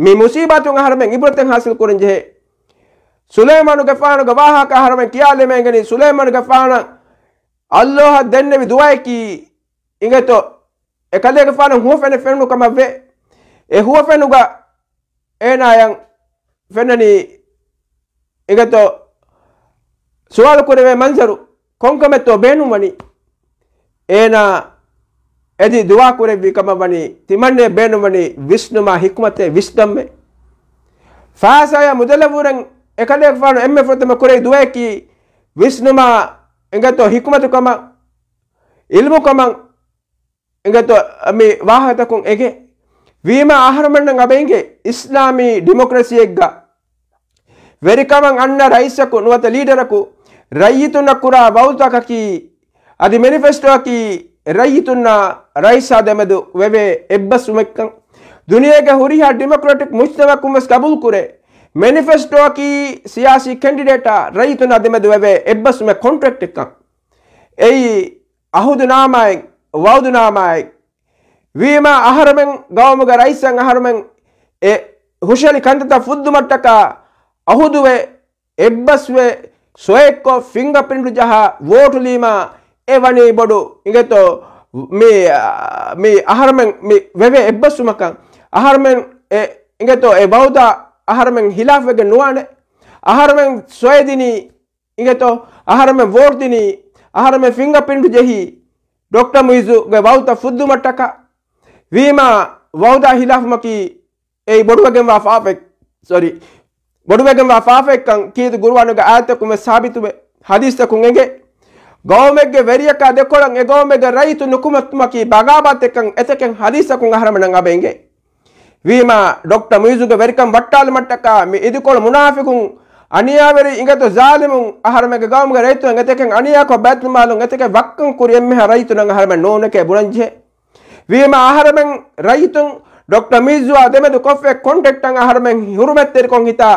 މި މުސީބާތުން އަހަރުމެން ޢިބްރަތެއް ޙާޞިލް ކުރަން ޖެހޭ. ސުލައިމާނުގެފާނުގެ ވާހަކަ އަހަރުމެން ކިޔާލެމޭގެނީ ސުލައިމާނުގެފާނަށް އައްލާހަށް ދެންނެވި ދުޢައަކީ އިނގޭތޯ އެކަލޭގެފާނަށް ހުވަފެނެއް ފެނުނު ކަމަށްވޭ. އެ ހުވަފެނުގަ އޭނާޔަށް ފެންނަނީ އިނގޭތޯ ސުވާލު ކުރެވޭ މަންޒަރު ކޮންކަމެއްތޯ ބޭނުންވަނީ؟ އޭނާ އެދި ދުޢާ ކުރެއްވި ކަމަށް ވަނީ ތިމަންނޭ ބޭނުންވަނީ ވިސްނުމާ ޙިކުމަތޭ ވިސްޑަމްއޭ. ފާސާޔާ މުދަލަށްވުރެން އެކަލޭގެފާނު އެންމެ ފުރަތަމަ ކުރެއްވި ދުޢައަކީ ވިސްނުމާ އިނގޭތޯ ޙިކުމަތު ކަމަށް، ޢިލްމު ކަމަށް، އިނގޭތޯ މި ވާހަކަތަކުން އެނގޭ. ވީމާ އަހަރުމެންނަށް އަބެ އިނގޭ އިސްލާމީ ޑިމޮކްރަސީއެއްގަ ވެރިކަމަށް އަންނަ ރައީސަކު ނުވަތަ ލީޑަރަކު ރައްޔިތުންނަށް ކުރާ ވަޢުދުތަކަކީ އަދި މެނިފެސްޓޯއަކީ ރައްޔިތުންނާ ރައީސާ ދެމެދު ވެވޭ އެއްބަސްވުމެއްކަން. ދުނިޔޭގެ ހުރިހާ ޑިމޮކްރެޓިކް މުޖްތަމަޢަކުން ވެސް ގަބޫލުކުރޭ މެނިފެސްޓޯއަކީ ސިޔާސީ ކެންޑިޑޭޓާ ރައްޔިތުންނާ ދެމެދު ވެވޭ އެއްބަސްވުމެއް ކޮންޓްރެކްޓެއްކަން. އެއީ އަހުދުނާމާއެއް، ވަޢުދުނާމާއެއް. ވީމާ އަހަރުމެން ގައުމުގެ ރައީސަށް އަހަރުމެން އެ ހުށަހެޅި ކަންތައްތައް ފުއްދުމަށްޓަކާ އަހުދުވެ، އެއްބަސްވެ، ސޮއެއްކޮށް، ފިންގަ ޕްރިންޓު ޖަހާ، ވޯޓު ލީމާ، އެ ވަނީ ބޮޑު އިނގޭތޯ މި، މި އަހަރުމެން މި ވެވޭ އެއްބަސްވުމަކަށް. އަހަރުމެން އެ އިނގޭތޯ އެ ވަޢުދާ އަހަރުމެން ހިލާފްވެގެން ނުވާނެ. އަހަރުމެން ސޮއެ ދިނީ، އިނގޭތޯ އަހަރުމެން ވޯޓް ދިނީ، އަހަރުމެން ފިންގަ ޕްރިންޓް ޖެހީ، ޑޮކްޓަރ މުއިއްޒުގެ ވައުދުތައް ފުއްދުމަށްޓަކާ، ވީމާ ވައުދާ ހިލާފުމަކީ އެއީ ބޮޑުވެގެންވާ ފާފައެއް، ސޮރީ، ބޮޑުވެގެންވާ ފާފައެއްކަން ކީރިތި ގުރުއާނުގެ އާޔަތަކުން ވެސް ސާބިތުވެ، ޙަދީޘްތަކުން އެނގޭ. ގައުމެއްގެ ވެރިޔަކާ ދެކޮޅަށް އެ ގައުމެއްގެ ރައްޔިތު ނުކުމެ އެކަމަކީ ބަޣާވާތެއްކަން އެތަކެއް ޙަދީޘްތަކުން އަހަރެމެންނަށް އެބަ އެނގޭ. ވީމާ ޑޮކްޓަރ މުއިއްޒުގެ ވެރިކަން ވައްޓާލުމަށްޓަކާ މި އިދިކޮޅު މުނާފިޤުން، އަނިޔާވެރި އިނގޭތޯ ޒާލިމުން އަހަރެމެންގެ ގައުމުގެ ރައްޔިތުން އެތަކެއް އަނިޔާކޮށް ބައިތުލްމާލުން އެތަކެއް ވައްކަން ކުރި އެންމެހާ ރައްޔިތުންނަށް އަހަރެމެން ނޫނެކޭ ބުނަންޖެހޭ. ވީމާ އަހަރެމެން ރައްޔިތުން ޑޮކްޓަރ މުއިއްޒުއާ ދެމެދު ކޮށްފައި ކޮންޓެކްޓަށް އަހަރެމެން ހުރުމަތްތެރިކޮށް ހިތާ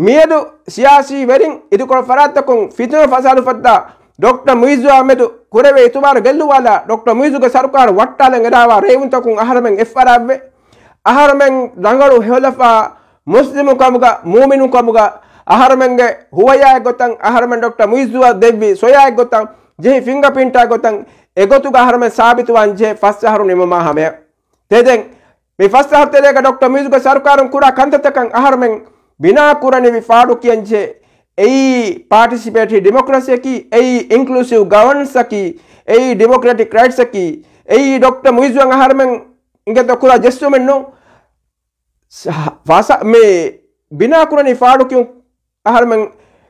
މިއަދު ސިޔާސީ ވެރިން އިދިކޮޅު ފަރާތްތަކުން ފިތުނަ ފަސާދު ފައްދާ ޑޮކްޓަރ މުއިއްޒުއާ މެދު ކުރެވޭ އިތުބާރު ގެއްލުވާލާ ޑޮކްޓަރ މުއިއްޒުގެ ސަރުކާރު ވައްޓާލަން އެރާވާ ރޭވުންތަކުން އަހަރެމެން އެއްފަރާތްވެ، އަހަރެމެން ރަނގަޅު ހެޔޮލަފާ މުސްލިމު ކަމުގަ، މޫމިނު ކަމުގަ، އަހަރެމެންގެ ހުވަޔާއެއް ގޮތަށް، އަހަރެމެން ޑޮކްޓަރ މުއިއްޒުއަށް ދެއްވި ސޮޔާއެއް ގޮތަށް، ޖެހި ފިންގަޕްރިންޓާ ގޮތަށް، އެގޮތުގަ އަހަރެމެން ސާބިތުވާން ޖެހޭ ފަސް އަހަރު ނިމުމާ ހަމަޔަށް. ތެދެން މި ފަސް އަހަރު ތެރޭގަ ޑޮކްޓަރ މުއިއްޒުގެ ސަރުކާރުން ކުރާ ކަންތައްތަކަށް އަހަރުމެން ބިނާ ކުރަނިވި ފާޑު ކިޔަންޖެހޭ. އެއީ ޕާޓިސިޕޭޓިވް ޑިމޮކްރަސީއަކީ، އެއީ އިންކްލޫސިވް ގަވަންސްއަކީ، އެއީ ޑިމޮކްރެޓިކް ރައިޓްސްއަކީ، އެއީ ޑޮކްޓަރ މުއިއްޒުއަށް އަހަރުމެން އިނގޭތޯ ކުރާ ޖެއްސުމެއް ނޫން. ސ-، ފާސާ-، މި ބިނާ ކުރަނީ ފާޑު ކިޔުން އަހަރުމެން،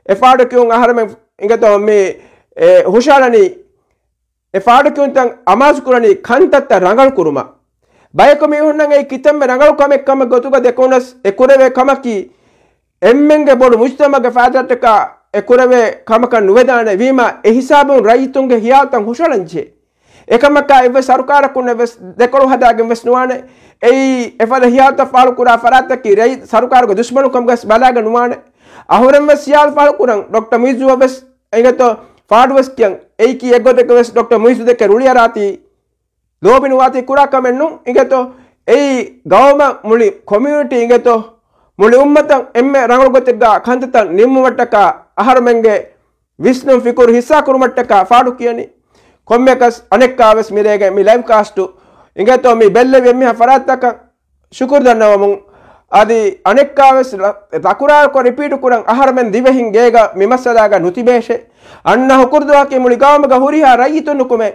އެ ފާޑު ކިޔުން އަހަރުމެން އިނގޭތޯ މި، އެ، ހުށަހަޅަނީ، އެ ފާޑު ކިޔުންތައް އަމާޒު ކުރަނީ ކަންތައްތައް ރަނގަޅު ކުރުމަށް. ބަޔަކު މީހުންނަށް އެއީ ކިތަންމެ ރަނގަޅު ކަމެއް ކަމަށް ގޮތުގަ ދެކުނަސް، އެ ކުރެވޭ ކަމަކީ އެންމެންގެ ބޮޑު މުޖްތަމަޢުގެ ފައިދާއަށްޓަކާ އެ ކުރެވޭ ކަމަކަށް ނުވެދާނެ. ވީމާ އެ ހިސާބުން ރައްޔިތުންގެ ހިޔާލުތައް ހުށަހަޅަންޖެހޭ. އެކަމަކާ އެއްވެސް ސަރުކާރަކުން އެއްވެސް ދެކޮޅު ހަދާގެން ވެސް ނުވާނެ. އެއީ އެފަދަ ހިޔާލުތައް ފާޅުކުރާ ފަރާތަކީ ރައްޔިތު ސަރުކާރުގެ ދުޝްމަނުކަމުގަސް ބަލާގެން ނުވާނެ. އަހުރެން ވެސް ހިޔާލު ފާޅުކުރަން ޑޮކްޓަރ މުއިއްޒުއަށް ވެސް އެނގޭތޯ ފާޑުވެސް ކިޔަން. އެއީކީ އެއްގޮތަކަށް ވެސް ޑޮކްޓަރ މުއިއްޒު ދެކެ ރުޅިއަރާތީ ލޯބިނުވާތީ ކުރާ ކަމެއް ނޫން. އިނގޭތޯ އެއީ ގައުމަށް މުޅި ކޮމިއުނިޓީ އިނގޭތޯ މުޅި އުއްމަތަށް އެންމެ ރަނގަޅު ގޮތެއްގަ ކަންތައްތައް ނިންމުމަށްޓަކާ އަހަރުމެންގެ ވިސްނުން ފިކުރު ހިއްސާކުރުމަށްޓަކާ ފާޑު ކިޔަނީ. ކޮންމެއަކަސް އަނެއްކާވެސް މިރޭގެ މި ލައިވް ކާސްޓު އިނގޭތޯ މި ބެއްލެވި އެންމެހާ ފަރާތްތަކަށް ޝުކުރު ދަންނަވަމުން، އަދި އަނެއްކާވެސް ރަ-، ތަކުރާރުކޮށް ރިޕީޓު ކުރަން އަހަރުމެން ދިވެހިން ގޭގަ މި މައްސަލާގަ ނުތިބޭށޭ. އަންނަ ހުކުރުދުވަހަކީ މުޅި ގައުމުގަ ހުރިހާ ރައްޔިތުން ނުކުމެ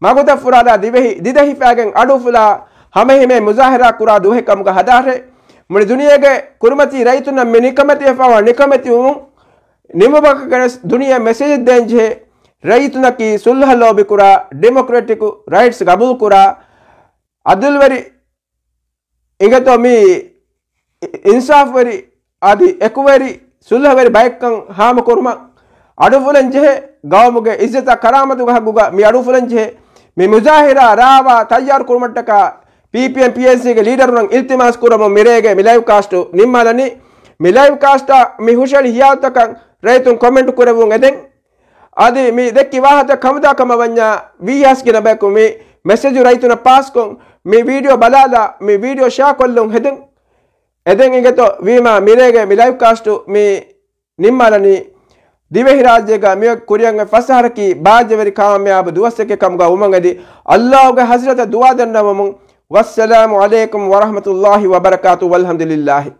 މަގުތައް ފުރާލާ ދިވެހި ދިދަހިފާގެން އަޑުއުފުލާ ހަމައެހީމެ މުޒާހަރާ ކުރާ ދުވަހެއް ކަމުގަ ހަދާށޭ. މުޅި ދުނިޔޭގެ ކުރިމަތީ ރައްޔިތުންނަށް މި ނިކަމެތިވެފައިވާ ނިކަމެތިވުމުން ނިމުމަކަށް ގެނެސް ދުނިޔެ މެސެޖެއް ދޭންޖެހޭ. ރައްޔިތުންނަކީ ސުލްހަ ލޯބިކުރާ، ޑިމޮކްރެޓިކު ރައިޓްސް ގަބޫލުކުރާ، އަދުލްވެރި އިނގޭތޯ މި އިންސާފުވެރި އަދި އެކުވެރި ސުލްހަވެރި ބައެއްކަން ހާމަކުރުމަށް އަޑުއުފުލަން ޖެހޭ. ގައުމުގެ އިއްޒަތާ ކަރާމަތުގެ ހައްގުގަ މި އަޑުއުފުލަން ޖެހޭ. މި މުޒާހަރާ ރާވާ ތައްޔާރު ކުރުމަށްޓަކާ ޕީޕީއެމް ޕީއެންސީގެ ލީޑަރުންނަށް އިލްތިމާސް ކުރަމުން މިރޭގެ މި ލައިވް ކާސްޓު ނިންމާލަނީ. މި ލައިވް ކާސްޓާ މި ހުށަހެޅި ހިޔާލުތަކަށް ރައްޔިތުން ކޮމެންޓު ކުރެއްވުން އެދެން. އަދި މި ދެއްކި ވާހަކަ ކަމުދާ ކަމަށް ވަންޏާ ވީހާސް ގިނަ ބަޔަކު މި މެސެޖު ރައްޔިތުންނަށް ޕާސްކޮށް، މި ވީޑިއޯ ބަލާލާ، މި ވީޑިއޯ ޝެއާ ކޮށްލުން ހެދެން. އެދެން އިނގޭތޯ ވީމާ މިރޭގެ މި ލައިވް ކާސްޓު މި ނިންމާލަނީ. ދިވެހިރާއްޖޭގަ މިއޮތް ކުރިއަށް އޮތް ފަސް އަހަރަކީ ބާއްޖަވެރި ކާމިޔާބު ދުވަސްއެކެއް ކަމުގަ ވުމަށް އެދި، އައްލާހުގެ ޙަޟްރަތަށް ދުޢާ ދަންނަވަމުން، ވައްސަލާމު ޢަލައިކުމް ވަރަޙްމަތުﷲި ވަބަރަކާތުހު، ވަލްޙަމްދުލިﷲި.